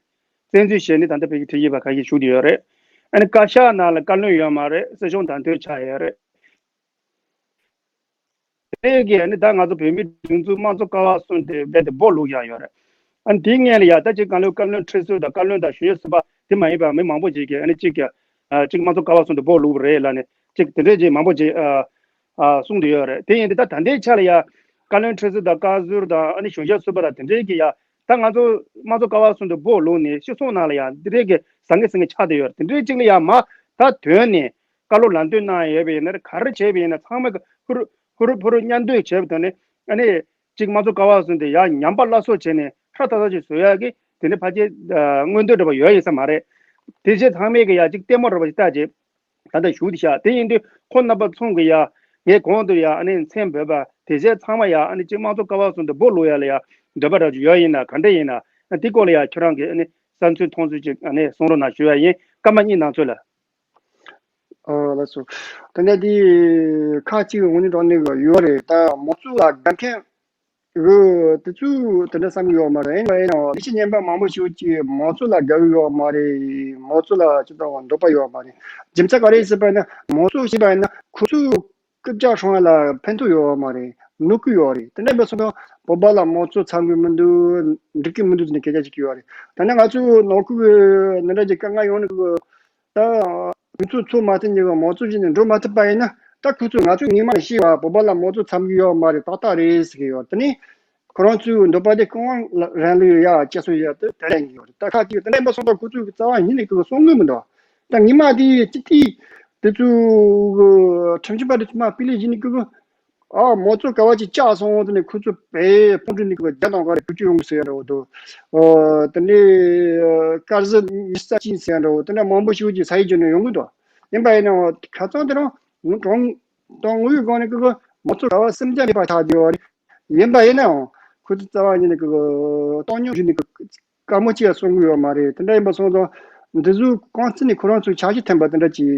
བཙན་འཛུལ་བྱས་ནས་ད་ལྟ་བོད་ཀྱི་ཁྲིམས་ཞིབ་པ་ཁ་ཤས་བཞུགས་བསྡད་ཡོད་རེད། ཨ་ནི་བཀའ་ཤག་ནང་ལ་བཀའ་བློན་ཡོད་མ་རེད། སྲིད་སྐྱོང་བདམས་ཐོན་ཆགས་ཡོད་རེད། དེ་གིས་ཨ་ནི་ད་ང་ཚོ་བོད་མིའི་སྒྲིག་འཛུགས་དམངས་གཙོ་ཀ་བ་གསུམ་དེ་རྦད་དེ་སྦོ་ལུག་ཡག་ཡོད་རེད། ཨ་ནི་དེའི་སྔོན་ལ་ཡ་ད་ཅིག་བཀའ་བློན་བཀའ་བློན་ཁྲི་ཟུར་དང་བཀའ་བློན་དང་གཞུང་ཞབས་ཟུར་པ་དེ་མ་ཡིན་པ་མི་མང་པོ་ཅིག་གིས་ཨ་ནི་ཅིག་གི་ཨ་ཅིག་དམངས་གཙོ་ཀ་བ་གསུམ་དེ་སྦོ་ལུག་རེད་ལབ་ནས་ཅིག་དེ་འདྲས་ཅིག་མང་པོ་ཅིག་ཨ་ཨ་གསུངས་བསྡད་ཡོད་རེད། དེ་ཡིན་དུས་ད་ད་ལྟའི་ཆ་ལ་ཡ་བཀའ་བློན་ཁྲི་ཟུར་དང་བཀའ་ཟུར་དང་ཨ་ནི་གཞུང་ཞབས་ཟུར་པ་དང་དེ་འདྲས་ཀྱི་ཡ་ད་ང་ཚོ་དམངས་གཙོ་ཀ་བ་གསུམ་དེ་སྦོ་ལུག་ནས་སྤྱི་ཚོགས་ནང་ལ་ཡ་དེ་འདྲས་ཀྱི་ཟང་ངེ་ཟིང་ངེ་ཆགས་བསྡད་ཡོད་རེད། དེ་འདྲས་ཅིག་ལ་ཡ་མ་ད་དོན་ནས། བཀའ་སློབ་ལམ་སྟོན་གནང་ཡོད་པ་ཡིན་ན་རེད། ག་རེ་བྱས་པ་ཡིན་ན་ཚང་མ་གི་ཧུར་ཧུར་ཕུར་མཉམ་འདུས་བྱས་པ་དང་ནི་ཨ་ནི་གཅིག་དམངས་གཙོ་ཀ་བ་གསུམ་དེ་ཡང་ཉམས་པ་སླར་གསོ་བྱས་ནས་ཧྲ་ཐག་ཐག་ཅིག་བཟོ་ཡག་གི་དེ་ནི་ཕལ་ཆེར་མངོན་འདོད་འདྲ་པོ་ཡོད་ཡིན་ས་མ་རེད། དེ་བྱས་ཚང་མས་གི་ཡ་གཅིག་ལྟད་མོ་འདྲ་པོ་ཞིག་ལྟ་བྱས་ད་ལྟ་བཞུགས་བསྡད་ཤག་དེ་ཡིན་དུས་ཁོང་རྣམ་པ་ཚོ་གི་ཡ་ངས་གོང་དུ་ཡ་ཨ་ནི་མཚན་འབོད་པ་དེ་བྱས་ཚང་མ་ཡ་ཨ་ནི་གཅིག་དམངས་གཙོ་ཀ་བ་གསུམ་དེ་སྦོ་ལུག་ཡག་ལ་ཡ་འདོད་པ་འདྲ་ཅིག་ཡོད་ཡིན་ན་ག་འདྲ་ཡིན་ན་དེ་སྐོར་ལ་ཡ་ཁྱོད་རང་གི་ཨ་ནི་བསམ་ཚུལ་མཐོང་ཚུལ་ཅིག་ཨ་ནི་གསུང་རོགས་གནང་ཞུ་ཡ་ཡིན། སྐར་མ་གཉིས་གནང་ཚུལ་ལ། ཨ་ལགས་སོ། དེ་ནས་དེ་ཁག་ཅིག་དངོས་གནས་དྲང་གནས་ཡོད་རེད། ད་མང་གཙོ་ལ་དགའ་མཁན་གི་དེ་ཚོས་དེ་འདྲ་བསམ་གྱི་ཡོད་མ་རེད། ཡིན་ན་ཡང་ལས་བྱེད་རྣམ་པ་མང་པོ་ཞིག་གིས་མང་གཙོ་ལ་དགའ་གི་ཡོད་མ་རེད། མང་གཙོ་ལ་ཅི་ལྟ་བུ་འདོད་པ་ཡོད་མ་རེད། རྒྱུ་མཚན་ག་རེ་ཟེར་བ་ཡིན་ན་མང་གཙོ་ཞེས་པ་ཡིན་ན་ཁོ་ཚོས་རྐུབ་བཀྱག་སྲུང་བ་ལ་ཕན་ཐོགས་ཡོད་མ་རེད། གནོད་ཀྱི་ཡོད་རེད། དེ་འདྲ་མིན་སོང་ཙང་བོད་པ་ལ་མང་གཙོ་འཚམ་གི་མི་འདུག་འགྲིག་གི་མི་འདུག་ཟེར་ནས་སྐད་ཆ་བཤད་ཀྱི་ཡོད་རེད། ད་ནི་ང་ཚོའི་ནང་ཁུལ་གྱི་འདི་འདྲ་གྱི་དཀའ་ངལ་ཡོང་ནས་ཀྱི་ད་དུས་ཚོད་འཚོ་མ་ཐུབ་ནས་མང་གཙོ་བྱས་ནས་འགྲོ་མ་ཐུབ་པ་ཡིན་ན། ད་ཁོ་ཚོས་ང་ཚོས་སྔོན་མ་ཤེས་པ་བོད་པ་ལ་མང་གཙོ་འཚམ་གི་ཡོད་མ་རེད། ཏག་ཏག་རེད་ཟེར་གི་ཡོད་རེད། དེ་ནི་ཁོ་རང་ཚོའི་འདོད་པ་དེ་ཀུན་དབང་རིང་ལུགས་ཡར་བསྐྱར་གསོ་ཡས་དེ་དེ་ལས་ཡིན་ཡོད་རེད། ད་ཁ་ཅིག་དེ་འདྲ་ཡིན་པ་སོང་ཙང་ཁོ་ཚོས་རྩ་བ་ཉིད་ནས་ཀྱི་གསུང་གི་མི་འདུག་ད་ཉི་མ་དེ་སྤྱི་འཐུས་དེ་ཚོ་ཁྲིམས་ཞིབ་པ་དེ་ཚོ་མར་སྤེལ་ལས་བྱས་ནས་ཀྱི་ཨ་མང་གཙོ་ག་བ་ཅིག་བཅག་སོང་། དེ་ནས་ཁོ་ཚོ་བས་ཕུང་ཁྲི་ནས་ཀྱི་བརྒྱ་དང་ག་རེ་དྲུག་ཅུ་ཡོང་གི་ཟེར་ཡ་འདྲ་བོ་འདུག་ཨོ་དེ་ནས་དཀར་ཟས་ཉི་ཤུ་རྩ་གཅིག་ཟེར་ཡ་འདྲ་བོ་དེ་འདྲ་མང་པོ་ཞིག་ཅིག་ས་ཡིག་བརྒྱུད་ནས་ཡོང་གི་འདུག་ཡིན་པ་ཡིན་ནའང་ཁ་སང་དེ་རིང་ངོ་དྲང་དང་དངོས་ཡོད་སྒང་ནས་ཀྱི་མང་གཙོ་ག་བ་སེམས་ཅན་མེད་པ་ཆགས་བསྡད་ཡོད་རེད། ཡིན་པ་ཡིན་ནའང་ཁོ་ཚོ་རྩ་བ་ཉིད་ནས་ཀྱི་བཏང་སྙོམས་བྱས་ནས་ཀྱི་དཀའ་མོ་ཅིག་ཡང་གསུང་གི་ཡོད་མ་རེད། དེ་འདྲ་ཡིན་པ་སོང་ཙང་འདི་ཚོའི་རྐང་རྩེད་ནས་ཁོ་རང་ཚོའི་ཆ་ཤས་འཐེན་པ་དེ་འདྲ་ཅིག་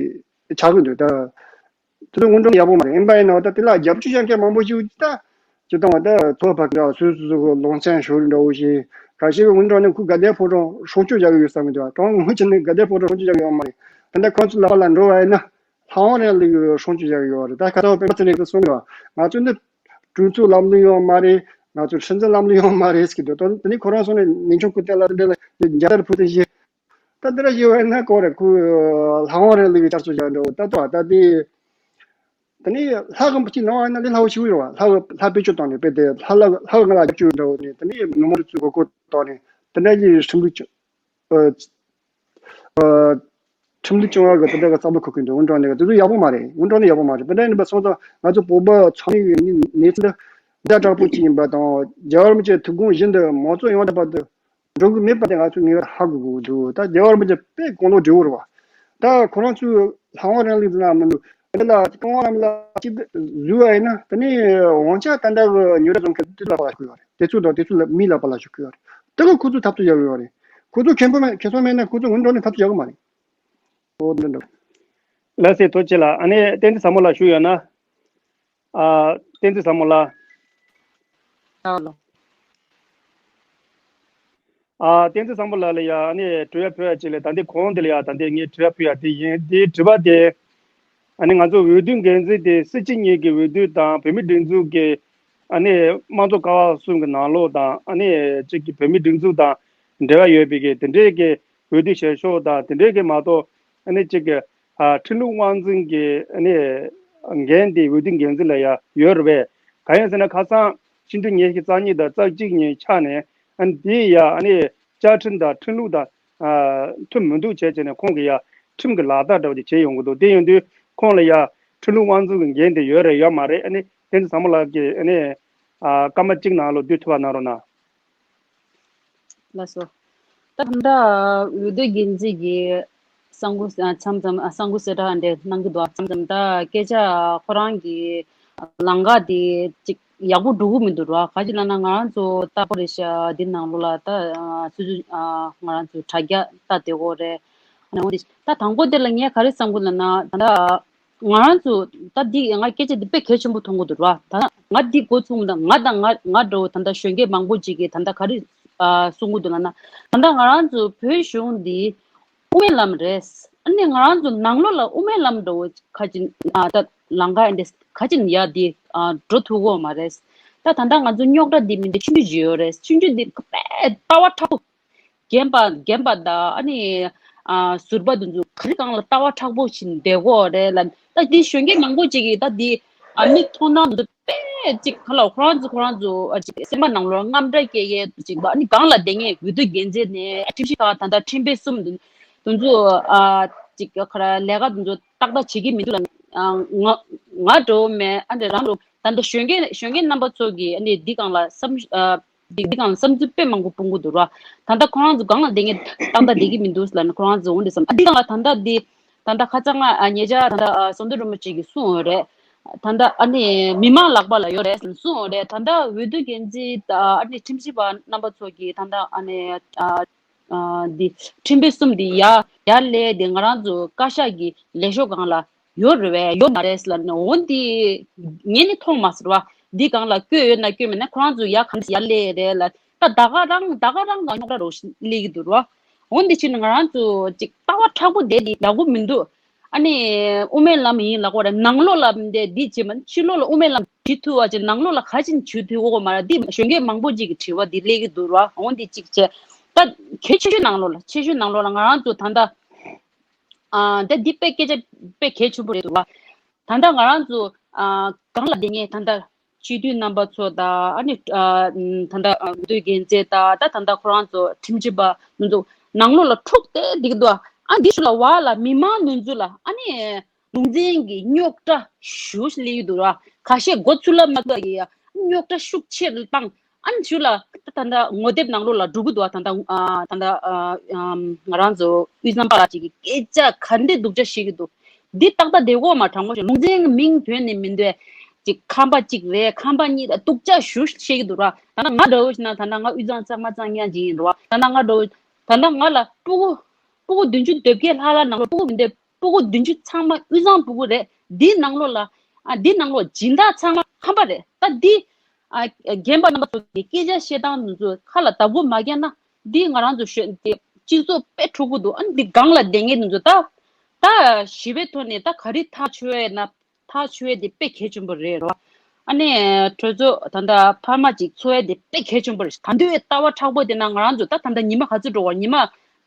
ཆགས་ཀྱི་འདུག་ད་དེ་ཚོ་དངོས་འབྲེལ་ཡག་པོ་མ་རེད། ཡིན་པ་ཡིན་ནའང་ད་དེ་ལ་རྒྱབ་སྐྱོར་བྱེད་མཁན་མང་པོ་ཞིག་ད་ཅི་དང་ད་ཚོགས་པ་གི་སོ་སོ་སོ་གི་ལུང་ཚན་ཤོར་འདྲ་བོ་ཞིག་ཁ་ཤས་ཀྱི་དངོས་འབྲེལ་ནས་ཁོ་དགའ་ལྡན་ཕོ་བྲང་སྲུང་སྐྱོབ་བྱ་གི་ཡོད་བསམ་གི་འདུག་དྲང་ངོས་བྱས་ནས་དགའ་ལྡན་ཕོ་བྲང་སྲུང་སྐྱོབ་བྱ་གི་ཡོད་མ་རེད། ད་ལྟ་ཁོང་ཚོ་ལག་པ་ལ་འགྲོ་བ་ཡིན་ན། དབང་རིང་ལུགས་ཀྱི་སྲུང་སྐྱོབ་བྱ་གི་ཡོད་རེད། ད་ཁ་སང་པད་མ་ཚེ་རིང་གིས་གསུངས་ཡོད། ང་ཚོ་འདི་གྲོས་ཚོགས་ལམ་ལུགས་ཡོད་མ་རེད། ང་ཚོ་སྲིད་འཛིན་ལམ་ལུགས་ཡོད་མ་རེད་ཟེར་གྱི་འདུག་དོན་དེ་ནི་ཁོ་རང་སོང་ནས་ཉིན་ཆུང་སྐུ་བསྟན་ལ་དེ་འདྲ་ལ་རྒྱ་དར་ཕུལ་ཏེ་བཞི། ད་འདི་འདྲ་ཞིག་བས་ན་གོ་རེད། ཁོས་ལྷ་དབང་རིང་ལུགས་ཀྱི་བསྐྱར་གསོ་བྱ་འགྲོ་ད་ལྟ་ད་དེ། དེ་ནས་ལྷ་གི་གཅིག་ནང་བ་ན་ལས་སླ་བོ་ཞིག་ཡོད་རེད་བ། ལྷ་གི་ལྷ་བེད་སྤྱོད་བཏང་ནས་དཔེ་དེ་ལྷ་ལ་ལྷ་གི་ང་ལ་རྒྱབ་སྐྱོར་འདྲ་བོ་ནས་དེ་ནས་མི་མང་ཚོས་མགོ་སྐོར་བཏང་ནས་དེ་འདྲ་གྱི་ཁྲིམས་ལུགས་ཀྱི་ཨ། ཨ། ཁྲིམས་ལུགས་སྐྱོང་བ་གི་དེ་འདྲ་གི་རྩ་བ་ཁུར་གི་འདུག་འོན་ཀྱང་ནས་དེ་ཚོ་ཡག་པོ་མ་རེད། འོན་ཀྱང་ནས་ཡག་པོ་མ་རེད། དེ་འདྲ་ཡིན་པ་སོང་ཙང་ང་ཚོ་བོད་པ་ཚང་མའི་གནས་ཚུལ་འདི་ཛ་དྲག་པོ་ཅིག་ཡིན་པ་དང་རྒྱལ་བ་རིན་པོ་ཆེའི་ཐུགས་དགོངས་བཞིན་དུ་མང་གཙོ་ཡང་དག་པ་དུ་འགྲོ་གི་མེད་པ་དེ་ང་ཚོས་ངེས་པར་ཧ་གོ་དགོས་འདུག་ད་རྒྱལ་བ་རིན་པོ་ཆེ་དཔེ་དགུང་ལོ་བགྲེས་པོ་རེད་བ། ད་ཁོ་རང་ཚོས་ལྷ་དབང་རིང་ལུགས་ཟེར་ན་མི་འདུག་འདི་ལ་ཀྲུང་དབྱང་རིན་པོ་ཆེ་གཅིག་བཟོས་པ་ཡིན་ན་དེ་ནས་དབང་ཆ་ད་ལྟ་གི་ཉོ་སྒྲུབ་བཟོ་མཁན་དེ་ཚོའི་ལག་པ་ལ་ཞུགས་ཡོད་རེད། དེ་ཚོ་དང་དེ་ཚོ་ལ་མིའི་ལག་པ་ལ་ཞུགས་ཡོད་རེད། དེ་གི་ཁོ་ཚོས་འཐབ་རྩོད་བྱ་གི་ཡོད་རེད། ཁོ་ཚོ་མཁས་པོ་མེད་མཁས་མཚོན་མེད་ན་ཁོ་ཚོ་འོན་ཀྲོང་ནས་འཐབ་རྩོད་བྱ་གི་མ་རེད། ཨོ་འདི་འདྲ། ལགས་སེ་ཐུགས་རྗེ་ཆེ་ལགས། ཨ་ནི་བསྟན་འཛིན་བཟང་མོ་ལགས་ཞུ་ཡོད་ན། ཨ། བསྟན་འཛིན་བཟང་མོ་ལགས། ཨ། བསྟན་འཛིན་བཟང་མོ་ལགས་ལ་ཡ་ཨ་ནི་དྲི་བ་ཕུལ་ཡ་ཅིག་ལས་ད་ལྟའི་གོང་འདི་ལ་ཡ་ད་ལྟའི་ངས་དྲི་བ་ཕུལ་ཡ་དེ་ཡིན། དེའི་དྲི་བ་དེ། ཨ་ནི་ང་ཚོ་འོས་བསྡུ་འགན་འཛིན་དེ་སྲིད་སྤྱི་གཉིས་ཀྱི་འོས་བསྡུ་དང་བོད་མིའི་སྒྲིག་འཛུགས་ཀྱི་ཨ་ནི་དམངས་གཙོ་ཀ་བ་གསུམ་གྱི་ནང་ལོགས་དང་ཨ་ནི་གཅིག་གི་བོད་མིའི་སྒྲིག་འཛུགས་དང་འབྲེལ་བ་ཡོད་པའི་གི་དེ་འདྲའི་གི་འོས་བསྡུ་བྱེད་ཕྱོགས་དང་དེ་འདྲའི་གི་མ་གཏོགས་ཨ་ནི་གཅིག་གི་ཨ་ཁྲིམས་ལུགས་དབང་འཛིན་གྱི་ཨ་ནི་འགན་དེ་འོས་བསྡུ་འགན་འཛིན་ལ་ཡ་ཡོད་རེད་པས། གང་ཡིན་ཟེར་ན་ཁ་སང་ཕྱི་ཟླ་ཉི་ཤུ་རྩ་གཉིས་དང་རྩ་གཅིག་ཉིན་ཆགས་ནས་ཨ་ནི་དེ་ཡ་ཨ་ནི་བཅའ་ཁྲིམས་དང་ཁྲིམས་ལུགས་དང་། ཨ། མཐུན་མི་འདུག་བྱས་བྱས་ནས་ཁོང་གིས་ཡ་ཁྲིམས་ཀྱི་ལག་བསྟར་འདྲ་བོ་ཅིག་བྱས་ཡོང་གི་འདུག་དེ་ཡིན་དུས་ཁོང་ལ་ཡ་ཁྲིམས་ལུགས་དབང་འཛིན་གྱི་འགན་དེ་ཡོད་རེད་ཡོད་མ་རེད། ཨ་ནི་བསྟན་འཛིན་བཟང་མོ་ལགས་ཀྱིས་ཨ་ནི་ཨ་སྐར་མ་གཅིག་ནང་ལོགས་བསྡུ་ཐུབ་པ་གནང་རོགས་གནང་། ལགས་སོ། ད་ད་ལྟ་འོས་བསྡུ་འགན་འཛིན་གྱིས་གསར་འགོད་ཨ་མཚམས་མཚམས་ཨ་གསར་འགོད་གསལ་བསྒྲགས་འདྲ་གནང་གི་འདུག་མཚམས་མཚམས་ད་སྐད་ཆ་ཁོ་རང་གི་ལམ་ཁ་དེ་ཅིག་ཡག་པོ་འགྲོ་གི་མི་འདུག་ར། ག་ཅི་ལབ་ན་ང་རང་ཚོ་ལྟ་བུ་རེད་ཤག་འདི་ནང་ལོགས་ལ་ད་ཨ་སོ་སོ་ཨ་ང་རང་ཚོ་དྲ་རྒྱ་ལྟ་བསྡད་ཡོད་རེད། ཨ་ནི་འོ་དེ་ད་དང་པོ་དེ་ལ་ངས་ག་རེ་བསམ་གི་ལབ་ན་ད་ལྟ་ང་རང་ཚོ་ད་འདི་ང་སྐད་ཆ་འདི་དཔེ་གལ་ཆེན་པོ་མཐོང་གི་འདུག་ར། ད་ང་འདི་འགོ་ཚུགས་མི་འདུག་ང་དང་ང་ང་འདྲ་བོ་ད་ལྟ་གཞོན་སྐྱེས་མང་པོ་ཅིག་གིས་ད་ལྟ་ག་རེ་ཨ་གསུང་གི་འདུག་ལབ་ན་ད་ལྟ་ང་རང་ཚོ་བོད་གཞུང་འདི་དབུ་མའི་ལམ་རེད། ཨ་ནི་ང་རང་ཚོ་ནང་ལོགས་ལ་དབུ་མའི་ལམ་འདྲ་བོ་ཁ་ཅིག་ཨ་ད་ལམ་ཁ་འདི་ཁ་ཅིག་ཡ་འདི་ཨ་འགྲོ་ཐུབ་ཀྱི་ཡོད་མ་རེད། ད་ད་ལྟ་ང་ཚོ་རྙོག་དྲ་འདི་མི་འདི་ཆུང་ཆུང་ཅིག་ཡོད་རེད། ཆུང་ཆུང་འདི་དཔེ་ལྟ་བ་མཁྲེགས་པོ། རྒན་པ་རྒན་པ་དང་ཨ་ནི་ཨ་ཟུར་པ་འདི་ཚོ་ག་རེ་སྒང་ལ་ལྟ་བ་མཁྲེགས་པོ་ཞིག་བསྡད་ཀྱི་ཡོད་རེད་ལབ། ད་འདི་གཞོན་སྐྱེས་མང་པོ་ཅིག་གིས་ད་འདི་ཨ་མིག་མཐོང་སྣང་འདི་ཚོ་དཔེ་ཅིག་ག་ལ་ཁོ་རང་ཚོ་ཁོ་རང་ཚོ་ཨ་ཅིག་སེམས་པ་ནང་ལོགས་རྔམ་སྐྲག་སྐྱེ་ཡས་ཅིག་ཨ་ནི་སྒང་ལ་བསྡད་མཁན་འོས་བསྡུ་འགན་འཛིན་ནས་ཁྲིམས་ཞིབ་ཁང་ད་ལྟ་ཁྲིམས་དཔོན་གསུམ་འདི་ཚོ་ཨ་ཅིག་ག་རེ་ལས་ཀ་འདི་ཚོ་ཏག་ཏག་བྱེད་ཀྱི་མི་འདུག་ལབ། ཨ་ང་ང་འདྲ་བོ་མེད་ཨ་འདྲ་རང་འདྲ་བོ་ད་ལྟ་གཞོན་སྐྱེས་གཞོན་སྐྱེས་རྣམ་པ་ཚོ་གིས་ཨ་ནི་འདི་སྒང་ལ་བསམ་ཨ་འདི་འདི་སྒང་ལ་བསམ་ཚུལ་དཔེ་མང་པོ་སྤུངས་ཀྱི་འདུག་ར། ད་ལྟ་ཁོ་རང་ཚོ་སྒང་ལ་བསྡད་མཁན་ཏག་ཏག་བསྡད་ཀྱི་མི་འདུག་ལབ་ནས་ཁོ་རང་ཚོ་འོ་འདི་བསམ། ཨ་འདི་སྒང་ལ་ད་ལྟ་འདི་ད་ལྟ་ཁ་སང་ང་ཨ་ཉེ་ཆར་ད་ལྟ་ཨ་ཟམ་གདོང་རིན་པོ་ཆེ་གིས་གསུངས་ཡོད་རེད། ད་ལྟ་ཨ་ནི་མི་མང་ལག་པ་ལ་ཡོད་རེད་གསུངས་ཡོད་རེད། ད་ལྟ་འོས་བསྡུ་འགན་འཛིན་ད་ཨ་ནི་ཁྲིམས་ཞིབ་པ་རྣམ་པ་ཚོ་གིས་ད་ལྟ་ཨ་ནི་ཨ། ཨ་འདི་ཁྲིམས་དཔོན་གསུམ་འདི་ཡར་ཡར་སླེབས་ཏེ་ང་རང་ཚོ་བཀའ་ཤག་གི་ལས་ཤོག་སྒང་ལ་ཡོད་རེད་པས་ཡོད་མ་རེད་ཟེར་ལབ་ནས། འོ་འདི་ངས་ནི་མཐོང་མ་སོང་ར། འདི་སྒང་ལ་བཀོད་ཡོད་ན་བཀོད་མེད་ན་ཁོ་རང་ཚོ་ཡར་གང་ཡར་སླེབས་རེད་ལ། ད་ད་ག་རང་ད་ག་རང་གང་རྙོག་དྲ་རོ་སླེབས་ཀྱི་འདུག་ར། འོ་འདི་ཕྱིན་ང་རང་ཚོ་ཅིག་ལྟ་བ་མཁྲེགས་པོ་བསྡད་དེ་ཡག་པོ་མི་འདུག་ཨ་ནི་དབུ་མའི་ལམ་ཡིན་ལབ་ཀྱི་ཡོད་རེད། ནང་ལོགས་ལ་འདི་འདི་བྱེད་མ་ཕྱི་ལོགས་ལ་དབུ་མའི་ལམ་བྱེད་ཐུབ་པ་ཅིག་ནང་ལོགས་ལ་ག་ཅིག་བྱེད་ཐུབ་ཀྱི་ཡོད་མ་རེད། འདི་གཞོན་སྐྱེས་མང་པོ་ཅིག་གི་དྲི་བ་འདི་སླེབས་ཀྱི་འདུག་ར། འོ་འདི་གཅིག་བྱས། ད་གལ་ཆེ་ཤོས་ནང་ལོགས་ལ་ཆེ་ཤོས་ནང་ལོགས་ལ་ང་རང་ཚོ་ད་ལྟ་ཨ་ད་འདི་དཔེ་སྐད་ཆ་དཔེ་གལ་ཆེན་པོ་རེད་འདུག་ར། ད་ལྟ་ང་རང་ཚོ་ཨ་སྒང་ལ་བསྡད་མཁན་ད་ལྟ་སྤྱི་འཐུས་རྣམ་པ་ཚོ་དང་ཨ་ནི་ཨ་ད་ལྟ་འོས་བསྡུ་འགན་འཛིན་དང་ད་ད་ལྟ་ཁོ་རང་ཚོ་ཁྲིམས་ཞིབ་པ་ང་ཚོ་ནང་ལོགས་ལ་འཁྲུག་སྟེ་བསྡད་ཀྱི་འདུག་ཨ་འདི་ཞུ་ལ་བ་ལ་མི་མང་ནང་ཚོ་ལ་ཨ་ནི། ལུང་ཚན་གྱི་རྙོག་དྲ་ཞེ་པོ་ཅིག་སླེབས་ཀྱི་འདུག་ར། ཁ་ཤས་མགོ་ཚུགས་ལབ་མ་ཐུབ་ཀྱི་རྙོག་དྲ་ཤུགས་ཆེ་རུ་བཏང་། ཨ་ནི་ཞུ་ལ་ད་ད་ལྟ་ངོ་དེབ་ནང་ལོགས་ལ་འགྲོ་གི་འདུག་ཨ། ད་ལྟ་ཨ་ད་ལྟ་ཨ་ཨམ་ང་རང་ཚོ་དབུས་གཙང་པ་ལགས་ཅིག་གིས་སྐད་ཆ་ག་འདྲ་སྡུག་ཅག་བཤད་ཀྱི་འདུག་འདི་ཏག་ཏག་བསྡད་ཡོད་མ། དྲང་མོ་བཤད་ལུང་ཚན་གྱི་མིང་བཏོན་ནས་མི་འདུག་ཅིག་ཁམས་པ་གཅིག་རེད། ཁམས་པ་གཉིས་རེད། སྡུག་ཅག་ཞེ་པོ་བཤད་ཀྱི་འདུག་ར། ད་ལྟ་ང་འདྲ་བོ་ཞིག་ན་ད་ལྟ་ང་དབུས་གཙང་གཙང་མ་གཙང་རྐྱང་ཅིག་ཡིན་ར། ད་ལྟ་ང་འདྲ་བོ་ད་ལྟ་ང་ལ་སྤུ་གུ་སྤུ་གུ་བདུན་ཅུ་དོན་བརྒྱད་ལྷག་ལྷག་ནང་ལོགས་སྤུ་གུ་མི་འདུག་སྤུ་གུ་བདུན་ཅུ་ཚང་མ་དབུས་གཙང་སྤུ་གུ་རེད། འདིའི་ནང་ལོགས་ལ་ཨ་འདི་ནང་ལོགས་སྦྱིན་བདག་ཚང་མ་ཁམས་པ་རེད། ད་འདི་ཨ་རྒན་པ་རྣམ་པ་ཚོ་གི་སྐད་ཆ་བཤད་སྟངས་འདི་ཚོ་ཁ་ལ་བརྡབ་གུ་མ་བརྒྱབ་ན་འདི་ང་རང་ཚོ་ཤོད་འདི་སྤྱི་ཚོགས་དཔེ་འཁྲུག་གི་འདུག་ཨ་འདི་སྒང་ལ་བསྡད་མཁན་འདི་ཚོ་ད་ ད་ཞི་བའི་ཐོག་ནས་ད་ག་རེ་ཐག་ཆོད་ཡས་ན། ཐག་ཆོད་ཡས་དེ་དཔེ་གལ་ཆེན་པོ་རེད་རོ། ཨ་ནི་གྲོས་ཚོགས་ད་ལྟ་འཕར་མ་ཅིག་ཚོགས་ཡས་དེ་དཔེ་གལ་ཆེན་པོ་རེད། ད་དུང་ལྟ་བ་མཁྲེགས་པོ་དེ་ན་ང་རང་ཚོ་ད་ད་ལྟ་ཉི་མ་ག་ཚོད་འགྲོ་བ། ཉི་མ་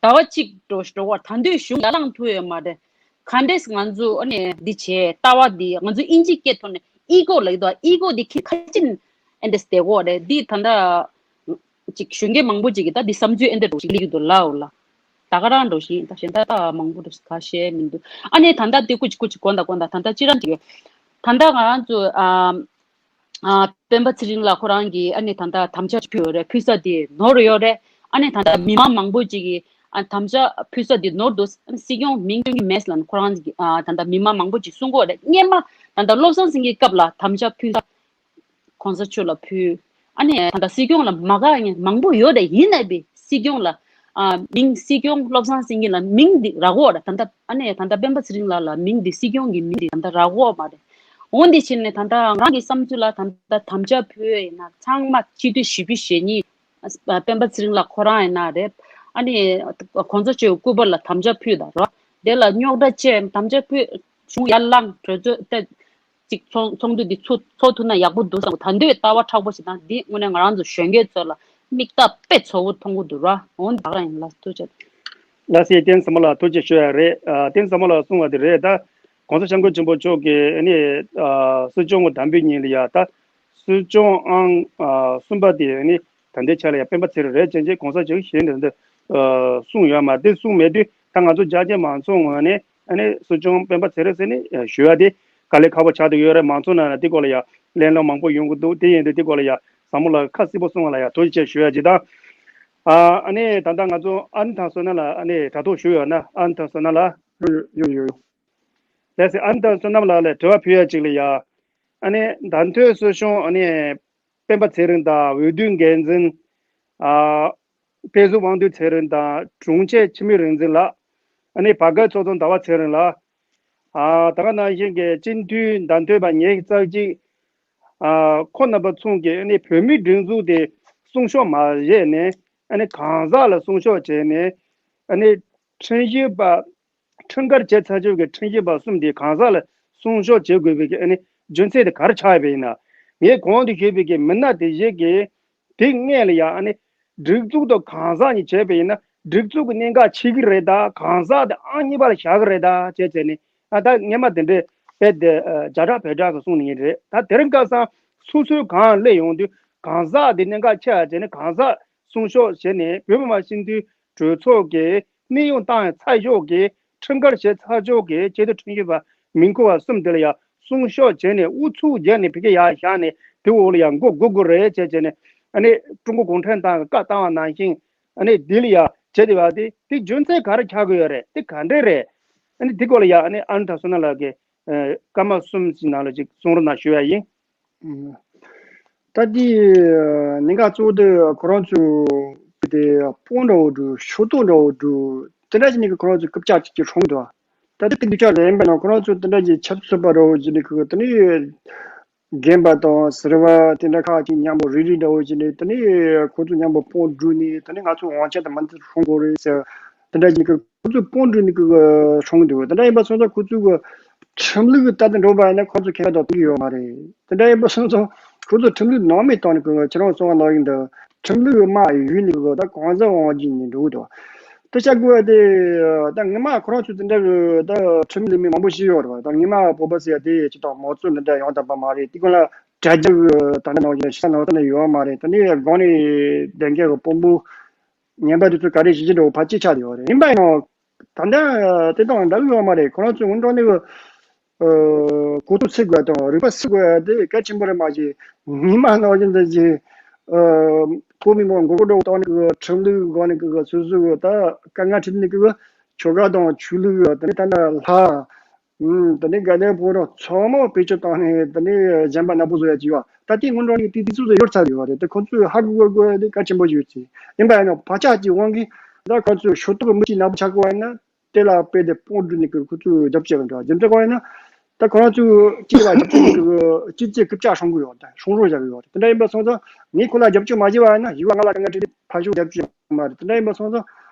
ཟླ་བ་གཅིག་འགྲོ་འགྲོ་བ། ད་དུང་གཞུང་ཡར་ལངས་ཐུབ་ཡོད་མ་རེད། ག་འདྲས་ང་ཚོ་ཨ་ནི་འདི་བྱས། ལྟ་བ་འདི་ང་ཚོ་ཨིན་ཇི་སྐད་ཐོག་ནས་ཨི་གོ་ལབ་ཀྱི་འདུག་ཨི་གོ་འདི་ཁྱི་ཁ་ཅིན་ཨེ་འདྲས་བསྡད་ཀྱི་ཡོད་རེད། འདི་ད་ལྟ་ཅིག་གཞོན་སྐྱེས་མང་པོ་ཅིག་གིས་ད་འདི་བསམ་ཚུལ་ཨེ་འདྲ་འདྲ་ཞིག་སླེབས་ཀྱི་འདུག་ལབ་ལ། ད་ག་རང་འདྲ་ཞིག་ཡིན། ད་གཞན་དག་ད་མང་པོ་འདྲ་ཞིག་ག་བཤད་མི་འདུག་ཨ་ནི་ད་ལྟ་འདི་སྐུ་མཁྱེན་སྐུ་མཁྱེན་དགོངས་དག་དགོངས་དག་ད་ལྟ་ཅི་རང་ཅིག་ཡོད། ད་ལྟ་ང་རང་ཚོ་ཨ་ཨ་སྤེན་པ་ཚེ་རིང་ལགས་ཁོ་རང་གིས་ཨ་ནི་ད་ལྟ་དམ་བཅའ་ཕུལ་ཡོད་རེད། ཕུལ་ས་དེ་ནོར་ཡོད་རེད། ཨ་ནི་ད་ལྟ་མི་མང་མང་པོ་ཅིག་གིས་ཨ་དམ་བཅའ་ཕུལ་ས་དེ་ནོར་འདུག་ཨ་ནི་སྲིད་སྐྱོང་མིང་སྟོན་གྱི་མེད་ལབ་ནས་ཁོ་རང་གིས་ཨ་ད་ལྟ་མི་མང་མང་པོ་ཅིག་གསུང་གི་ཡོད་རེད། སྔོན་མ་ད་ལྟ་བློ་བཟང་སེང་གེའི་སྐབས་ལ་དམ་བཅའ་ཕུལ་ས་གོང་ས་མཆོག་ལ་ཕུལ། ཨ་ནི་ད་ལྟ་སྲིད་སྐྱོང་ལ་མ་དགའ་མཁན་མང་པོ་ཡོད་རེད། ཡིན་ནའི་སྲིད་སྐྱོང་ལ་ཨ་མིང་། སྲིད་སྐྱོང་བློ་བཟང་སེང་གེ་ལ་མིང་འདི་རག་གི་ཡོད་རེད། ད་ལྟ་ཨ་ནི་ད་ལྟ་སྤེན་པ་ཚེ་རིང་ལགས་ལ་མིང་འདི། སྲིད་སྐྱོང་གི་མིང་འདི་ད་ལྟ་རག་གི་ཡོད་མ་རེད། འོ་འདི་བྱས་ནས་ད་ལྟ་ང་རང་གི་བསམ་ཚུལ་ལ་ད་ལྟ་དམ་བཅའ་ཕུལ་ཡས་ཡིན་ན་ཚང་མ་སྤྱི་འཐུས་བཞི་བཅུ་ཞེ་གཉིས། ཨ་སྤེན་པ་ཚེ་རིང་ལགས་ཁོ་རང་ཡིན་ན་རེད། ཨ་ནི་གོང་ས་མཆོག་གི་སྐུ་པར་ལ་དམ་བཅའ་ཕུལ་དང་རོ། དེ་ལ་རྙོག་དྲ་བཅས་དམ་བཅའ་ཕུལ། གཞུང་ཡར་ལངས། གྲོས་ཚོགས་ཏེ་ཅིག་ཚོགས་ཚོགས་འདུ་འདི་ཚོགས་ཚོགས་ཐུབ་ན་ཡག་པོ་འདུག་བསམ། ད་འདོད་ལྟ་བ་མཁྲེགས་པོ་ཞིག་དང་། འདི་དངོས་གནས་ང་རང་ཚོ་གཞོན་སྐྱེས་ཚོ་ལ་མིག་ལྟ་དཔེ་ཚ་བོ་མཐོང་གི་འདུག་ར། འོ་འདི་ག་རང་ཡིན་ལ། ཐུགས་རྗེ་ཆེ། ལགས་སེ། བསྟན་འཛིན་བཟང་མོ་ལགས་ཐུགས་རྗེ་ཆེ་ཞུ་ཡ་རེད། ཨ་བསྟན་འཛིན་བཟང་མོ་ལགས་གསུངས་པ་དེ་རེད། ད་གོང་ས་སྐྱབས་མགོན་ཆེན་པོ་མཆོག་གིས་ཨ་ནི་ཨ་སྲིད་སྐྱོང་དང་པོའི་ཉིན་ལ་ཡ། ད་སྲིད་སྐྱོང་ཨང་ཨ་གསུམ་པ་དེ་ཨ་ནི་ད་ལྟའི་ཆ་ལ་ཡ་སྤེན་པ་ཚེ་རིང་རེད་ཅེས་ཅེས་གོང་ས་མཆོག་གིས་གཞན་དེ་འདི་ཨ་གསུངས་ཡོད་མ་རེད། གསུངས་མེད་དུས་ད་ང་ཚོ་རྒྱ་ཆེ་མང་ཚོགས་ངོས་ནས་ཨ་ནི་སྲིད་སྐྱོང་སྤེན་པ་ཚེ་རིང་ཟེར་ནས་ཨ་ཞུ་ཡ་དེ་དཀའ་ལས་ཁག་པོ་ཆགས་བསྡད་ཡོད་རེད། མང་ཚོགས་ནང་ལ་དེ་སྐོར་ལ་ཡ་གླེང་སློང་མང་པོ་ཡོང་གི་འདུག་དེ་ཡིན་དུས་དེ་སྐོར་ལ་ཡ་བཟང་མོ་ལགས་ཁ་གསལ་པོ་གསུང་བ་ལ་ཡ་ཐུགས་རྗེ་ཆེ་ཞུ་ཡ་ཅིག་དང་། ཨ་ཨ་ནི་ད་ལྟ་ང་ཚོ་ཨན་ཐང་བསོད་ནམས་ལགས་ཨ་ནི་དྲ་ཐོག་བཞུགས་ཡོད་ན། ཨན་ཐང་བསོད་ནམས་ལགས། ཡོད་ཡོད་ཡོད། ལགས་སེ། ཨན་ཐང་བསོད་ནམས་ལགས་ལ་དྲི་བ་ཕུལ་ཡ་ཅིག་ལ་ཡ། ཨ་ནི་བདམས་ཐོན་སྲིད་སྐྱོང་ཨ་ནི་སྤེན་པ་ཚེ་རིང་དང་འོས་བསྡུ་འགན་འཛིན་ཨ་དཔལ་འཛོམས་དབང་འདུས་ཚེ་རིང་དང་དྲུང་ཆེ་འཆི་མེད་རིག་འཛིན་ལགས། ཨ་ནི་བར་བརྒལ་ཚོགས་གཙོ་ཟླ་བ་ཚེ་རིང་ལགས། ཨ་ད་ག་ནང་བཞིན་གྱི་སྤྱི་འཐུས་བདམས་ཐོན་པ་ཉི་ཤུ་རྩ་གཅིག་ཨ་ཁོང་རྣམ་པ་ཚོ་གིས་ཨ་ནི་བོད་མིའི་སྒྲིག་འཛུགས་དེ་སྲུང་སྐྱོབ་མ་བྱས་ནས། ཨ་ནི་གང་ཟག་ལ་སྲུང་སྐྱོབ་བྱས་ནས། ཨ་ནི་ཁྲིམས་ཞིབ་པ། ཁྲིམས་འགལ་བྱས་ཚར་ཆོག་གི་ཁྲིམས་ཞིབ་པ་གསུམ་དེ་གང་ཟག་ལ་སྲུང་སྐྱོབ་བྱེད་དགོས་པའི་གི་ཨ་ནི་རྒྱུ་མཚན་དེ་ག་རེ་ཆགས་ཡོད་པ་ཡིན་ན། ངས་གོང་དུ་ཞུས་པའི་གི་མི་སྣ་དེ་བཞི་གིས་དེ་སྔོན་ལ་ཡང་ཨ་ནི་སྒྲིག་འཛུགས་དང་གང་ཟག་གཉིས་བྱས་པ་ཡིན་ན་སྒྲིག་འཛུགས་ཀྱི་གནད་འགག་ཆེ་གི་རེད། ད་གང་ཟག་དེ་ཨང་གཉིས་པ་ལ་བཞག་གི་རེད་ད་བྱས་བྱས་ནས། ཨ་ད་སྔོན་མ་དེ་འདྲའི་དཔེ་དེ་ཨ་རྒྱ་གྲགས་བོད་གྲགས་ཀྱི་གསུང་ནི་ཡིན་རེད། ད་དེ་རིང་ཁ་སང་སོ་སོའི་གང་སླེབས་ཡོང་དུས་གང་ཟག་དེ་གནད་འགག་ཆེ་བ་བྱས་ནས་གང་ཟག་སྲུང་སྐྱོབ་བྱས་ནས་བོད་མི་མང་སྤྱི་འཐུས་གྲོས་ཚོགས་ཀྱི་གནས་དབྱུང་བཏང་ཡ་ཚར་ཞོག་གི། ཁྲིམས་འགལ་བྱས་ཚར་ཞོག་གི་ཆེས་མཐོའི་ཁྲིམས་ཞིབ་པ་མི་མཁོ་བ་གསུམ་དེ་ལ་ཡང་སྲུང་སྐྱོབ་བྱས་ནས་ཨུ་ཚུགས་བརྒྱབ་ནས་ཕ་གི་ཡར་བཞག་ནས་དེ་འོག་ལ་ཡང་མགོ་སྒུར་དགོས་རེད་བྱས་བྱས་ནས། ཨ་ནི་ཀྲུང་གོ་གུང་ཁྲན་ཏང་གི་བཀའ་བཏང་བ་ནང་བཞིན་ཨ་ནི་དེ་ལ་ཡང་བྱས་བསྡད་པ་དེ་དེ་རྒྱུ་མཚན་ག་རེ་ཆགས་ཀྱི་ཡོད་རེད། དེ་ག་འདྲས་རེད། ཨ་ནི་དེ་སྐོར་ལ་ཡང་ཨ་ནི་ཨ་ནི་ད་བསོད་ནམས་ལགས་ཀྱིས་ཨ་སྐར་མ་གསུམ་ཞིག་ནང་ལ་ཅིག་གསུང་རོགས་གནང་ཞུ་ཡ་ཡིན། ད་དེ་གནད་འགག་གཙོ་བོ་དེ་ཁོ་རང་ཚོ་དེ་དཔུང་འདྲ་བོ་འདྲ་ཤོག་ཐོག་འདྲ་བོ་འདྲ་དེ་འདྲ་ཞིག་ནས་ཁོ་རང་ཚོ་རྐུབ་བཀྱག་ཅིག་ཅིག་སྲུང་གི་འདུག་ད་དེ་རྐུབ་བཀྱག་ལས་ཡིན་པ་ན་ཁོ་རང་ཚོ་དེ་འདྲ་ཞིག་ཆབ་སྲིད་པ་འདྲ་བོ་ཞིག་ནས་ཁོ་དེ་ནས་རྒན་པ་དང་ཟུར་པ་དེ་འདྲ་ཁག་ཅིག་མཉམ་པོ་རེ་རེ་འདྲ་བོ་ཞིག་ནས་དེ་ནས་ཁོ་ཚོ་མཉམ་པོ་དཔུང་བསྒྲིགས་ནས་དེ་ནས་ང་ཚོ་དབང་ཆ་དང་མ་འདི་སྲུང་དགོས་རེད་ཟེར། དེ་འདྲ་ཞིག་ཁོ་ཚོས་དཔུང་བསྒྲིགས་ནས་ཀྱི་སྲུང་འདུག་དེ་འདྲ་ཡིན་པ་སོང་ཙང་ཁོ་ཚོས་ཀྱི་ཁྲིམས་ལུགས་ཀྱི་ལྟར་དུ་འགྲོ་བ་ཡིན་ན་ཁོ་ཚོ་ཁེ་ཕན་ཐོགས་ཀྱི་ཡོད་མ་རེད། དེ་འདྲ་ཡིན་པ་སོང་ཙང་ཁོ་ཚོ་ཁྲིམས་ལུགས་ནང་མི་བཏང་ནས་ཀྱི་ཁྱེད་རང་གསུང་བ་ནང་བཞིན་དུ་ཁྲིམས་ལུགས་ཀྱི་དམག་ཡུལ་ནས་ཀྱི་ད་གང་ཟག་དབང་སྒྱུར་ནས་འགྲོ་གི་འདུག་དེ་བྱ་དགོས་པ་དེ་ད་ངོ་མ་ཁོ་རང་ཚོ་དེ་འདྲ་གི་ད་ཁྲིམས་ལུགས་མི་མང་པོ་ཞིག་ཡོད་རེད་བ། ད་ངོ་མ་བོད་པ་ཟེར་ཡ་དེ་ཅི་ད་མང་གཙོ་འདི་འདྲ་ཡོང་དམ་པ་མ་རེད། དེ་ཀུན་ལ་དྲ་རྒྱ་གི་ད་འདྲ་ནང་བཞིན་ཤ་ནང་ས་ནས་ཡོད་མ་རེད། དེ་ནས་སྒང་ནས་བསྡད་མཁན་གི་དཔོན་པོ་ངན་པ་དེ་ཚོ་ག་རེ་བྱེད་ཀྱི་འགྲོ་ཕལ་ཆེར་ཆགས་ཡོད་རེད། ཡིན་པ་ཡིན་ནའང་ད་ལྟ་དེ་དང་འདྲ་གི་ཡོད་མ་རེད། ཁོ་རང་ཚོས་སྔོན་འགྲོ་ནས་གི་ཨ་གོ་རྟོགས་སད་དགོས་དང་རིག་པ་སད་དགོས་དེ་གལ་ཆེན་པོ་རེད། མ་གཞི་ཉི་མ་ནང་བཞིན་དུ་གི་ཨ་བོད་མི་མང་མགོ་སྐོར་འགྲོ་བཏང་ནས་གི་ཁྲིམས་ལུགས་སྒང་ནས་གི་སོ་སོ་གི་ད་དཀའ་ངལ་འཕྲད་ནས་གི་ཆོལ་ཁ་དང་ཆོས་ལུགས་དེ་ནས་ད་ལྟ་ལྷ། ཨུམ། དེ་ནས་དགའ་ལྡན་ཕོ་བྲང་ཚང་མ་བེད་སྤྱོད་བཏང་ནས་དེ་ནས་གཞན་པ་ནག་པོ་བཟོ་ཡ་ཅིག་ཡོད། ད་ལྟའི་སྔོན་འགྲོ་ནས་དེ་དུས་ཚོད་ཡོལ་ཚར་ཡོད་རེད། དེ་ཁོ་ཚོས་ཧ་གོ་དགོས་དེ་གལ་ཆེན་པོ་ཡོད་ཅིག་ཡིན་པ་ཡིན་ན་བག་ཆགས་ཀྱི་དབང་གིས་ད་ཁོ་ཚོས་ཤོག་ཐོག་མི་གཅིག་ནག་པོ་ཆགས་དགོས་ཡིན་ན་དེ་ལ་དཔེ་དེ་དཔུང་བསྒྲིགས་ནས་ཁོ་ཚོས་རྒྱབ་སྐྱོར་འདྲ་རྒྱུ་མཚན་གང་ཡིན་ན་ད་ཁོ་རང་ཚོས་གཅིག་ལ་རྒྱབ་སྐྱོར་ནས་སྤྱི་ཚེ་རྐུབ་བཀྱག་སྲུང་གི་ཡོད་རེད། སྲུང་རོགས་བྱ་གི་ཡོད་རེད། དེ་འདྲ་ཡིན་པ་སོང་ཙང་ངས་ཁོ་ལ་རྒྱབ་སྐྱོར་མ་བྱས་པ་ཡིན་ན་ཡུལ་བ་ང་ལ་དཀའ་ངལ་འཕྲད་དེ་ཕར་ཕྱོགས་རྒྱབ་སྐྱོར་མ་རེད། དེ་འདྲ་ཡིན་པ་སོང་ཙང་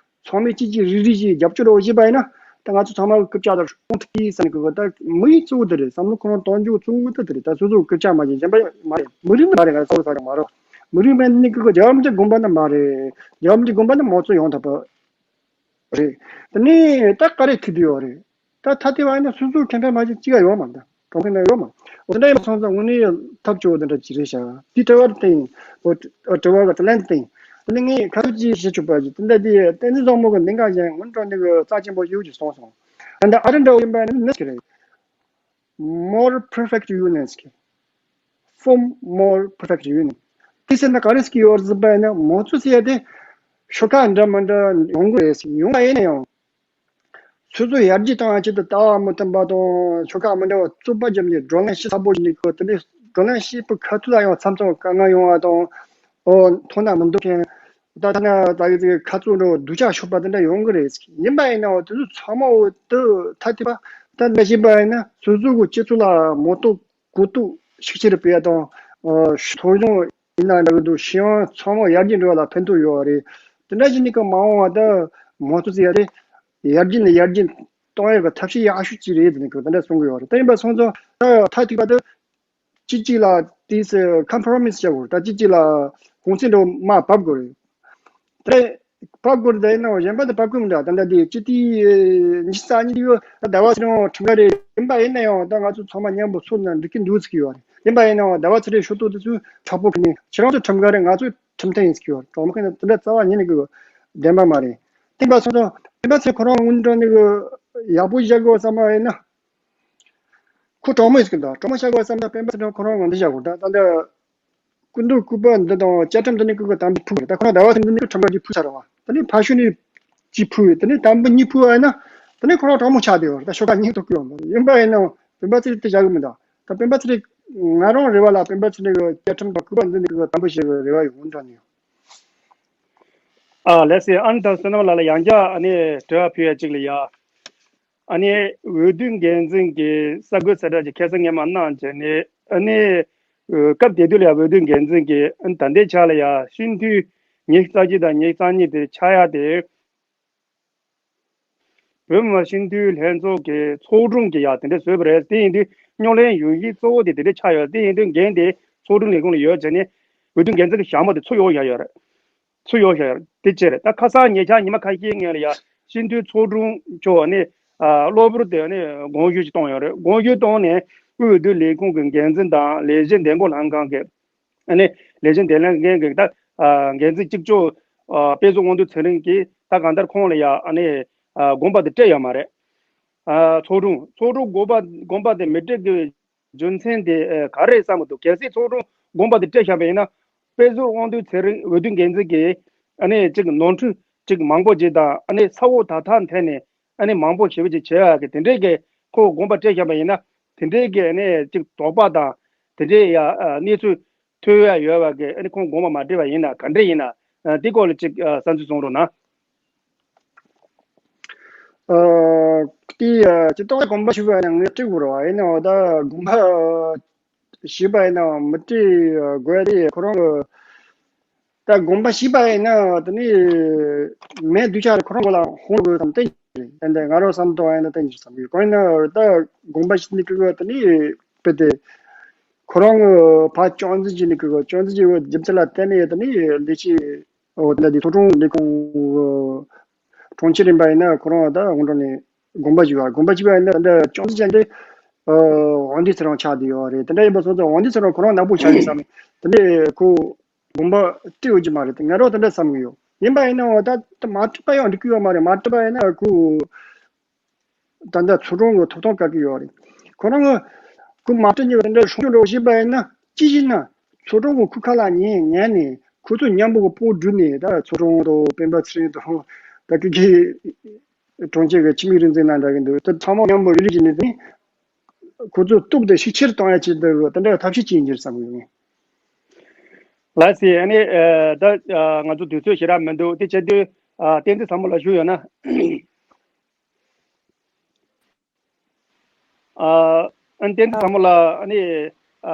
ཚང་མས་གཅིག་གཅིག་རིག་རིག་ཅིག་རྒྱབ་སྐྱོར་རོགས་བྱས་པ་ཡིན་ན་ ད་ང་ཚོ་ཚང་མ་སྐུ་ཕྱྭ་དང་གྲོངས་ཐུབ་ཀྱི་བསམ་གི་གོ། ད་མི་ཡི་གཙོ་བོ་དེ་རེད། བསམ་བློ་ཁོ་རང་གཏོང་རྒྱུ་གཙོ་བོ་དེ་དེ་རེད། ད་སོ་སོ་སྐུ་ཕྱྭ་མ་བྱེད་གཞན་པ་མ་རེད། མི་རིགས་ནི་མ་རེད། ང་ཚོ་ས་ཆ་མ་རོ། མི་རིགས་མེད་ནི་གི་གོ་རྒྱལ་བ་མི་འགྱུར་དགོངས་པ་ནི་མ་རེད། རྒྱལ་བ་མི་འགྱུར་དགོངས་པ་ནི་མང་གཙོ་ཡོང་ཐུབ་པ་རེད། དེ་ནས་ད་ག་རེ་ཐུག་དུ་ཡོད་རེད། ད་ཐ་དེ་བ་ནི་སོ་སོ་ཁེ་ཕན་མ་བྱེད་ཅི་ག་ཡོད་མ་ད་གྲོང་ཁྱེར་ན་ཡོད་མ། འོ་དེ་འདྲ་ཡིན་པ་སོང་ཙང་དངོས་གནས་ཐབས་སྐྱོ་བོ་དེ་འདྲ་ཅི་རེད་ཤག་དེ་དྲི་བ་དེ་ཡིན། འོ་དྲི་བ་ག་དེ་ལན་དེ་ཡིན། དེ་ནི་ངས་ཁ་ཚུགས་ཅིག་བཤད་ཆོག་པ་ཅིག་དེ་འདྲ་དེ་བསྟན་འཛིན་བཟང་མོ་གི་གདེངས་ཀ་ཅན་དངོས་གྲོགས་འདི་གི་རྩ་ཆེན་པོ་ཞིག་ཅིག་གསུངས་སོང་། ད་ལྟ་ཨ་རི་འདྲ་བོ་ཡིན་པ་ནི་མི་ཟེར་གི་རེད། More perfect unions གི Form more perfect union དེ་ཟེར་ན་ག་རེ་ཟེར་གི་ཡོད་ཟེར་བ་ཡིན་ན་མང་གཙོ་ཟེར་ཡ་དེ་ཤོག་ཁག་འདྲ་མི་འདྲ་ཡོང་གི་རེད་ཟེར། ཡོང་བ་ཡིན་ན་ཡང་། སོ་སོ་ཡར་རྒྱས་བཏང་བ་ཆེད་དུ་ལྟ་བ་མི་མཐུན་པ་དང་ཤོག་ཁག་མི་འདྲ་བ་རྩོད་པ་བརྒྱབ་ནས་བགྲོ་གླེང་བྱེད་ཚ་པོ་བྱེད་ནས་ཁོ་དེ་འདྲའི་བགྲོ་གླེང་བྱེད་པའི་ཁ་ཐུག་ལ་ཡང་མཚམས་མཚམས་དཀའ་ངལ་ཡོང་བ་དང་། ཨོ་མཐོང་ན་མི་འདོད་མཁན། ད་ཐ་ན་ད་གི་ཁ་རྩོད་འདྲ་བོ་སྡུག་ཅག་ཤོར་པ་དེ་འདྲ་ཡོང་གི་རེད། ཡིན་པ་ཡིན་ནའང་དེ་ཚོ་ཚང་མ་འོ་དུ་ཐ་དད་པ་ད་འདྲ་བྱས་པ་ཡིན་ན་སོ་སོ་གི་སྤྱི་ཚོགས་ལ་མ་གཏོགས་གོ་རྟོགས་ཤུགས་ཆེ་རུ་སྤེལ་ཡ་དང་། ཨོ་ཐོ་གཞུང་ཡིན་ན་འདྲ་གི་འདུག་གཞན་ཡང་ཚང་མ་ཡར་རྒྱས་འགྲོ་བ་ལ་ཕན་ཐོགས་ཡོད་པ་རེད། དེ་འདྲ་བྱས་ནས་ཀྱི་མ་འོངས་པ་ད་མང་གཙོ་ཟེར་ཡ་དེ་ཡར་རྒྱས་ནས་ཡར་རྒྱས་གཏོང་ཡ་གི་ཐབས་ཤེས་ཡག་ཤོས་ཅིག་རེད་ཟེར་ནས་ཀྱི་དེ་འདྲ་གསུང་གི་ཡོད་རེད། དེ་ཡིན་པ་སོང་ཙང་ད་ཐ་ཐད་པ་དེ་གཅིག་གཅིག་ལ་དེས་ཀམ་པོ་རོ་མིས་བྱ་དགོས། ད་གཅིག་གཅིག་ལ་གུང་སེང་འདྲ་མར་བབས་དགོས་རེད། དེ་བབས་དགོས་རེད། ད་ཡིན་ནའང་གཞན་པ་དེ་བབས་ཀྱི་མི་འདུག་ད་ལྟ་དེ་སྤྱི་འཐུས་ཉི་ཤུ་རྩ་གཉིས་དེ་ཡོད། ཟླ་བ་ཚེ་རིང་ཁྲིམས་འགལ་རེད། ཡིན་པ་ཡིན་ན་ཡང་ད་ང་ཚོ་ཚང་མ་མཉམ་པོ་ཚོགས་ན་འགྲིག་གི་འདུག་ཟེར་གྱི་ཡོད་རེད། ཡིན་པ་ཡིན་ནའང་ཟླ་བ་ཚེ་རིང་ཕྱོགས་གཏོགས་དེ་ཚོས་གྲོགས་པོ་ཁྱེད་རང་ཚོ་ཁྲིམས་འགལ་རེད། ང་ཚོ་ཁྲིམས་མཐུན་ཡིན་ཟེར་གྱི་ཡོད་རེད། གྲོགས་མོ་ཁྱེད་རང་དེ་འདྲ་རྩ་བ་ཉིད་ནས་གི་བདེན་པ་མ་རེད། དེ་ཡིན་པ་སོང་ཙང་སྤེན་པ་ཚེ་རིང་ཁོ་རང་དངོས་གནས་དྲང་གནས་གི་ཡག་པོ་བཞག་དགོས་བསམ་པ་ཡིན་ན། ཁོ་གྲོགས་མོ་ཡིན་ཟེར་གི་འདུག་གྲོགས་མོ་བཞག་དགོས་བསམ་ན་སྤེན་པ་ཚེ་རིང་ཁོ་རང་ང་འདི་བཞག་དགོས། ད་ད་འདི་སྐུ་མདུན་སྐུ་པར་འདི་དང་བཅའ་ཁྲིམས་འདི་ནི་ཀུན་གྱི་དམ་པའི་ཕུག་རེད། ད་ཁོ་རང་ཟླ་བ་ཚེ་རིང་འདི་ནི་ཁྲིམས་འགལ་གྱི་ཕུག་ཚར་བ། དེ་ནས་ཕ་ཤུལ་ནས་གཅིག་ཕུག་དེ་ནས་དམ་པ་གཉིས་ཕུག་བ་ཡིན་ན། དེ་ནས་ཁོ་རང་གྲོགས་མོ་ཆགས་བསྡད་ཡོད་རེད། ད་ཤོག་ཁག་གཉིས་ཐོག་གི་ཡོང་འདུག་ཡིན་པ་ཡིན་ནའང་སྤེན་པ་ཚེ་རིང་དེ་བཞག་གི་མི་འདུག་ད་སྤེན་པ་ཚེ་རིང་ང་རང་རེ་བ་ལ་སྤེན་པ་ཚེ་རིང་གི་བཅའ་ཁྲིམས་དང་སྐུ་པར་འདི་ནི་ཀུན་གྱི་དམ་པ་ཞིག་གི་རེ་བ་ཡོང་འདྲ་ནི་ཡོད། ཨ་ལགས་སེ། ཨ་ནི་ད་བསོད་ནམས་ལགས་ལ་ཡང་བསྐྱར་ཨ་ནི་དྲི་བ་ཕུལ་ཡ་གཅིག་ལ་ཡ། ཨ་ནི་འོས་བསྡུ་འགན་འཛིན་གྱི་གསར་འགོད་གསལ་བསྒྲགས་ཀྱི་ཁ་སང་སྔོན་མ་གནང་བྱས་ནས་ཨ་ནི་སྐབས་དེ་དུས་ལ་ཡ་འོས་བསྡུ་འགན་འཛིན་གྱི་ཨ་ནི་ད་ལྟའི་ཆ་ལ་ཡ་སྤྱི་འཐུས་ཉི་ཤུ་རྩ་གཅིག་དང་ཉི་ཤུ་རྩ་གཉིས་དེ་ཆགས་ཡ་དེ། བོད་མི་མང་སྤྱི་འཐུས་ལྷན་ཚོགས་ཀྱི་ཚོགས་དྲུང་གི་ཡ་དེ་འདྲ་བཟོས་པ་རེད། དེ་ཡིན་དུས་རྙོག་གླེང་ཡོང་གཞི་གཙོ་བོ་དེ་དེ་འདྲ་ཆགས་ཡོད། དེ་ཡིན་དུས་འགན་དེ་ཚོགས་དྲུང་ལས་ཁུངས་ལ་ཡོད་བྱས་ནས་འོས་བསྡུ་འགན་འཛིན་གྱི་ཞྭ་མོ་དེ་ཚུར་གཡུག་བཞག་ཡོད་རེད། ཚུར་གཡུག་བཞག་ཡོད་རེད། དེ་བྱས་རེད། ད་ཁ་སང་ཉེ་ཆར་ཉི་མ་ཁ་ཤས་སྔོན་ལ་ཡ་སྤྱི་འཐུས་ཚོགས་དྲུང་མཆོག་ནས་ཨ་གློ་བུར་དུ་ནས་དགོངས་ཞུ་ཞིག་བཏང་ཡོད་རེད། དགོངས་ཞུ་བཏང་ནས་དབུས་འོས་བསྡུ་ལས་ཁུངས་ཀྱི་འགན་འཛིན་དང་ལས་བྱེད་འདེམས་བསྐོ་ལྷན་ཁང་གི་ཨ་ནི་ལས་བྱེད་འདེམས་ལྷན་འགན་གྱི་ད་ཨ་འགན་འཛིན་གཅིག་ལྕོགས་ཨ་དཔེ་བཟང་དབང་འདུས་ཚེ་རིང་གིས་ད་གང་ལྟར་ཁོང་ལ་ཡ་ཨ་ནི་ཨ་དགོངས་པ་དེ་སྤྲད་ཡོད་མ་རེད། ཨ་ཚོགས་དྲུང་ཚོགས་དྲུང་དགོངས་པ་དགོངས་པ་དེ་མི་སྤྲད་ཀྱི་རྒྱུ་མཚན་དེ་ཨ་ག་རེ་བསམ་གྱི་འདུག་གལ་སྲིད་ཚོགས་དྲུང་དགོངས་པ་དེ་སྤྲད་བཞག་པ་ཡིན་ན་དཔེ་བཟང་དབང་འདུས་ཚེ་རིང་འོས་བསྡུ་འགན་འཛིན་གྱི་ཨ་ནི་གཅིག་ནོར་འཁྲུལ་གཅིག་མང་པོ་ཅིག་དང་ཨ་ནི་ས་འོག་དག་ཐེར་འཐེན་ནས། ཨ་ནི་མང་པོ་ཞེ་པོ་ཅིག་བྱེད་ཡག་གི་དེ་འདྲའི་གི་ཁོ་དགོངས་པ་སྤྲད་བཞག་པ་ཡིན་ན་དེ་འདྲའི་གི་ཨ་ནི་ཅིག་དོགས་པ་དང་དེ་འདྲའི་ཡ་ཨ་གནས་ཚུལ་ཐོན་ཡ་ཡོད་པ་གི་ཨ་ནི་ཁོང་དགོངས་པ་མ་སྤྲད་པ་ཡིན་ན་ག་འདྲ་ཡིན་ན་ཨ་དེ་སྐོར་ལ་ཅིག་ཨ་བསམ་ཚུལ་གསུང་རོགས་གནང་། ཨ་དེ་ཨ་ཅི་ཏོག་དགོངས་པ་ཞུས་པ་ཡིན་ན་ངས་སྤྲད་དགོས་རེད་བ། ཡིན་ནའང་ད་དགོངས་པ་ཞུས་པ་ཡིན་ནའང་མི་སྤྲད་དགོས་ཡ་དེ་ཁོ་རང་གི་ད་དགོངས་པ་ཞུས་པ་ཡིན་ན་དེ་ནི་མེད་སྡུག་ཅག་རེད། ཁོ་རང་གོ་ལ་ཧོང་དགོས་དམ་བསྟན་གྱི་རེད། ད་ང་རང་བསམ་དོན་ཡིན་ན་བསྟན་གྱི་བསམ་གྱི་གང་ཡིན་ན་ད་དགོངས་པ་ཞུས་ནི་ཀི་གི་དེ་ནི་དཔེ་དེ་ཁོ་རང་གི་ཕ་ཅང་ཙི་ཅི་ནི་ཀི་གི་ཅང་ཙི་ཅི་གི་རྒྱུ་མཚན་ལ་བརྟེན་ནས་དེ་ནི་ལས་བྱེད་འོ་དེ་འདྲ་དེ་ཚོགས་དྲུང་ལས་ཁུངས་དྲུང་ཆེ་རིམ་པ་ཡིན་ན་ཁོ་རང་ད་དབང་གྲགས་ནས་དགོངས་པ་ཞུས་པ་དགོངས་པ་ཞུས་པ་ཡིན་ན་ད་ཅང་ཙི་ཅན་དེ་དབང་འདུས་ཚེ་རིང་ཆགས་བསྡད་ཡོད་རེད། དེ་འདྲ་ཡིན་པ་སོང་ཙང་དབང་འདུས་ཚེ་རིང་ཁོ་རང་ནག་པོ་ཆགས་ཡིན་བསམ་དེ་ནི་ཁོ་དགོངས་པ་སྤྲད་ཡོད་ཀྱི་མ་རེད། ང་རང་དེ་འདྲ་བསམ་གྱི་ཡོད། ཡིན་པ་ཡིན་ནའང་ད་ད་མ་སྤྲད་པ་ཡང་འགྲིག་གི་ཡོད་མ་རེད། མ་སྤྲད་པ་ཡིན་ན་ཁོ་ད་ལྟ་ཚོགས་དྲུང་གི་ཐོབ་ཐང་བཀག་གི་ཡོད་རེད། ཁོ་རང་གི་ཁོ་མ་སྤྲད་ཉེ་བ་དེ་འདྲ་སྲུང་སྐྱོབ་འགྲོ་བྱེད་པ་ཡིན་ན་ཅི་ཞིག་ན་ཚོགས་དྲུང་གི་ཁོ་ཁ་ལ་ཉན་ཉན་ནས་ཁོ་ཚོ་མཉམ་པོ་གི་སྤོ་བསྒྲུབས་ནས་ད་ཚོགས་དྲུང་དང་སྤེན་པ་ཚེ་རིང་དང་ད་ཀི་ཀི་དྲུང་ཆེ་གི་འཆི་མེད་རིག་འཛིན་ན་འདྲ་གི་འདུག་ད་ཚང་མ་མཉམ་པོ་རི་རི་བྱས་ནས་དེ་ཁོ་ཚོ་སྟོབས་དེ་ཤུགས་ཆེར་གཏོང་ཡ་ཆེད་དུ་དེ་འདྲ་ཐབས་ཤེས་བྱེད་ཡིན་གྱི་རེད་བསམ་གི་ཡོད། ལགས་སེ། ཨ་ནི་ཨ་ད་ཨ་ང་ཚོ་དུས་ཚོད་ཞེ་དྲག་མི་འདུག་དེ་བྱེད་དུས་ཨ་བསྟན་འཛིན་བཟང་མོ་ལ་ཞུ་ཡོད་ན། ཨ་ཨ་ནི་བསྟན་འཛིན་བཟང་མོ་ལ་ཨ་ནི་ཨ་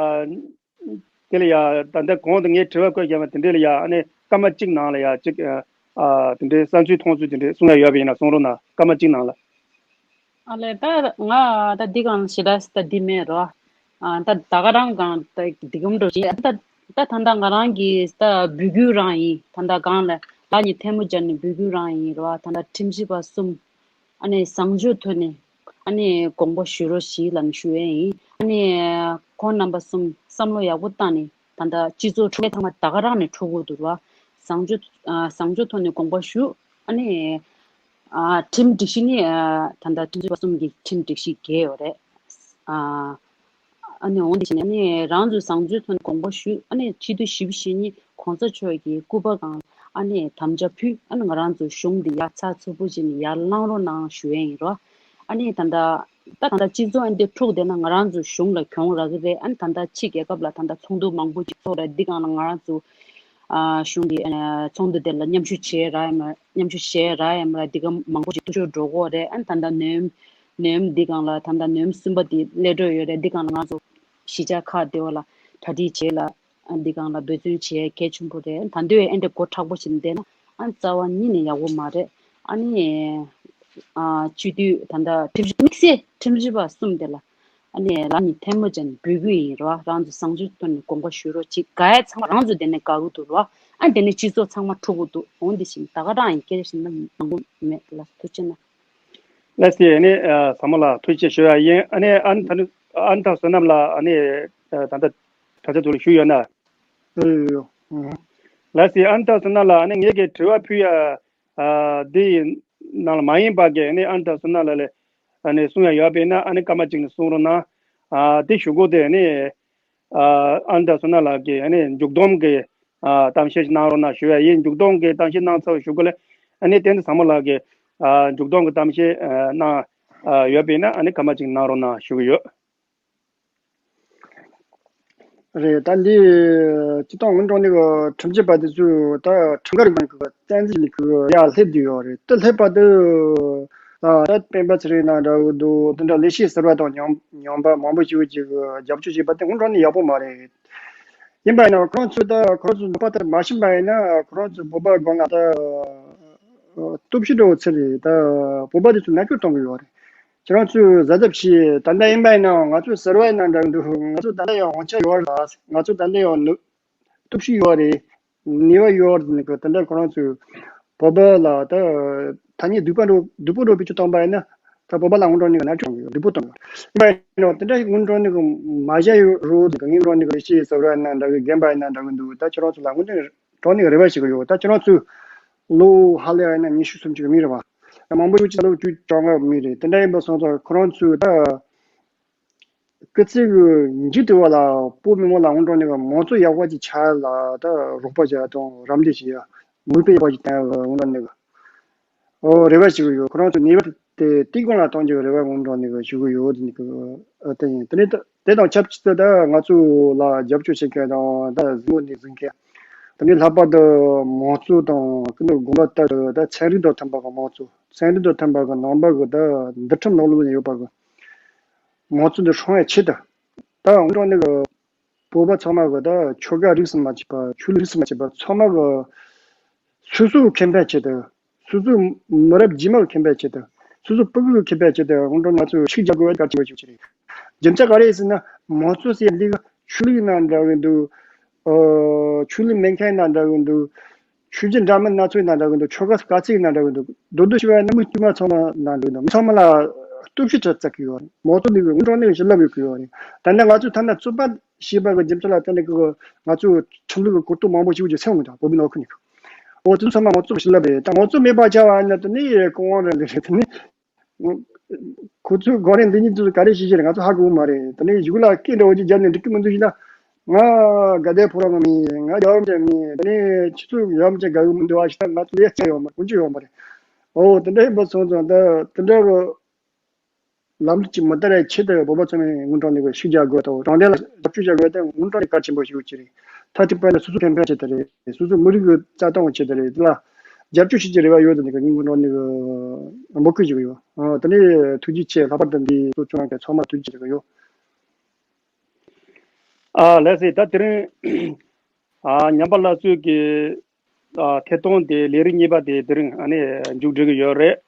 དེ་ལ་ཡ་ད་ལྟ་གོང་དུ་ངས་དྲི་བ་བཀོད་བཞག་པ་དེ་འདྲས་ལ་ཡ་ཨ་ནི་སྐར་མ་གཅིག་ནང་ལ་ཡ་གཅིག་ཨ་དེ་འདྲས་བསམ་ཚུལ་མཐོང་ཚུལ་དེ་འདྲས་གསུང་ཡ་ཡོད་པ་ཡིན་ན་གསུང་རོགས་གནང་། སྐར་མ་གཅིག་ནང་ལ། ཨ་ལས་ད་ང་ད་འདི་གང་ཞེ་དྲག་ད་འདི་མེད་རོ། ཨ་ད་ད་ག་རང་གང་ད་འདི་གམ་འགྲོ་ཞིག་ད་ད་ད་ད་ང་རང་གི་ད་འབོད་སྐུལ་རང་ཡིན། ད་ད་གང་ལ་ལ་ཉི་ཐལ་མོ་སྦྱར་ནས་འབོད་སྐུལ་རང་ཡིན་རོ། ད་ད་ཁྲིམས་ཞིབ་པ་གསུམ་ཨ་ནི་བཟང་སྤྱོད་ཐོག་ནས་ཨ་ནི་དགོངས་པ་ཞུ་རོགས་ཞེས་ལབ་ནས་ཞུ་ཡས་ཡིན། ཨ་ནི་ཁོང་རྣམ་པ་གསུམ་བསམ་བློ་ཡག་པོ་བཏང་ནས་ད་ད་སྤྱི་ཚོགས་འཕྲོད་བསྟེན་ཚང་མ་ད་ག་རང་ནས་འཕྲོད་དགོས་འདུག་རོ། བཟང་སྤྱོད་ཨ་བཟང་སྤྱོད་ཐོག་ནས་དགོངས་པ་ཞུ། ཨ་ནི་ཨ་ཁྲིམས་སྒྲིག་གཞི་ནི་ཨ་ད་ལྟ་ཁྲིམས་ཞིབ་པ་གསུམ་གྱི་ཁྲིམས་སྒྲིག་གཞི་འགལ་ཡོད་རེད། ཨ་ཨ་ནི་འོན་ཏེ་བྱས་ནས་ཨ་ནི་རང་ཚོའི་བཟང་སྤྱོད་ཐོག་ནས་དགོངས་པ་ཞུས། ཨ་ནི་སྤྱི་འཐུས་བཞི་བཅུ་ཞེ་གཉིས་གོང་ས་མཆོག་གི་སྐུ་པར་སྒང་ཨ་ནི་དམ་བཅའ་ཕུལ། ཨ་ནི་ང་རང་ཚོའི་གཞུང་འདི་ཡར་ཚགས་ཚུད་པོ་བྱས་ནས་ཡར་ལངས་རོགས་གནང་ཞུ་ཡས་ཡིན་རོ། ཨ་ནི་ད་ལྟ་ད་ད་ལྟ་སྤྱི་ཚོགས་ཨ་འདི་འཁྲུག་བསྡད་ན་ང་རང་ཚོའི་གཞུང་ལ་གྱོང་རག་གི་རེད། ཨ་ནི་ད་ལྟ་ཕྱི་རྒྱལ་ཁབ་ལ་ད་ལྟ་ཚོགས་འདུ་མང་པོ་ཅིག་ཚོགས་རེད། འདི་སྒང་ལ་ང་རང་ཚོ་ཨ་གཞུང་གི་ཨ་ཚོགས་འདུ་དེ་ལ་མཉམ་ཞུགས་བྱས་རག་ཡ་མ་མཉམ་ཞུགས་བྱས་རག་ཡ་མ་རག་འདི་ག་མང་པོ་ཅིག་ཐུགས་ཕྱོགས་འགྲོ་གི་རེད། ཨ་ནི་ད་ལྟ་ནོམ་ནོམ་འདི་སྒང་ལ་ད་ལྟ་ནོམ་གསུམ་པ་འདི་སླེབས་འགྲོ་ཡོད་རེད། འདི་སྒང་ལ་ང་ཚོ་གཞིས་ཆགས་ཁག་དེ་བ་ལ་གྲ་སྒྲིག་བྱས་ལ་ཨ་འདི་སྒང་ལ་འབད་བརྩོན་བྱས་གལ་ཆེན་པོ་རེད། ད་འདོད་ཨེ་འདྲ་མགོ་མཁྲེགས་པོ་བྱས་བསྡད་ན་ཨ་རྩ་བ་ཉིད་ནས་ཡག་པོ་མ་རེད། ཨ་ནི་ཨ་སྤྱི་འཐུས་ད་ལྟ་ཁྲིམས་ཞིབ་དམིགས་བསལ་ཁྲིམས་ཞིབ་པ་གསུམ་དེ་ལ་ཨ་ནི་ལ་ཉི་ཐལ་མོ་སྦྱར་ནས་འབོད་སྐུལ་ཡིན་རོ། རང་ཚོ་བཟང་སྤྱོད་ཐོག་ནས་དགོངས་པ་ཞུ་རོགས་གྱིས། དགའ་ཡ་ཚང་མ་རང་ཚོ་དེ་ནས་དགའ་གི་འདུག་རོ། ཨ་དེ་ནས་སྤྱི་ཚོགས་ཚང་མ་འཁྲུག་གི་འདུག་འོང་འདི་བཞིན་ད་ག་རང་ཡིན། སྐད་ཆ་ཞིག་ན་མང་པོ་མེད་ལ་ཐུགས་རྗེ་གནང་། ལགས་སེ། ཨ་ནི་ཨ་ཟབ་མོ་ལགས་ཐུགས་རྗེ་ཆེ་ཞུ་ཡ་ཡིན། ཨ་ནི་ཨ་ནི་ད་ནི་ཨ་ནི་ད་བསོད་ནམས་ལགས་ཨ་ནི་ཨ་ད་ལྟ་དྲ་རྒྱ་ཐོག་ལ་བཞུགས་ཡོད་ན། ཨེ་ཡོ། ཨུ། ལགས་སེ། ཨ་ནི་ད་བསོད་ནམས་ལགས་ཨ་ནི་ངེད་ཀྱི་དྲི་བ་ཕུལ་ཡ་ཨ་འདི་ནང་ལ་མ་ཡིན་པ་གི་ཨ་ནི་ཨ་ནི་ད་བསོད་ནམས་ལགས་ལ་ཨ་ནི་གསུང་ཡ་ཡོད་པས་ན་ཨ་ནི་སྐར་མ་གཅིག་ནས་གསུང་རོགས་གནང་། ཨ་དེ་ཞུ་དགོས་དེ་ཨ་ནི་ཨ་ཨ་ནི་ད་བསོད་ནམས་ལགས་ཀྱིས་ཨ་ནི་མཇུག་སྡོམ་གྱི་ཨ་གཏམ་བཤད་ཅིག་གནང་རོགས་གནང་ཞུ་ཡ་ཡིན། མཇུག་སྡོམ་གྱི་གཏམ་བཤད་གནང་ཚར་བ་ཞུ་དགོས་ལ་ཨ་ནི་བསྟན་འཛིན་ཟབ་མོ་ལགས་ཀྱིས་ཨ་མཇུག་སྡོམ་གྱི་གཏམ་བཤད་ཨ་གནང་ཨ་ཡོད་པས་ན་ཨ་ནི་སྐར་མ་གཅིག་གནང་རོགས་གནང་ཞུ་གི་ཡོད། རེད། ད་འདི་སྤྱི་བཏང་སྔོན་འགྲོ་ནས་གི་ཁྲིམས་ཞིབ་པ་དེ་ཚོས་ད་ཁྲིམས་འགལ་རིག་པ་གི་བཙན་འཛུལ་ལས་ཁུར་ཡར་སླེབས་བསྡད་ཡོད་རེད། དེ་སླེབས་པ་དེ་ད་ད་སྤེན་པ་ཚེ་རིང་ནང་འདྲ་བོ་འདུག་དེ་འདྲ་ལས་བྱེད་ཟུར་པ་དང་མཉམ་མཉམ་པ་མང་པོ་ཞིག་ཅིག་གི་རྒྱབ་སྐྱོར་བྱས་པ་དེ་སྔོན་འགྲོ་ནས་ཡག་པོ་མ་རེད། ཡིན་པ་ཡིན་ན་ཁོ་རང་ཚོས་ད་ཁོ་རང་ཚོ་ནུས་པ་ལྟར་མ་ཕྱིན་པ་ཡིན་ན་ཁོ་རང་ཚོ་བོད་པ་སྒང་ལ་ད་སྟོབས་ཤུགས་འདྲ་བོ་ཚུད་རེད། ད་བོད་པ་དེ་ཚོ་མནར་གཅོད་གཏོང་གི་ཡོད་རེད། ཁྱེད་རང་ཚོས་གཟབ་གཟབ་བྱས། ད་ལྟ་ཡིན་པ་ཡིན་ནའང་ང་ཚོ་ཟུར་པ་ཡིན་ན་འདྲ་གི་འདུག་ང་ཚོ་ད་ལྟ་ཡང་དབང་ཆ་ཡོད་རེད། ང་ཚོ་ད་ལྟ་ཡང་ནུ་སྟོབས་ཤུགས་ཡོད་རེད། ནུས་པ་ཡོད་རེད། ནི་གི་ད་ལྟ་ཁོ་རང་ཚོས་བོད་པ་ལ་ད་ཐ་སྙད་སྡུག་པ་འགྲོ་སྡུག་པོ་འགྲོ་བའི་ཆུ་བཏང་པ་ཡིན་ན་ད་བོད་པ་ལ་སྔོན་འགྲོ་ནི་གི་མནར་གཅོད་ཡོད་སྡུག་པོ་གཏོང་ཡོད། ཡིན་པ་ཡིན་ནའང་དེ་འདྲ་སྔོན་འགྲོ་ནི་གི་མ་བཞག་ཡོད་རོགས་ནི་གི་སྔོན་འགྲོ་ནི་གི་ལས་བྱེད་ཟུར་པ་ཡིན་ན་འདྲ་གི་རྒན་པ་ཡིན་ན་འདྲ་གི་འདུག་ད་ཁྱེད་རང་ཚོ་ལ་སྔོན་འགྲོ་གྲོགས་ནི་རེ་བ་ཞིག་ཡོད། ད་ཁྱེད་རང་ཚོས་ལོ་ཧ་ལས་ཡིན་ན་ཉི་ཤུ་སུམ་ཅུ་མི་རེད་བ། མང་པོ་ཞིག་ལོ་བཅུ་བཅོ་ལྔ་མི་རེད། དེ་འདྲ་ཡིན་པ་སོང་ཙང་ཁོ་རང་ཚོས་ད་སྐུ་ཚེ་གི་མཇུག་དེ་བ་ལ་བོད་མི་མང་ལ་སྔོན་འགྲོ་ནས་མང་གཙོ་ཡག་པ་ཅིག་ཆགས་ལ་ད་རོགས་པ་བྱས་དང་རམ་འདེགས་བྱས་ཡ་མིག་དཔེ་ཡག་པ་ཅིག་བསྟན་ཡ་སྔོན་འགྲོ་ནས་ཨོ་རེ་བ་ཞུ་གི་ཡོད། ཁོ་རང་ཚོ་ནུས་པ་དེ་དེ་གོང་ལ་གཏོང་རྒྱུ་རེ་བ་སྔོན་འགྲོ་ནས་ཞུ་གི་ཡོད། དེ་ནི་ཨ་དེ་ཡིན། དེ་ནི་དེ་དང་ཆབས་ཅིག་ཏུ་ད་ང་ཚོ་ལ་རྒྱབ་སྐྱོར་བྱེད་མཁན་དང་ད་གཟིགས་མོ་ནས་གཟིགས་མཁན་དེ་ནི་ལྷག་པར་དུ་མང་གཙོ་དང་ཀུན་ཏུ་དགོངས་པ་ལྟར་དུ་ད་ཚན་རིག་དང་མཐུན་པ་གི་མང་གཙོ་ཚན་རིག་དང་མཐུན་པ་གི་ནང་པ་གི་ད་འདུལ་ཁྲིམས་ནང་ལོགས་ནས་ཡོད་པ་གི་མང་གཙོ་འདི་སྲུང་བའི་ཆེད་དུ་ད་སྔོན་འགྲོ་ནས་གི་བོད་པ་ཚང་མ་གི་ད་ཆོལ་ཁ་རིས་སུ་མ་ཆད་པ་ཆོས་ལུགས་རིས་སུ་མ་ཆད་པ་ཚང་མ་གི་སོ་སོའི་ཁེ་ཕན་ཆེད་དུ། སོ་སོའི་མི་རབས་རྗེས་མའི་ཁེ་ཕན་ཆེད་དུ། སོ་སོའི་སྤུ་གུའི་ཁེ་ཕན་ཆེད་དུ་སྔོན་འགྲོ་ང་ཚོས་ཤུགས་རྒྱག་དགོས་པའི་གལ་ཆེ་བ་ཞིག་རེད། རྒྱུ་མཚན་ག་རེ་ཟེར་ན་མང་གཙོ་ཟེར་འདི་གི་ཆོས་ལུགས་ཡིན་ན་འདྲ་གི་འདུག་ཨོ། ཆོས་ལུགས་མེད་མཁན་ཡིན་ན་འདྲ་གི་འདུག་ཆོས་བརྒྱུད་འདྲ་མིན་སྣ་ཚོགས་ཡིན་ན་འདྲ་གི་འདུག་ཆོལ་ཁ་ག་ཚད་ཡིན་ན་འདྲ་གི་འདུག་མདོར་བསྡུས་ཞུས་པ་ཡིན་ན་མི་དཀྱུས་མ་ཚང་མ་ན་འགྲོ་གི་འདུག་མི་ཚང་མ་ལ་སྟོབས་ཤུགས་ཅིག་བརྩེགས་ཀྱི་ཡོད་རེད། མང་གཙོ་འདི་གི་སྔོན་འགྲོ་ནས་བྱིན་རླབས་ཡོད་ཀྱི་ཡོད་རེད། ད་ནི་ང་ཚོས་ཐ་ན་རྩོད་པ་བྱས་པ་གི་རྒྱུ་མཚན་ལ་བརྟེན་ནས་གི་ང་ཚོས་ཁྲིམས་ལུགས་ཀྱི་གོ་རྟོགས་མང་པོ་ཞིག་ཅིག་སེམས་འོང་ད་བོད་མི་ནང་ཁུལ་ནས་གི་འོ་དེ་ཚོ་ཚང་མ་མང་གཙོ་བྱིན་རླབས་རེད། ད་མང་གཙོ་མེད་པ་བྱ་བ་ཡིན་ན་དེ་ནི་གོང་དབང་རེད་འདི་རེད། དེ་ནི་ཁོ་ཚོས་གོང་རེད་འདི་གཉིས་ཚོས་ག་རེ་བྱེད་ཀྱི་རེད་ང་ཚོ་ཧ་གོ་གི་མ་རེད། དེ་ནི་གཞུག་ལ་སྐད་འདྲ་བོ་ཅིག་བརྒྱབ་ནས་འགྲིག་གི་མི་འདུག་ཞེ་ན། ང་དགའ་ལྡན་ཕོ་བྲང་གི་མི་ཡིན། ང་རྒྱལ་བ་རིན་པོ་ཆེའི་མི་ཡིན། དེ་ནས་ཁྱེད་ཚོས་རྒྱལ་བ་རིན་པོ་ཆེ་དགའ་གི་མི་འདུག་ཨ་ཞེ་ན་ང་ཚོ་ལས་རྩ་ཡོད་མ་རེད། ཀུན་སྤྱོད་ཡོད་མ་རེད། འོ་དེ་འདྲ་ཡིན་པ་སོང་ཙང་ད་དེ་འདྲ་གི་ལམ་ལུགས་ཅིག་མི་དར་བའི་ཆེད་དུ་བོད་པ་ཚང་མས་སྔོན་འགྲོ་ནས་ཤུགས་རྒྱག་དགོས་དང་དྲང་བདེན་ལ་རྒྱབ་སྐྱོར་བྱ་དགོས་དེ་སྔོན་འགྲོ་ནས་གལ་ཆེན་པོ་ཞིག་ཡོད་ཀྱི་རེད། མཐར་ཐུག་པ་ན་སོ་སོ་ཕན་ཕན་ཆེད་དུ་རེད། སོ་སོ་མི་རིགས་ཀྱི་རྩ་དོན་ཆེད་དུ་རེད། དེ་ལ་རྒྱབ་སྐྱོར་བྱེད་ཀྱི་རེ་བ་ཡོད་དེ་འདི་ག་ངས་སྔོན་འགྲོ་ནས་འབོད་སྐུལ་ཞུ་གི་ཡོད། ཨ་དེ་ནས་ཐུགས་རྗེ་ཆེ། ལྷག་པར་དུ་འདི་གཙོ་སྐྱོང་མཁན་ཚང་མ་ཐུགས་རྗེ་ཆེ་ཞུ་གི་ཡོད། ཨ་ལགས་སེ། ད་དེ་རིང་ཨ་ཉམས་པ་སླར་གསོའི་གི་ཨ་ཐད་གཏོང་དེ་ལས་རིམ་གཉིས་པ་དེ་དེ་རིང་ཨ་ནི་མཇུག་སྒྲིལ་གི་ཡོད་རེད།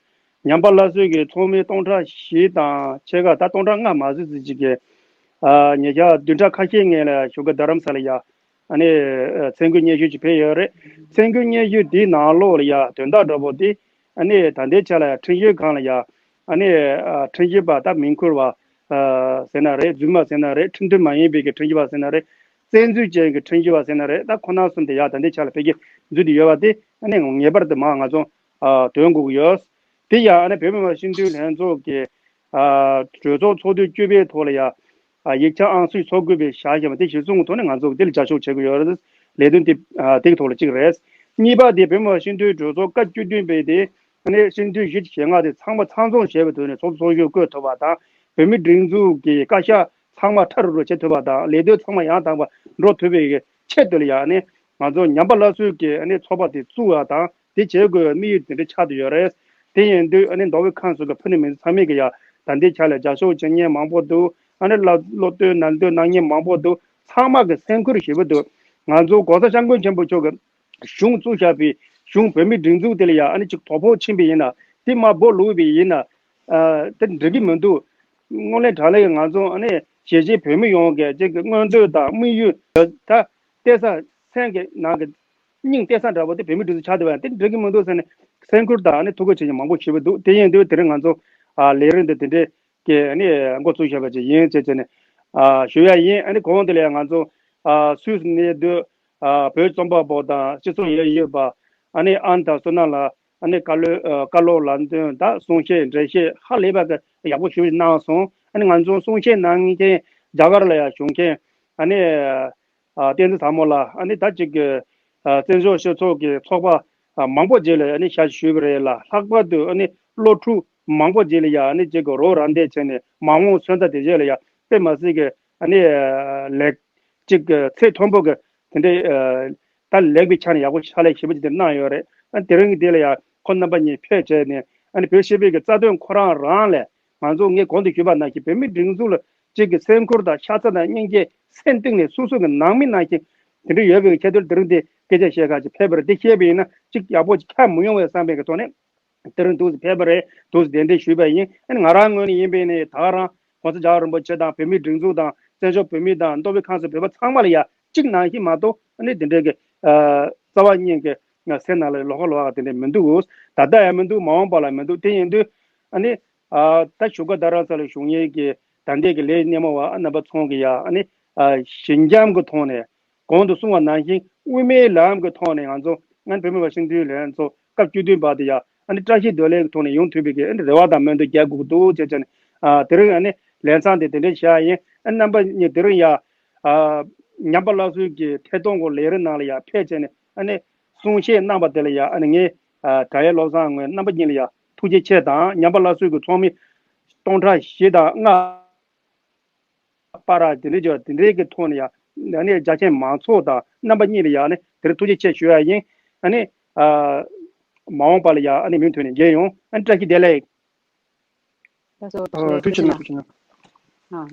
ཉམས་པ་སླར་གསོའི་གི་ཚོགས་མི་སྟོང་ཕྲག་བཞི་དང་ཕྱེད་ཀ། ད་སྟོང་ཕྲག་ལྔ་མ་ཟིན་ཟིན་ཅིག་གི་ཨ་ཉེ་ཆར་བདུན་ཕྲག་ཁ་ཤས་སྔོན་ལ་བཞུགས་སྒར་རྡ་རམ་ས་ལ་ཡ་ཨ་ནི་ཨ་མཚན་བཀོད་སྙན་ཞུ་ཅིག་ཕེབས་ཡོད་རེད། མཚན་བཀོད་སྙན་ཞུ་འདིའི་ནང་ལོགས་ལ་ཡ་དོན་དག་འདྲ་པོ་འདི་ཨ་ནི་ད་ལྟའི་ཆ་ལ་ཡ་ཁྲིམས་ཞིབ་ཁང་ལ་ཡ་ཨ་ནི་ཨ་ཁྲིམས་ཞིབ་པ་ད་མིང་ཁུར་བ་ཨ་ཟེར་ན་རེད། རྫུན་མ་ཟེར་ན་རེད། ཁྲིམས་མཐུན་མ་ཡིན་པའི་གི་ཁྲིམས་ཞིབ་པ་ཟེར་ན་རེད། བཙན་འཛུལ་ཅན་གྱི་ཁྲིམས་ཞིབ་པ་ཟེར་ན་རེད། ད་ཁོ་ན་གསུམ་དེ་ཡ་ད་ལྟའི་ཆ་ལ་འཕེལ་རྒྱས་འཛུལ་དུ་ཡོད་པ་དེ་ཨ་ནི་ངེས་པར་དུ་མ་ང་ཚོ་ཨ་དོན་དགོས་ཀྱི་ཡོད། དེ་ཡང་ཨ་ནི་བོད་མི་མང་སྤྱི་འཐུས་ལྷན་ཚོགས་ཀྱི་ཨ་གྲོས་ཚོགས་ཚོགས་དུས་བཅུ་པའི་ཐོག་ལ་ཡ་ཨ་ཡིག་ཆ་ཨང་སོ་ཚོགས་དགོས་པའི་བཞག་བཞག་པ་དེ་གཞིར་བཟུང་གི་ཐོག་ནས་ང་ཚོ་དེ་ལ་བསྐྱར་ཞིབ་བྱེད་དགོས་ཡོད་རེད། ལས་དོན་དེ་ཨ་དེ་གི་ཐོག་ལ་གཅིག་རེད། གཉིས་པ་དེ་བོད་མི་མང་སྤྱི་འཐུས་གྲོས་ཚོགས་སྐབས་བཅུ་བདུན་པའི་དེ་ཨ་ནི་སྤྱི་འཐུས་བཞི་བཅུ་ཞེ་ལྔ་དེ་ཚང་མ་ཚང་འཛོམས་བྱས་པའི་ཐོག་ནས་ཚོགས་གཙོ་གཙོ་བཞུགས་བསྐོས་ཐུབ་པ་དང་། བོད་མིའི་སྒྲིག་འཛུགས་ཀྱི་བཀའ་ཤག་ཚང་མ་ཁྲ་རུ་རུ་བྱེད་ཐུབ་པ་དང་། ལས་དོན་ཚང་མ་ཡང་དག་པ་འགྲོ་ཐུབ་པའི་ཆེད་དུ་ལ་ཡང་ནི་ང་ཚོ་ཉམས་པ་སླར་གསོའི་གི་ཨ་ནི་ཚོགས་པ་དེ་བཙུགས་པ་དང་དེ་བྱེད་དགོས་པའི་དམིགས་ཡུལ་དེ་འདྲ་ཆགས་བསྡད་ཡོད་རེད། དེ་ཡིན་དུས་ཨ་ནི་མདོ་དབུས་ཁམས་གསུམ་གྱི་ཕུ་ནུ་མི་ཚང་མས་གི་ཡ་ད་ལྟའི་ཆ་ལ་རྒྱབ་སྐྱོར་བྱེད་མཁན་མང་པོ་འདུག་ཨ་ནི་བླ་སློབ་སྟོན་ནན་སྟོན་གནང་མཁན་མང་པོ་འདུག་ཚང་མ་གི་སེམས་ཁུར་ཞེ་པོ་འདུག་ང་ཚོ་༸གོང་ས་༸སྐྱབས་མགོན་ཆེན་པོ་མཆོག་གི་གཞུང་བཙུགས་བཞག་པའི་གཞུང་བོད་མིའི་སྒྲིག་འཛུགས་དེ་ལ་ཡང་ཨ་ནི་ཅིག་དོ་ཕོག་ཕྱིན་པ་ཡིན་ན། དེ་མར་སྦོ་ལུག་པ་ཡིན་ན། ཨ་དེ་འགྲིག་གི་མི་འདུག་དངོས་གནས་དྲང་གནས་ཀྱི་ང་ཚོ་ཨ་ནི་གཞིས་བྱེས་བོད་མི་ཡོངས་ཀྱི་ཅིག་གི་མངོན་འདོད་དང་དམིགས་ཡུལ་ད་གཏད་ས་སེམས་ཀྱི་ནང་གི་སྙིང་གཏད་ས་འདྲ་པོ་དེ་བོད་མིའི་སྒྲིག་འཛུགས་ཆགས་བསྡད་པ་དེ་འགྲིག་གི་མི་འདུག་ཟེར་ནས་སེམས་ཁུར་དང་ཨ་ནི་ཐུགས་ཁུར་བྱེད་མཁན་མང་པོ་ཞེ་པོ་འདུག་དེ་ཡིན་དུས་དེ་རིང་ང་ཚོ་ཨ་ལས་རིམ་འདི་དེ་འདྲའི་གི་ཨ་ནི་འགོ་བཙུགས་བཞག་པ་ཅིག་ཡིན་ཅེས་བྱས་ནས་ཨ་ཞུ་ཡ་ཡིན། ཨ་ནི་གོང་དེ་ལ་ཡང་ང་ཚོ་ཨ་སུད་སི་གནས་སྡོད་ཨ་བོད་རྩོམ་པ་པོ་དང་སྤྱི་ཚོགས་ཡོད་ཡོད་པ་ཨ་ནི་ཨན་དང་བསོད་ནམས་ལགས་ཨ་ནི་བཀའ་སློབ་ཨ་བཀའ་སློབ་ལམ་སྟོན་དང་གསུང་བཤད་འགྲེལ་བཤད་ཧ་ལས་པ་གི་ཡག་པོ་ཞེ་པོ་ཅིག་གནང་སོང་། ཨ་ནི་ང་ཚོ་གསུང་བཤད་གནང་མཁན་རྒྱ་གར་ལ་ཡང་བཞུགས་མཁན་ཨ་ནི་ཨ་བསྟན་འཛིན་བཟང་མོ་ལགས་ཨ་ནི་ད་ཅིག་གི་ཨ་བཙན་བྱོལ་སྤྱི་ཚོགས་ཀྱི་ཚོགས་པ་ཨ་མང་པོ་རྗེས་ལ་ཨ་ནི་ཞབས་ཞུས་པ་རེད་ལ། ལྷག་པར་དུ་ཨ་ནི་སློབ་ཕྲུག་མང་པོ་རྗེས་ལ་ཡ་ཨ་ནི་ཅིག་གི་རོགས་རམ་འདེགས་བྱས་ནས་མ་འོངས་སོན་རྩ་དེ་རྗེས་ལ་ཡ་དཔེ་མ་སྲིད་ཀྱི་ཨ་ནི་ཨ་ལེགས་ཅིག་གི་ཚད་མཐོན་པོ་གི་དེ་འདྲའི་ཨ་ད་ལེགས་པའི་ཆ་ནས་ཡག་པོ་ཕྱག་ལས་ཞེ་པོ་ཅིག་དེ་གནང་ཡོད་རེད། ཨ་དེ་རིང་གི་དེ་ལ་ཡ་ཁོ་རྣམ་པ་གཉིས་ཕེབས་བྱས་ནས་ཨ་ནི་བོད་སྤྱི་པའི་གི་རྩ་དོན་ཁོ་རང་རང་ལས་ང་ཚོ་ངས་གོང་དུ་ཞུས་པ་ནང་བཞིན་བོད་མིའི་སྒྲིག་འཛུགས་ལ་གཅིག་གི་སེམས་ཁུར་དང་ཤ་ཚ་དང་སྙིང་རྗེ་སེམས་གཏིང་ནས་སོ་སོ་གི་ནང་མི་ནང་བཞིན་དེ་འདྲ་ཡོད་པའི་ཁྱད་ཆོས་དེ་རིང་འདི་སྐད་ཆ་བཤད་ག་ཅིག་ཕེབས་པ་རེད། དེ་བཤད་པ་ཡིན་ན་གཅིག་ཡག་པོ་ཅིག་ཁ་མི་ཡོང་བའི་བསམ་པའི་གི་ཐོག་ནས་དེ་རིང་འདུག་སེ་ཕེབས་པ་རེད། འདུག་སེ་གདན་འདྲེན་ཞུས་པ་ཡིན། ཨ་ནི་ང་རང་ངོས་ནས་ཡིན་པའི་ནི་ད་ག་རང་༸གོང་ས་༸རྒྱལ་བ་རིན་པོ་ཆེ་དང་བོད་མིའི་སྒྲིག་འཛུགས་དང་བཙན་བྱོལ་བོད་མི་དང་མདོ་དབུས་ཁམས་གསུམ་བོད་པ་ཚང་མ་ལ་ཡ་གཅིག་ནང་བཞིན་མ་གཏོགས་ཨ་ནི་དེ་འདྲའི་གི་ཨ་རྩ་བ་ཉིད་ཀྱི་སེམས་ནང་ལ་ལོགས་ཀ་ལོགས་ཀ་དེ་འདྲ་མི་འདུག་ད་ལྟ་ཡང་མི་འདུག་མ་འོངས་པ་ལ་མི་འདུག་དེ་ཡིན་དུས་ཨ་ནི། ཨ་ད་བཞུགས་སྒར་རྡ་རམ་ས་ལ་བཞུགས་མཁན་གྱི་ད་ལྟའི་གི་ལས་སྣེ་མོ་བ་རྣམ་པ་ཚོ་གི་ཡ་ཨ་ནི་ཨ་ཞི་འཇམ་གྱི་ཐོག་ནས་གོང་དུ་གསུངས་པ་ནང་བཞིན་དབུ་མའི་ལམ་གྱི་ཐོག་ནས་ང་ཚོ་ཨ་ནི་བོད་མི་མང་སྤྱི་འཐུས་ལྷན་ཚོགས་སྐབས་བཅུ་བདུན་པ་དེ་ཡ་ཨ་ནི་བཀྲ་ཤིས་བདེ་ལེགས་ཀྱི་ཐོག་ནས་ཡོང་ཐུབ་པའི་གི་ཨ་ནི་རེ་བ་དང་སྨོན་འདུན་རྒྱག་དགོས་ཀྱི་འདུག་ཅེས་བྱས་ནས་ཨ་དེ་རིང་ཨ་ནི་ལས་མཚམས་དེ་དེ་འདྲའི་བཞག་ཡིན། ཨ་རྣམ་པ་གཉིས་དེ་རིང་ཡ་ཨ་ཉམས་པ་སླར་གསོའི་གི་ཐད་གཏོང་གི་ལས་རིམ་ནང་ལ་ཡ་ཕེབས་བྱས་ནས་ཨ་ནི་གསུང་བཤད་གནང་པ་དེ་ལ་ཡ་ཨ་ནི་ངས་ཨ་དགྲ་ཡ་བློ་བཟང་ངོས་རྣམ་པ་གཉིས་ལ་ཡ་ཐུགས་རྗེ་ཆེ་དང་། ཉམས་པ་སླར་གསོའི་གི་ཚོགས་མི་སྟོང་ཕྲག་བཞི་དང་ལྔ་པར་དེ་འདྲའི་བརྗོད་དེ་འདྲའི་གི་ཐོག་ནས་ཡ་ཨ་ནི་རྒྱ་ཆེན་མང་ཚོགས་དང་རྣམ་པ་གཉིས་ལ་ཡ་ཨ་ནི་དེ་རིང་ཐུགས་རྗེ་ཆེ་ཞུ་ཡ་ཡིན། ཨ་ནི་ཨ་མ་འོངས་པ་ལ་ཡ་ཨ་ནི་མུ་མཐུད་ནས་མཇལ་ཡོང་། ཨ་ནི་བཀྲ་ཤིས་བདེ་ལེགས། ལགས་སོ། ཨ་ཐུགས་རྗེ་གནང་། ཐུགས་རྗེ་གནང་། ཨ།